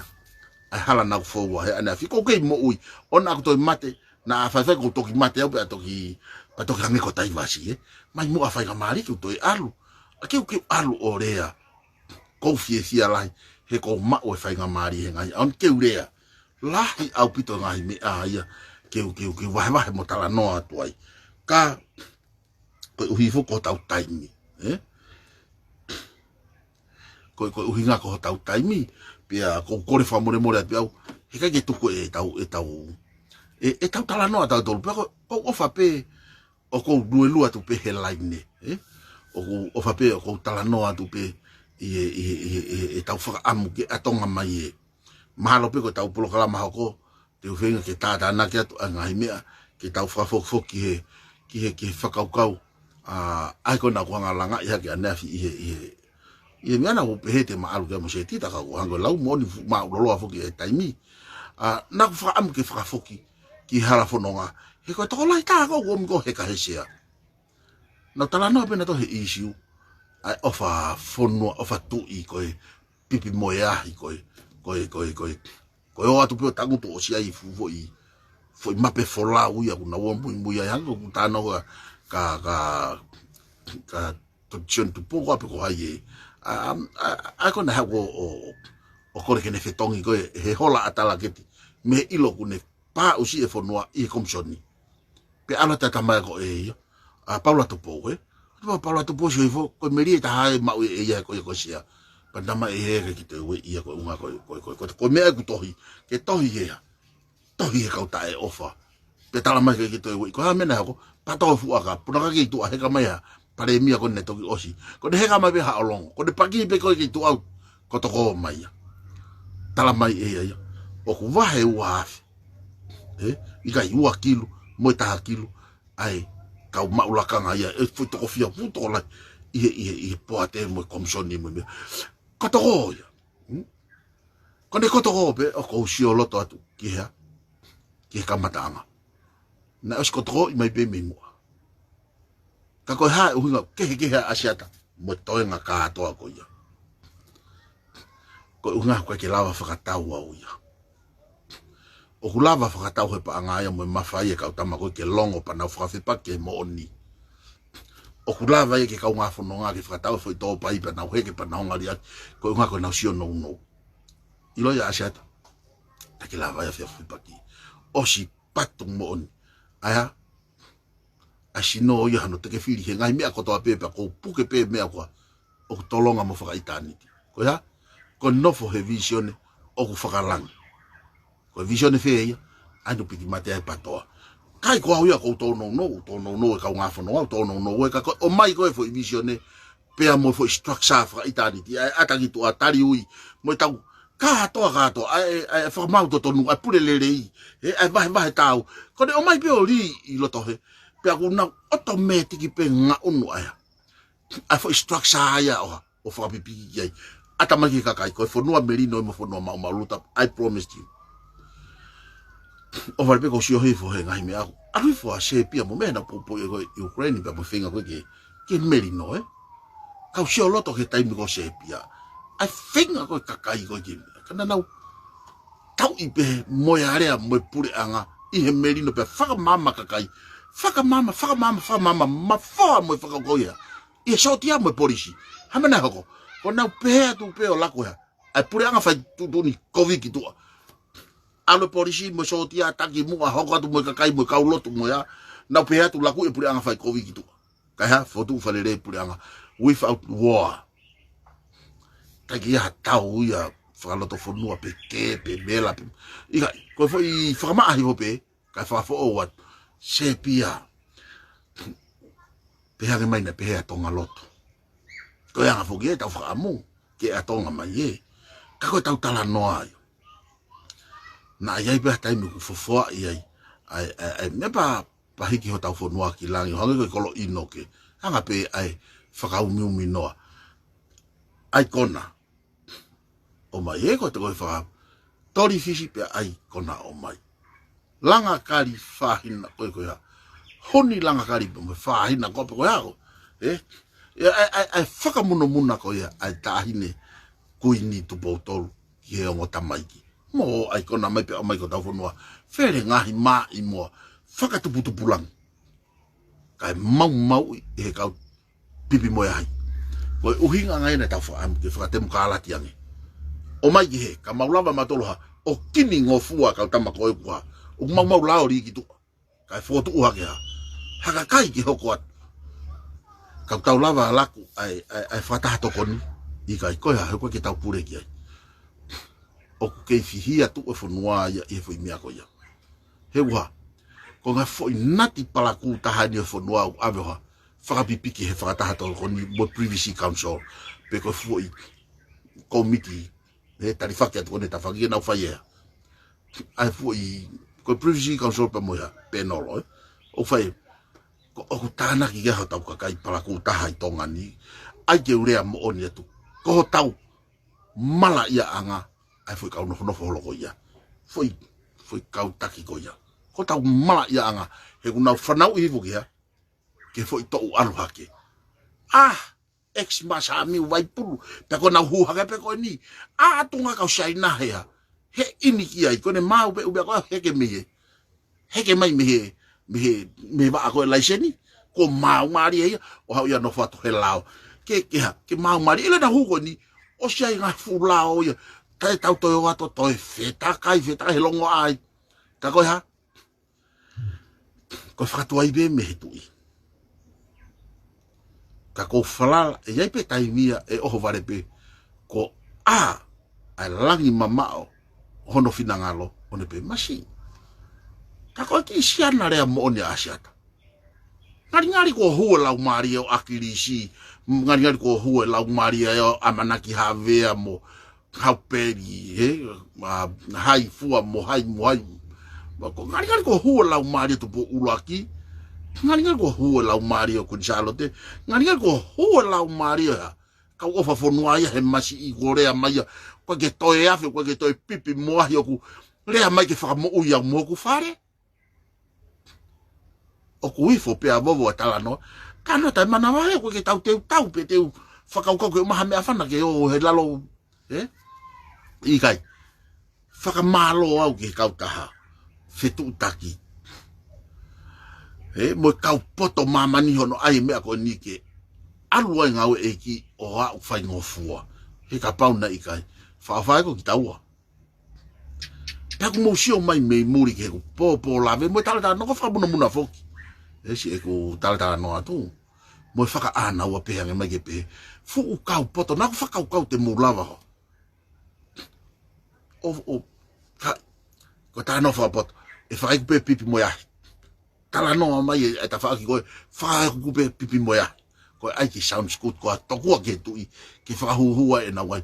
ʻAi hala naʻá ku foua he ʻaneafi, ʻoku ou kei moʻui, ʻoua naʻá ku toe mate, naʻa faifai ʻoku ou toki mate au pea toki, pea toki hangē ko Taivasi, ē. Mai muʻa faingamālie ke u toe ʻalu. ʻA ke u, ke u ʻalu ʻo lea. ʻOku ou fiefia lahi, he ʻoku ou maʻu e faingamālie he ngaahi ʻaho ni ke u lea. Lahi ʻaupito e ngaahi meʻa ia, ke u, ke u, ke u vahevahe mo talanoa atu ai. Ka, koeʻuhi foki ko hotau taimi, ē? Ko, koeʻuhinga ko hotau taimi, pea ʻoku ou kole fakamolemole atu pē au, he ʻikai ke tuku ʻetau, ʻetau, ʻe, ʻetau talanoa tautolu, pea ʻoku, ʻoku ou ʻofa pē, ʻoku ou luelue atu pē he laine, ē? ʻOku ou ʻofa pē, ʻoku ou talanoa atu pē, ʻi he, ʻi he, ʻi he, ʻi he, ʻetau fakaʻamu ke ʻatonga mai ē. Mahalo pē ko ʻetau polokalama hoko, ʻE u feinga ke tātānaki atu ʻa e ngaahi meʻa, ke tau fakafokifoki ki he, ki he, ki he fakakaukau, ʻa, ʻa ia ko ena ʻoku hanga ʻo langaʻi hake ʻaneafi ʻi he, ʻi he, ʻi he meʻa naʻa ku pehē te ma ʻalu ki ai mo Setita ka ʻoku hanga ʻo lau moʻoni fu-, māʻuloloa foki e taimi. ʻA, naʻa ku fakaʻamu ke fakafoki ki he hala fononga. He ko e tokolahi tā ko ʻoku ʻomi ko e heka he sea. Naʻa ku talanoa pē naʻa tau he ʻīsiu. ʻA e ʻofa fonua, ʻofa tuʻi ko e pipi mo e ahi ko e, ko e, ko e, ko e, ko e ō atu pē ʻo tangutu ʻo ʻosi ai fu-, foʻi, foʻi mape folau ia ʻoku nau ō muimui ai hangē ko ʻeku talanoa ka, ka, ka, ka Tokisione Tupou ko ā pe ko hai ē. ʻA, ʻa, ʻa, ko ena haʻu ʻo, ʻo, ʻo kole ke ne fetongi ko e, he hola ʻa Talaketi. Mei he ʻilo ʻoku ne pāʻusi e fonua ʻi he komisoni. Pea ʻalu atu ʻa e tama ko ē ia. ʻA Paula Tupou, ē? Tupou, Paula Tupou, sio hifo, ko e melie taha ʻe maʻu ʻe ia ko ia ko e sea. Pea tama ē he ke ki te ueʻi ia ko e ʻuhinga ko e, ko e, ko e, ko e, ko e meʻa ʻeku tohi. Ke tohi he hā. Tohi he kau taʻeʻofa. Pea tala mai ke ki te ueʻi. Ko e hā e meʻa naʻe hoko, pato fuʻu aka. Puna ka kei tuʻa heka mai ha palēmia ko ē naʻe toki ʻosi. Ko ʻene heka mai pē ha ʻolongo. Ko ʻene paki pē ko ē kei tuʻa au. Ko e toko mai ia. Tala mai ʻe ia ia. ʻOku vahe ua afe. Ē? ʻIkai ua kilu, mo e taha kilu. ʻA e kau maʻu lakanga ia, ʻe foʻi toko fiha fuʻu tokolahi, ʻi he, ʻi he, ʻi he poate mo e komisoni mo e meʻa. Kotoa ia. Hmm? Ko ʻene kotoa pē, ʻoku ou sio loto atu, ki he, ki he kamataʻanga. Naʻe ʻosi kotoa ʻi mai pē mei muʻa. Ka ko e hā e ʻuhinga, kehekehe ʻa ʻAsiata, mo e toenga kātoa ko ia. Ko e ʻuhinga ko e ke lava fakatau au ia. ʻOku lava fakatau he paʻanga ia mo e mafai e kau tama ko ē ke longo pea nau fakafepaki ki he moʻoni. ʻOku lava ia ke kaungā fononga ke fakatau e foʻi tōpai pea nau heke pea nau ngaliaki. Ko e ʻuhinga ko e nau sio nounou. ʻIlo ia ʻAsiata. Ka ke lava ia fakafepaki. ʻOsi patu moʻoni. ʻAi hā? ʻAi sino ia hano teke fili he ngaahi meʻa kotoa pē pea kou puke pē meʻa koa. ʻOku tolonga mo fakaʻitāniti. Ko ia, ko e nofo he vīsone ʻoku fakalangi. Ko e vīsone fē ia, ʻa ē naʻe piki mate ai Patoa. ʻIkai ko au ia ʻoku ou tōnounou, tōnounou e kaungā fononga, tōnounou e ka ko e ʻomai ko e foʻi vīsone, pea mo e foʻi structure fakaʻitāniti, ʻa e ʻata ki tuʻa tali ui, mo e tau, kātoa, kātoa, ʻa e, ʻa e fakamaau totonu, ʻa e pule lelei, ē, ʻa e vahevahe tau. Ko ʻene ʻomai pē ʻo lī ʻi loto he, pea ʻoku nau ʻotomētiki pē ngaʻunu ʻa ia. ʻA e foʻi structure ia ʻo ha, ʻo fakapipiki ki ai. ʻAtamai ki he kakai, ko e fonua melino mo e fonua maʻumaʻuluta, I promised you. ʻOku vale pē kou sio hifo he ngaahi meʻa ʻaku. ʻAlu hifo ʻa Sēpia mo e meʻa naʻe poupou ʻe ko ē ʻi Ukraine pea mo e feinga ko ē ke, ke melino, ē? Kau sio loto ki he taimi ko Sēpia. ʻA e feinga ko ē kakai ko ē ke, ka naʻa nau tauʻi pē mo e alea mo e puleʻanga ʻi he melino pea fakamaama kakai. Fakamaama, fakamaama, fakamaama, mafoa mo e fakakaukau ia. ʻI he sōtia mo e polisi. Hā e meʻa naʻe hoko. Ko ʻenau pehē atu pē ʻo laku ē. ʻA e puleʻanga fai tuʻutuʻuni kovi ki tuʻa. ʻAlu e polisi mo e sōtia taki muʻa hoko atu mo e kakai mo e kau lotu mo ia. Nau pehē atu laku e puleʻanga fai kovi ki tuʻa. Kae hā, fotu falele puleʻanga. Without war. ʻIkai ke ʻi ai ha tau ia fakalotofonua pe kē, pe mela, pe. ʻIkai, ko e foʻi fakamaʻa hifo pē, kae fakafoʻou atu. Sēpia. Pehē ange mai naʻe pehē ʻa Tonga lotu. Ko e anga foki ē tau fakaʻamu, ke ʻa Tonga mai ē. Ka ko e tau talanoa ai. Naʻe ʻi ai pē ha taimi ʻoku fofoaʻi ai. ʻAi, ʻai, ʻai, meʻa pā, pā hiki hotau fonua ki langi, ʻo hangē ko e kolo ʻino ke. Anga pē ʻai, fakaumiumi noa. ʻAi kona. ʻOmai ē ko e te ko e faka. Toli Fisi pea ʻai kona ʻomai. Langa kali fāhina ko e ko ia. Honi langa kali pē mo e fāhina ko pe ko ia ko. Ē? ʻAi, ʻai, ʻai, ʻai fakamunomuna ko ia, ʻai tāhine Kuini Tupou Tolu ki he ongo tamaiki. Mo ʻai kona mai pea ʻomai ko tau fonua. Fele ngaahi māʻimoa. Fakatuputupulangi. Kae maumauʻi ʻe he kau pipi mo e ahi. Ko e ʻuhinga ngai naʻa tau fakaʻamu ke fakatemokalati ange. ʻOmai ki he, ka mau lava matoloha, ʻo kini ngofua kau tama ko e kua. ʻO maumau lao li ki tuʻa. Kae fotu hake ha. Haka kai ke hoko atu. Kau tau lava laku, ʻai, ʻai, ʻai fakataha tokoni. ʻIkai ko e ha, he ko e ke tau pule ki ai. ʻOku kei fihia tuʻu e fonua ia, ʻi he foʻi meʻa ko ia. He ua. Ko ngā foʻi nati palakū taha ni e fonua ʻoku ʻave ha. Fakapipiki he fakataha tokoni mo e Privacy Council. Pe ko e foʻi komiti. He talifaki atu ko ʻene tafaki ke nau fai ea. ʻa e foʻi, ko e Privacy Council pea mo e hā, panel, ē. ʻOku fai, ko, ʻoku tānaki ke hotau kakai palakū taha ʻi Tonga ni, ʻai ke u lea moʻoni atu. Ko hotau malaʻiaʻanga, ʻa e foʻi kau nofonofo holo ko ia. Foʻi, foʻi kau taki ko ia. Ko hotau malaʻiaʻanga, he ʻoku nau fanauʻi hifo ki hā, ke foʻi toʻu ʻalu hake. ʻA, ex Masamiu Vaipulu, pea ko ʻenau hū hake pē ko eni. ʻA, ʻa Tonga kau Siaina hea. He ʻini ki ai, ko ʻene maau pē ʻū meʻa ko ē, heke mei he. Heke mai mei he, mei he, mei he vaʻa ko e laiseni, ko e maau mālie ia, ʻo haʻu ia nofo atu he lao. Ke, ke hā, ke maau mālie, ʻi heʻenau hū ko eni, ʻosi ʻi ai e ngaahi fuʻu lao ia, kae tau toe ō atu, toe fetakai, fetakai he longoaʻa ai. Ka ko e hā, ko e fakatuai pē mei he tuʻi. Ka ʻoku ou falala, ʻe ʻi ai pē taimi ia ʻe ʻohovale pē, ko ʻa, ʻa e langi mamaʻo hono finangalo, ʻo ne pē masiʻi. Ka ko e kiʻi siana lea moʻoni ʻa Siata. Ngalingali kuo hū e laumālie ʻo ʻAkilisi, ngalingali kuo hū e laumālie ʻo ʻAmanaki Havea mo Haupeli, he, ʻa, Haifua mo hai, mo hai. Ma ko, ngalingali kuo hū e laumālie Tupuʻuluaki. Ngalingali kuo hū e laumālie ʻo Kuini Sālote. Ngalingali kuo hū e laumālie ʻa e kau ʻofa fonua ia he masiʻi kuo lea mai ia. ʻOku ʻikai ke toe afe, ʻoku ʻikai ke toe pipi mo ahi ʻoku lea mai ke fakamoʻui au mo hoku fale. ʻOku ifo pē ʻa Vovo ʻa e talanoa. Talanoa taʻemanavahē, ʻoku ʻikai ke tau teuteu pē te u fakakaukau ke ʻumaʻā ha meʻa fana ke ō he lalo, ē? ʻIkai. Fakamālō au ki he kautaha fetuʻutaki, ē, mo e kau poto māmani hono ʻai e meʻa ko eni ke ʻalu ai ngāue ʻeiki ʻo aʻu faingofua. He kapau naʻe ʻikai, faʻofaʻo ko kitaua. Pea ʻoku mou sio mai mei muli ki heʻeku pōpō lave mo e talatalanoa, ko e fakamunamuna foki. ʻE siʻeku talatalanoa atu. Mo e fakaʻānaua pē ange mai ke pehē. Fuʻu kau poto, naʻa ku fakakaukau te mou lava ho. ʻO, ʻo, ka, ko e talanoa fakapoto. ʻE fai ʻeku pē pipi mo e ahi. Talanoa mai e, e tafaʻaki ko e, fai ʻeku pē pipi mo e ahi. Ko e ʻai ke sounds good, ko e tokua ki he tuʻi, ke fakahūhū ai ʻenau ai.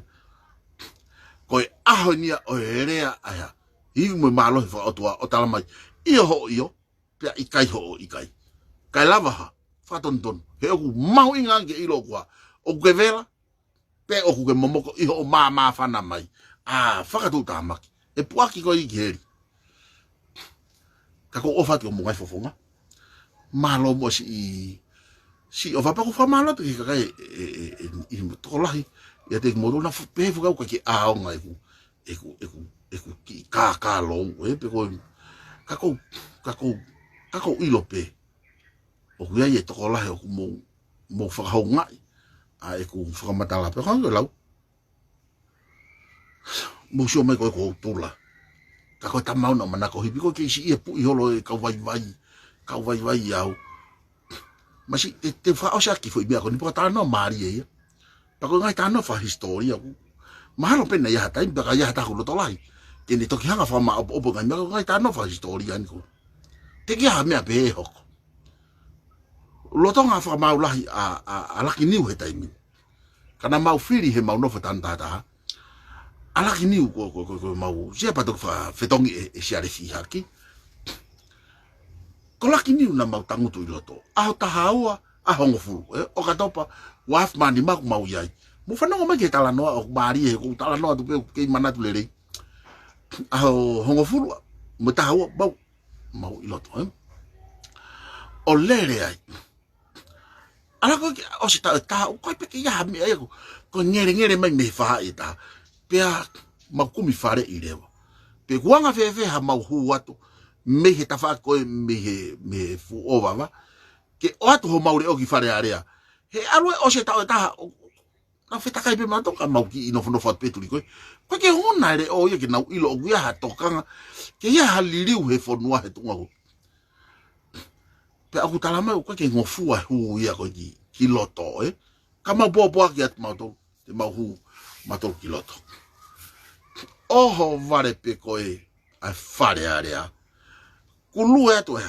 Ko e ʻaho ni ia ʻo e lea ʻa e hā. Ivi mo e mālohi fakaʻotua ʻo tala mai. ʻIo hoʻo ʻio, pea ʻikai hoʻo ʻikai. Kae lava ha, fakatonutonu. He ʻoku mahuʻinga ange ke ʻilo ʻoku hā. ʻOku ke vela, pe ʻoku ke momoko ʻi hoʻo māmāfana mai. ʻA, fakatuʻutāmaki. ʻE puʻaki koe ki heli. Ka ʻoku ou ʻofa atu ki hoʻomou ngaahi fofonga. Mālō mo siʻi, siʻi ʻofa pea ʻoku ou fakamālō atu ki he kakai ʻe, ʻe, ʻe, ʻe, ʻe tokolahi. ʻIate kimoutolu naʻa pehē fakau ka ke ʻaonga ʻeku, ʻeku, ʻeku, ʻeku kiʻi kākā lou, ē, pe ko e, ka ʻoku ou, ka ʻoku ou, ka ʻoku ou ʻilo pē. ʻOku ʻi ai e tokolahi ʻoku mou, mou fakahoungaʻi ʻa ʻeku fakamatala pē ko e lau. Mou sio mai ko e ko tula. Ka ko e tamau naʻa manako hipi ko e kei siʻi e puʻi holo e kau vaivai, kau vaivai au. Masiʻi, te, te fakaʻosi ʻaki foʻi meʻa ko eni pea ko e talanoa mālie ia. Pea ko e ngaahi talanoa fakahisitōlia ʻoku mahalo pē naʻe ʻi ai ha taimi, pea ka ʻi ai ha taha ʻoku loto lahi. Te ne toki hanga fakamāʻopoʻopo ngaahi meʻa, ko e ngaahi talanoa fakahisitōlia ni ko. Teʻeki ai ha meʻa pehē ʻe hoko. Lolotonga fakamaau lahi ʻa, ʻa, ʻa Lucky Niu he taimi. Ka naʻa mau fili he mau nofo tanu tahataha. ʻA Lucky Niu ko, ko, ko, ko mau, sia pea toki fa-, fetongi ʻe, ʻe Siale Fihaki. Ko Lucky Niu naʻa mau tangutu ʻi loto. ʻAho taha ua, ʻaho hongofulu, ē, ʻOkatopa, ua afe mā nima ʻoku mau ʻi ai. Mou fanongo mai ki he talanoa, ʻoku mālie, he ʻoku ou talanoa atu pē, ʻoku kei manatu lelei. ʻAho hongofulu, mo e taha ua, mau, mau ʻi loto, ē. ʻO lele ai. ʻAlu ko ē ke ʻosi taʻu ʻe taha, ʻoku ʻikai pē ke ʻi ai ha meʻa ia ko, ko e ngelengele mai mei he faʻahi ʻe taha. Pea mau kumi faleʻi leva. Pe ʻoku anga fēfē haʻamau hū atu, mei he tafaʻaki ko ē, mei he, mei he fuʻu ʻovava. Ke ʻoatu homau leʻo ki Fale Alea. He ʻalu ē ʻosi e taʻu ʻe taha, ʻo, nau fetakai pē mautolu ka mau kiʻi nofonofo atu pē tuli ko ē. ʻOku ʻikai ke hona e leʻo ia ke nau ʻilo ʻoku ʻi ai ha tokanga. Ke ʻi ai ha liliu he fonua he tuʻunga ko. Pea ʻoku tala mai ʻoku ʻikai ke ngofua e hū ia ko ē ki, ki loto, ē. Ka mau pōpoaki atu mautolu, te mau hū mautolu ki loto. ʻOhovale pē ko ē ʻa e Fale Alea. Kuo lue atu ē.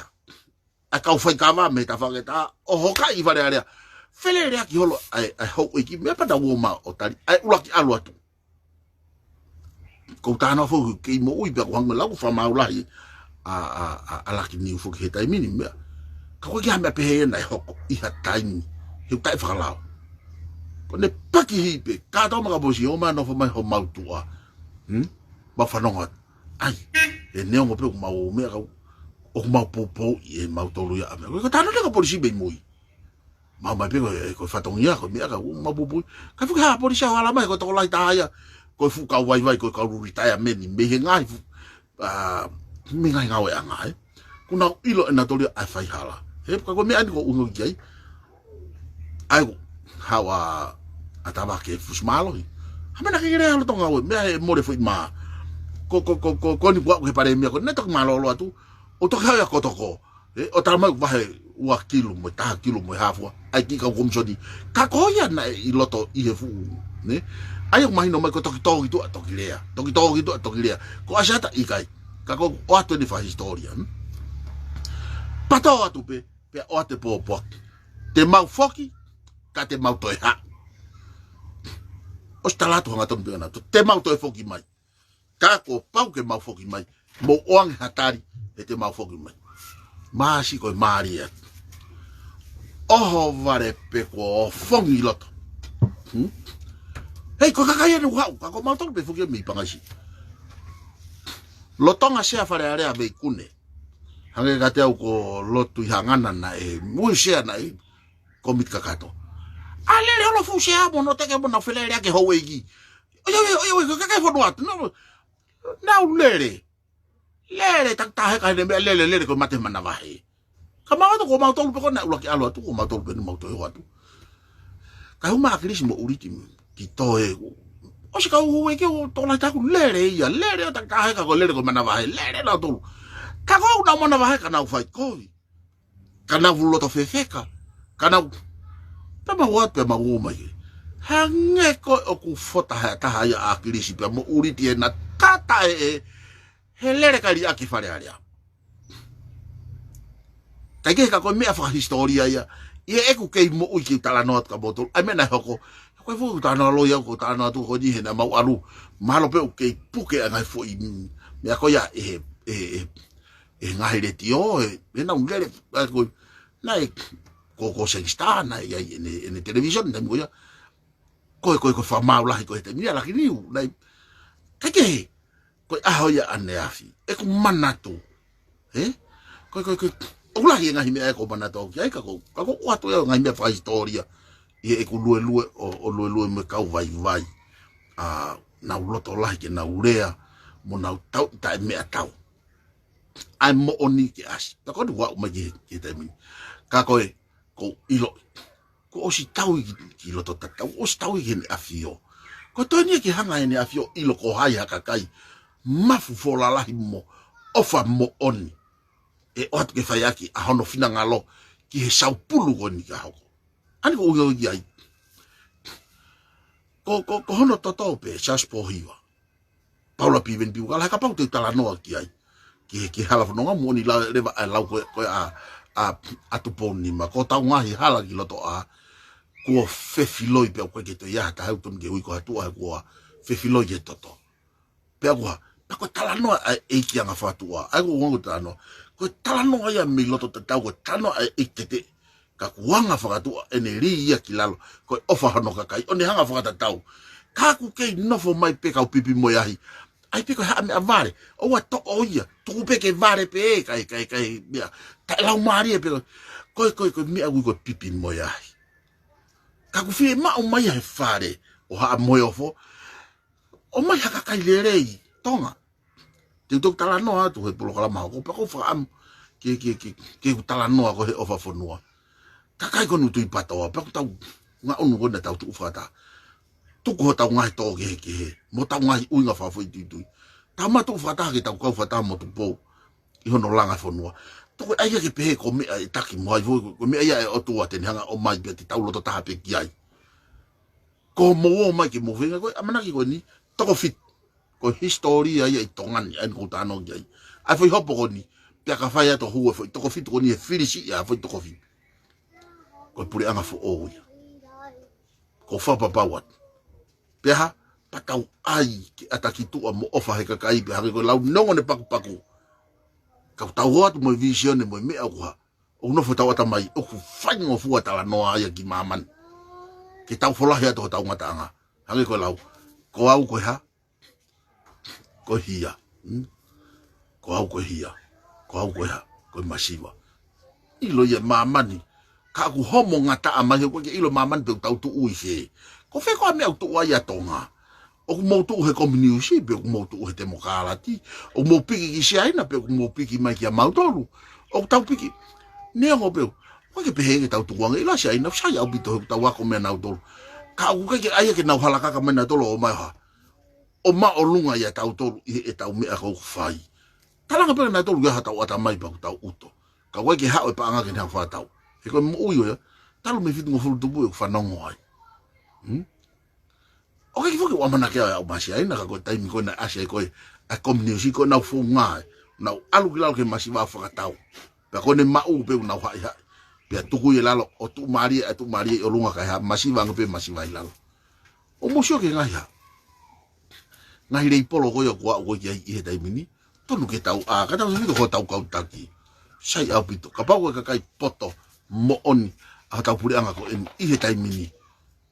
ʻA e kau faikava mei he tafaʻaki ʻe taha, ʻo hokaʻi Fale Alea. Feleleʻaki holo ʻa e, ʻa e houʻeiki, meʻa pē naʻa nau ō mai ʻo tali, ʻa e ʻuluaki ʻalu atu. Ko u talanoa foki kei moʻui pea ko u hanga ʻo lau fakamāu lahi ʻa, ʻa, ʻa, ʻa Lakiniu foki he taimi ni meʻa. Ka ko e kiʻi meʻa pehē ia naʻe hoko ʻi ha taimi he ʻoku taʻe fakalao. Ko ʻene pakihi pē, kātoa mai ka polisi ō mai ʻo nofo mai homau tuʻa. Hmm? Mau fanongo atu. ʻAi, ʻe neongo pē ʻoku mau meʻa ka ʻoku mau poupou ʻi he mau tolu ia ʻa meʻa. Ko e talanoa ka polisi mei mui. Mau mai pē ko e, ko e fatongia, ko e meʻa ka ʻoku mau poupou. Ka fuka ha polisi ʻo ala mai, ko e tokolahi taha ia. Ko e fuʻu kau vaivai, ko e kau lulitaia meni. Mei he ngaahi fu-, ʻa, mei he ngaahi ngāueʻanga, ē. Kuo nau ʻilo ʻe nautolu ia ʻa e faihala. He ka ko e meʻa ni ʻoku ou ʻuhinga ki ai. ʻAi ʻoku haʻu ʻa Tavake Fusimālohi. Ha meʻa naʻe kei lea ʻa Lolotonga ʻo e, meʻa he mole foʻi mā. Ko, ko, ko, ko, ko eni kuo aʻu ki he palēmia ko eni naʻe toki mālōlō atu. ʻO toki haʻu ia ko Toko. Ē, ʻo tala mai vahe ua kilu mo e taha kilu mo e hāfua. ʻAi ki he kau komisoni. Ka ko ia naʻe ʻi loto ʻi he fuʻu, ne? ʻAi ʻoku mahino mai ko e toki tō ki tuʻa, toki lea. Toki tō ki tuʻa, toki lea. Ko ʻAsiata ʻikai. Ka ko e ʻoatu eni fakahisitōlia, hmm? Patō atu pē, pea ʻoatu e pōpoaki. Te mau foki, ka te mau toe haʻu. ʻOsi tala atu hangatonu pē ʻana, te mau toe foki mai. Ka kuo pau ke mau foki mai. Mou ʻoange ha tali, he te mau foki mai. Māsi ko e mālie atu. ʻOhovale pē kuo ʻofongi loto. Hmm? Hei, ko e kakai ʻeni ʻoku haʻu, ka ko mautolu pē foki mei Pangaisi. Lolotonga Sea Fale Alea mei Kune. Hangē kiate au ko Lotu ʻi Hangana naʻe, mui Sea naʻe, komiti kakato. ʻA lele holo fuʻu Sea mo hono teke mo nau felele ake houʻeiki. ʻOiauē, ʻoiauē, ko e kakai fonua atu. Nau, nau lele. Lele, takitaha he kakai ne meʻa lele, lele ko e mate manavahē. Ka mau atu ko mautolu pē ko ena ʻuluaki ʻalu atu, ko mautolu pē eni mau toe ō atu. Ka hū mai ʻa ʻAkilisi mo ʻUliti ki toe. ʻOsi kau houʻeiki ʻo tokolahi taha ʻoku lele ia, lele ʻo takitaha he kakai ko e lele ko e manavahē, lele nautolu. Ka ko ʻenau manavahē ka nau fai kovi. Ka nau loto fefeka. Ka nau, pea mau ō atu pea mau ō mai. Hangē ko ē ʻoku fota ha taha ia ʻa ʻAkilisi pea mo ʻUliti ʻena tata ē, ē, he lele ka liʻaki Fale Alea. Kae kehe ka ko e meʻa fakahisitōlia ia. ʻI heʻeku kei moʻui kei talanoa atu kia moutolu. ʻAi meʻa naʻe hoko. Ko e fuʻu talanoa loi au ko e talanoa atu ko eni he naʻa mau ʻalu. Mahalo pē ʻoku kei puke ʻa e ngaahi foʻi meʻa ko ia ʻe he, ʻe he, ʻe he ngaahi letiō, ʻe, ʻenau lele, ʻa ko, naʻe, ko, ko Sangster, naʻe ʻi ai ʻene, ʻene television, taimi ko ia. Ko e, ko e, ko e fakamāu lahi ko e he taimi ni ʻa Lakiniu, naʻe, kae kehe, ko e ʻaho ia ʻaneafi, ʻeku manatu. Ē? Ko e, ko e, ko e, ʻoku lahi e ngaahi meʻa ʻoku ou manatu au ki ai, ka ko, ka ko ʻoatu ia ngaahi meʻa fakahisitōlia. ʻI heʻeku luelue, ʻo, ʻo luelue mo e kau vaivai. ʻA, nau loto lahi ke nau lea, mo nau tau, taʻe meʻatau. ʻA e moʻoni ke ʻasi. Pea ko eni ʻoku aʻu mai ki he, ki he taimi ni. Ka ko e, ko u ʻilo, kuo ʻosi tau ki, ki loto tatau, ʻosi tau ki heʻene ʻafio. Ko e toe eni ke hanga ʻene ʻafio ʻilo ko hai ha kakai, mafu foʻi lalahi mo, ʻofa moʻoni. ʻE ʻoatu ke fai ʻaki, ʻa hono finangalo, ki he saupulu ko eni ka hoko. ʻAni ko u ʻuhinga ki ai. Ko, ko, ko hono toto pē, Siaosi Pōhiva. Paula Piveni Piukala, he kapau te u talanoa ki ai. Ki he, ki he hala fononga moʻoni la, leva ʻa e lau ko ē, ko ē ʻa, ʻa, ʻa Tupou Nima. Ko ʻetau ngaahi hala ki loto ʻā, kuo fefiloi pea ʻoku ʻikai ke toe ʻi ai ha taha ʻoku tonu ke ui ko ha tuʻa he kuo fefiloi ki he toto. Pea kuo, pea ko e talanoa ʻa e ʻeiki anga fakatuʻa. ʻAi ko u ʻuhinga ko e talanoa. Ko e talanoa ia mei loto tatau, ko e talanoa ʻa e ʻeiki tete. Ka kuo anga fakatuʻa ʻene lī ia ki lalo, ko e ʻofa hono kakai, ʻo ne hanga fakatatau. Ka ʻoku kei nofo mai pē kau pipi mo e ahi. ʻAi pē ko e haʻa meʻa vale, ʻoua toʻo ia, tuku pē ke vale pē, kae, kae, kae, meʻa, taʻe laumālie pē, ko e, ko e, ko e meʻa ui ko e pipi mo e ahi. Ka ʻoku fiemaʻu mai ia he fale, ʻo Haʻa Moheofo, ʻomai ha kakai lelei, Tonga. Te u toki talanoa atu he polokalama hoko, pea ko u fakaʻamu ke, ke, ke, ke u talanoa ko ē he ʻofa fonua. Kakai ko eni ʻoku tui patoa, pea ko ʻetau ngaʻunu ko eni ʻetau tuʻu fakataha. Tuku hotau ngaahi tō kehekehe, mo ʻetau ngaahi ʻuhinga fakafoʻituitui. Tau matuʻu fakataha ke tau kau fakataha mo Tupou. ʻI hono langa fonua. Toko ʻai ia ke pehē ko e meʻa ʻe taki mo hai foʻi, ko e meʻa ia ʻa e ʻOtua te ne hanga ʻo ʻomai pea te tau loto taha pē ki ai. Ko mou ō mai ke mou feinga ko e ʻamanaki ko eni, toko fitu. Ko e hisitōlia ia ʻi Tonga ni, ʻa eni ʻoku ou talanoa ki ai. ʻA e foʻi hopo ko eni, pea ka fai atu hū e foʻi toko fitu ko eni he filisi ia foʻi toko fitu. Ko e puleʻanga foʻou ia. Ko e fakapapau atu. Pea hā, Pea tau ʻai ke ʻata ki tuʻa mo ʻofa he kakai pea hangē ko e lau neongo ʻene pakupaku. Ka ʻoku tau ō atu mo e vīsione mo e meʻa ʻoku hā. ʻOku nofo ʻetau ʻatamai, ʻoku faingofua talanoa ia ki māmani. Ke tau folahi atu hotau ngataʻanga. Hangē ko e lau. Ko au ko e hā? Ko e hia. Hmm? Ko au ko e hia. Ko au ko e hā? Ko e masiva. ʻIlo ia māmani. Ka ʻoku homo ngataʻa mai he ʻoku ʻikai ke ʻilo māmani pe ʻoku tau tuʻu ʻi fē. Ko fē koā meʻa ʻoku tuʻu ai ʻa Tonga? ʻOku mou tuʻu he kominiusi pe ʻoku mou tuʻu he temokalati? ʻOku mou piki ki Siaina pe ʻoku mou piki mai kia mautolu? ʻOku tau piki. Neongo pē ʻoku ʻikai ke pehē ke tau tukuange ʻi la Siaina, sai ʻaupito he ʻoku tau ako meia nautolu. Ka ʻoku ʻikai ke ʻai ia ke nau halakaka mai nautolu ʻo ō mai ʻo hā. ʻO māʻolunga ia tautolu ʻi heʻetau meʻa ʻoku fai. Talanga pē nautolu ia hotau ʻatamai pea ʻoku tau ʻuto. Ka ʻoku ʻikai ke haʻu e paʻanga ke ne hanga ʻo fakatatau. He ko e moʻui ʻo ia, talu mei fitungofulu tupu ʻoku fanongo ai. Hmm? ʻOku ʻikai ke foki ʻamanaki au ʻe aʻu mai Siaina ka ko e taimi ko ē naʻe ʻasi ai ko ē ʻa e kominiusi ko ē nau founga ai. Nau ʻalu ki lalo ki he masiva ʻo fakatau. Pea ko ʻene maʻu pē ʻoku nau haʻihaʻi. Pea tuku ʻi lalo ʻo tuʻumālie, ʻa e tuʻumālie ʻi ʻolunga kae hā, masiva ange pē masiva ʻi lalo. ʻOku mou sio ki he ngaahi hā. Ngaahi leipolo ko ia ʻoku aʻu ko ē ki ai ʻi he taimi ni. Tonu ke tau ʻā, ka tau sio ki hotau kau taki. Sai ʻaupito. Kapau ko e kakai poto moʻoni ʻa hotau puleʻanga ko eni ʻi he taimi ni.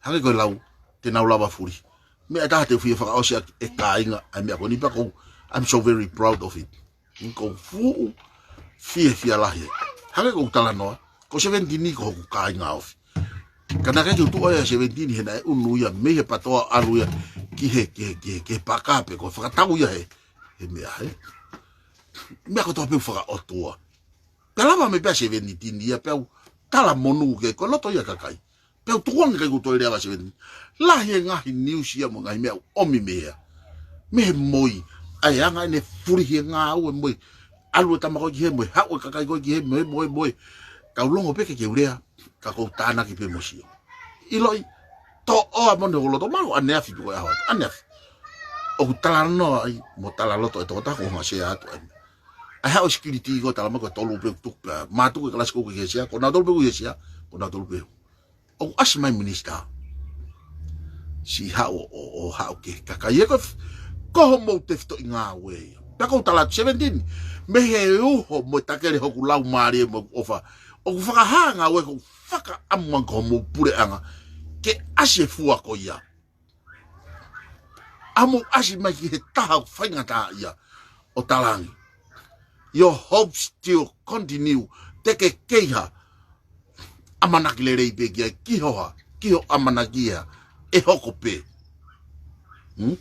Hangē ko e lau, te nau lava fuli. Meʻa ʻe taha te u fie fakaʻosi ʻaki e kāinga ʻa e meʻa ko eni pea ʻoku ou, I'm so very proud of it. ʻOku ou fuʻu fiefia lahi ai. Hangē ko ʻeku talanoa, ko seventeen ko hoku kāinga ofi. Ka naʻe ʻikai ke u tuʻu ai ʻa seventeen he naʻe ʻunu ia mei he PATOA ʻalu ia ki he, ki he, ki he, ki he paka pe ko e fakatau ia he, he meʻa he. Meʻa kotoa pē ʻoku fakaʻotua. Pea lava mai pē ʻa seventeen ia pea u tala monū ke ko e loto ia kakai. Pea u tukuange ʻikai ke u toe lea ʻa seventeen. Lahi e ngaahi niusi ia mo e ngaahi meʻa ʻoku ʻomi mei hē. Mei he moi. ʻA e anga ʻene fulihi e ngāue mo e ʻalu e tama ko ē ki hē mo e haʻu e kakai ko ē ki hē mo e, mo e, mo e. Kau longo pē ke ke u lea. Ka ʻoku ou tānaki pē mo sio. ʻIloʻi. Toʻoa mo ne holoto malu ʻaneafi pē ko e ʻaho atu. ʻAneafi. ʻOku talanoa ai mo talaloto e tokotaha ʻoku ou hanga ʻo sea atu ai. ʻA e haʻu e sikiliti ko e tala mai ko e tolu pē ʻoku tuku pē. Mātuku e kalasi ko ē ki he sea. Ko nautolu pē ʻoku ʻi he sea. Ko nautolu pē. ʻOku ʻasi mai minisitā. Siʻi haʻu ʻo, ʻo, ʻo haʻu ki he kakai ē ko e f-, ko hoʻomou tefitoʻi ngāue ia. Pea ʻoku ou tala atu seventeen. Mei he uho mo e takele hoku laumālie mo ʻofa. ʻOku fakahā ngāue ʻoku ou fakaʻamu ange ko hoʻomou puleʻanga. Ke ʻasi e fua ko ia. ʻA mou ʻasi mai ki he taha ʻoku faingataʻaʻia ʻo talangi. Your hopes still continue. Te ke kei ha ʻamanaki lelei pē ki ai ki hoʻo, ki hoʻo ʻamanaki ia ʻe hoko pē. Hmm?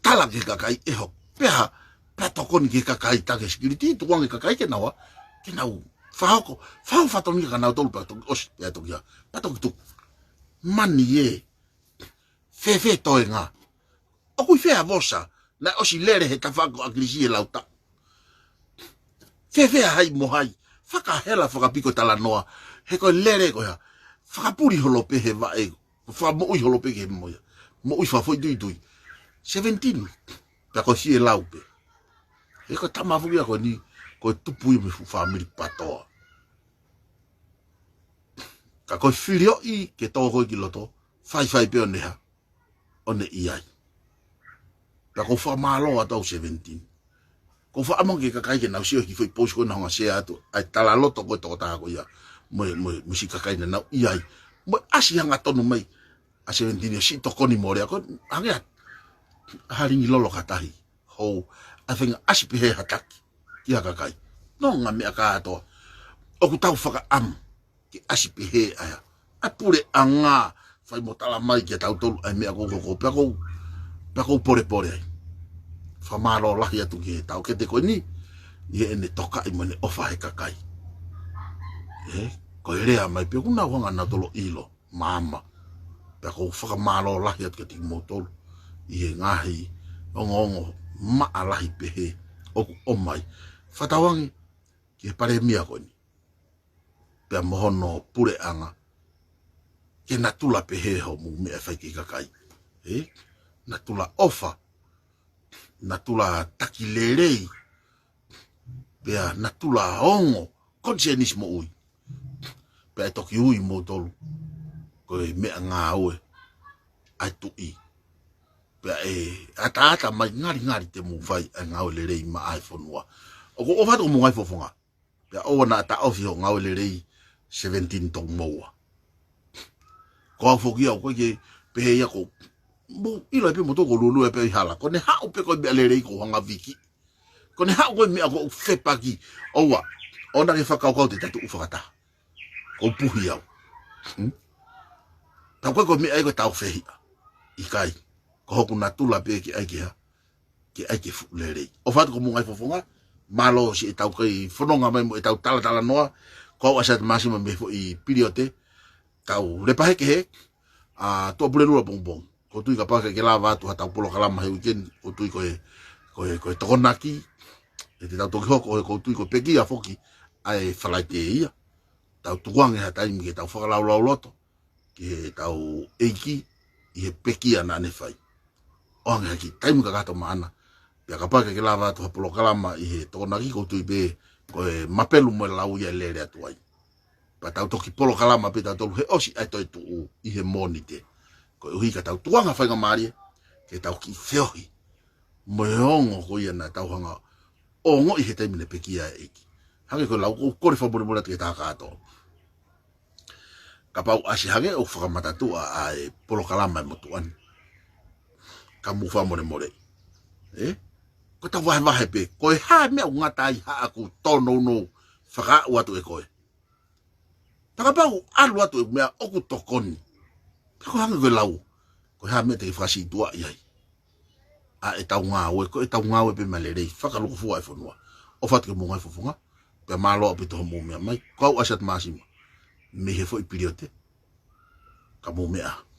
Tala ki he kakai ʻe hoko. Pea, pea tokoni ki he kakai taki sikiliti, tukuange kakai ke nau, ke nau fakahoko, fakahoko fatongia ka nautolu pea toki ʻosi, pea toki ha, pea toki tuku. Mani ē. Fēfē toenga. ʻOku ʻi fē ʻa Vosa, naʻe ʻosi lele he tafaʻaki ʻo ʻAkilisi he lau taʻu. Fēfē ʻa Hai mo Hai, fakahela fakapiko talanoa, he ko e lele ko ia, fakapuli holo pē he vaʻe, fakamoʻui holo pē ki he moʻui, moʻui fakafoʻituitui. Seventeen, pea ko e fie lau pē. He ko e tama foki ia ko eni, ko e tupu ia mei he fuʻu fāmili PATOA. Ka ko e filioʻi ke tō ko ē ki loto, faifai pē ʻo ne hā, ʻo ne ʻi ai. Pea ʻoku ou fakamālō atu au seventeen. ʻOku ou fakaʻamu ange ki he kakai ke nau sio ki he foʻi pousi ko ē naʻa ku hanga ʻo sea atu, ʻa e talaloto ko ē tokotaha ko ia, mo e, mo e, mo e siʻi kakai naʻa nau ʻi ai. Mo e ʻasi hangatonu mai, ʻa seventeen ʻo siʻi tokoni mo lea ko ē, hangē ha, ha lingi lolo kātahi. Hou, ʻa e feinga ʻasi pehē ha taki, ki ha kakai. Nonga meʻa kātoa. ʻOku tau fakaʻamu, ke ʻasi pehē ʻa e, ʻa e puleʻanga, fai mo tala mai kia tautolu ʻa e meʻa ʻoku hoko, pea ʻoku ou, pea ʻoku ou polepole ai. Fakamālō lahi atu ki he taʻokete ko eni, ʻi heʻene tokaʻi mo ʻene ʻofa he kakai. Ē, ko e lea mai pē ʻoku nau hanga nautolu ʻo ʻilo, maama. Pea ʻoku ou fakamālō lahi atu kia kimoutolu, ʻi he ngaahi ongoongo maʻa lahi pehē ʻoku ʻomai. Fakatauange, ki he palēmia ko eni. Pea mo hono puleʻanga, ke natula pehē hoʻomou meʻa fai ki he kakai. Ē? Natula ʻofa, natula taki lelei, pea natula ongo, conscience moʻui. Pea ʻe toki ui moutolu, ko e meʻangāue ʻa e tuʻi. Pea ʻe ataata mai ngalingali te mou fai ʻa e ngāue lelei maʻa e fonua. ʻOku ou ʻoatu ko e mou ngaahi fofonga. Pea ʻoua naʻa taʻofi hoʻo ngāue lelei seventeen toki moua. Ko au foki au ko e ke pehē ia ko mou ʻilo ai pē moutolu ko e luelue pē ʻi hala. Ko ʻene haʻu pē ko e meʻa lelei ko e hanga viki. Ko ʻene haʻu ko e meʻa ko e fepaki. ʻOua. ʻOua naʻa ke fakakaukau te ta tuʻu fakataha. Ko e puhi au. Hmm? Tau ko e ko e meʻa ʻe ko e tau fehiʻa. ʻIkai. Ko hoku natula pē ke ʻai ke hā. Ke ʻai ke fuʻu lelei. ʻOfa atu ko e mou ngaahi fofonga. Mālō siʻetau kei fononga mai mo ʻetau talatalanoa. Ko au ʻa Siate Māsima mei he foʻi Piliote. Tau lepa heke he. ʻA, tuʻa pule lula pongipongi. Ko u tui kapau ʻe ke lava atu haʻatau polokalama he weekend. Ko u tui ko e, ko e, ko e Tokonaki. ʻE te tau toki hoko he ko u tui ko e pekia foki. ʻA e Falaite ia. Tau tukuange ha taimi ke tau fakalaulauloto ki heʻetau ʻEiki ʻi he pekia naʻa ne fai. ʻO hangē ha kiʻi taimi kakato maʻana. Pea kapau ʻe ke lava atu ha polokalama ʻi he Tokonaki ko u tui pē ko e mapelu mo e lau ia ʻe lele atu ai. Pea tau toki polokalama pē tautolu he ʻosi ʻa e toetuʻu ʻi he Mōnite. Koeʻuhi ka tau tukuange ha faingamālie ke tau kiʻi feohi mo e ongo ko ia naʻa tau hanga ʻo ongoʻi he taimi naʻe pekia ai e ʻEiki. Hangē ko e lau ko u kole fakamolemole atu ki he taha kātoa. Kapau ʻasi hake ʻoku fakamatatua ʻa e polokalama ʻa e motuʻa ni. Ka mou fakamolemole. Ē? Ko ʻetau vahevahe pē. Ko e hā e meʻa ʻoku ngata ai haʻaku tōnounou fakaaʻu atu ʻe koe. Pea kapau ʻalu atu e meʻa ʻoku tokoni. Pea ko e hangē ko e lau. Ko e hā e meʻa te ke fakasītuʻaʻi ai. ʻA ʻetau ngāue, ko ʻetau ngāue pē maʻa e lelei, fakalūkufua e fonua. ʻOfa atu ki he mou ngaahi fofonga, pea mālō ʻaupito hoʻomou meʻa mai, ko au ʻa Siate Māsima, mei he foʻi Piliote, ka mou meʻa.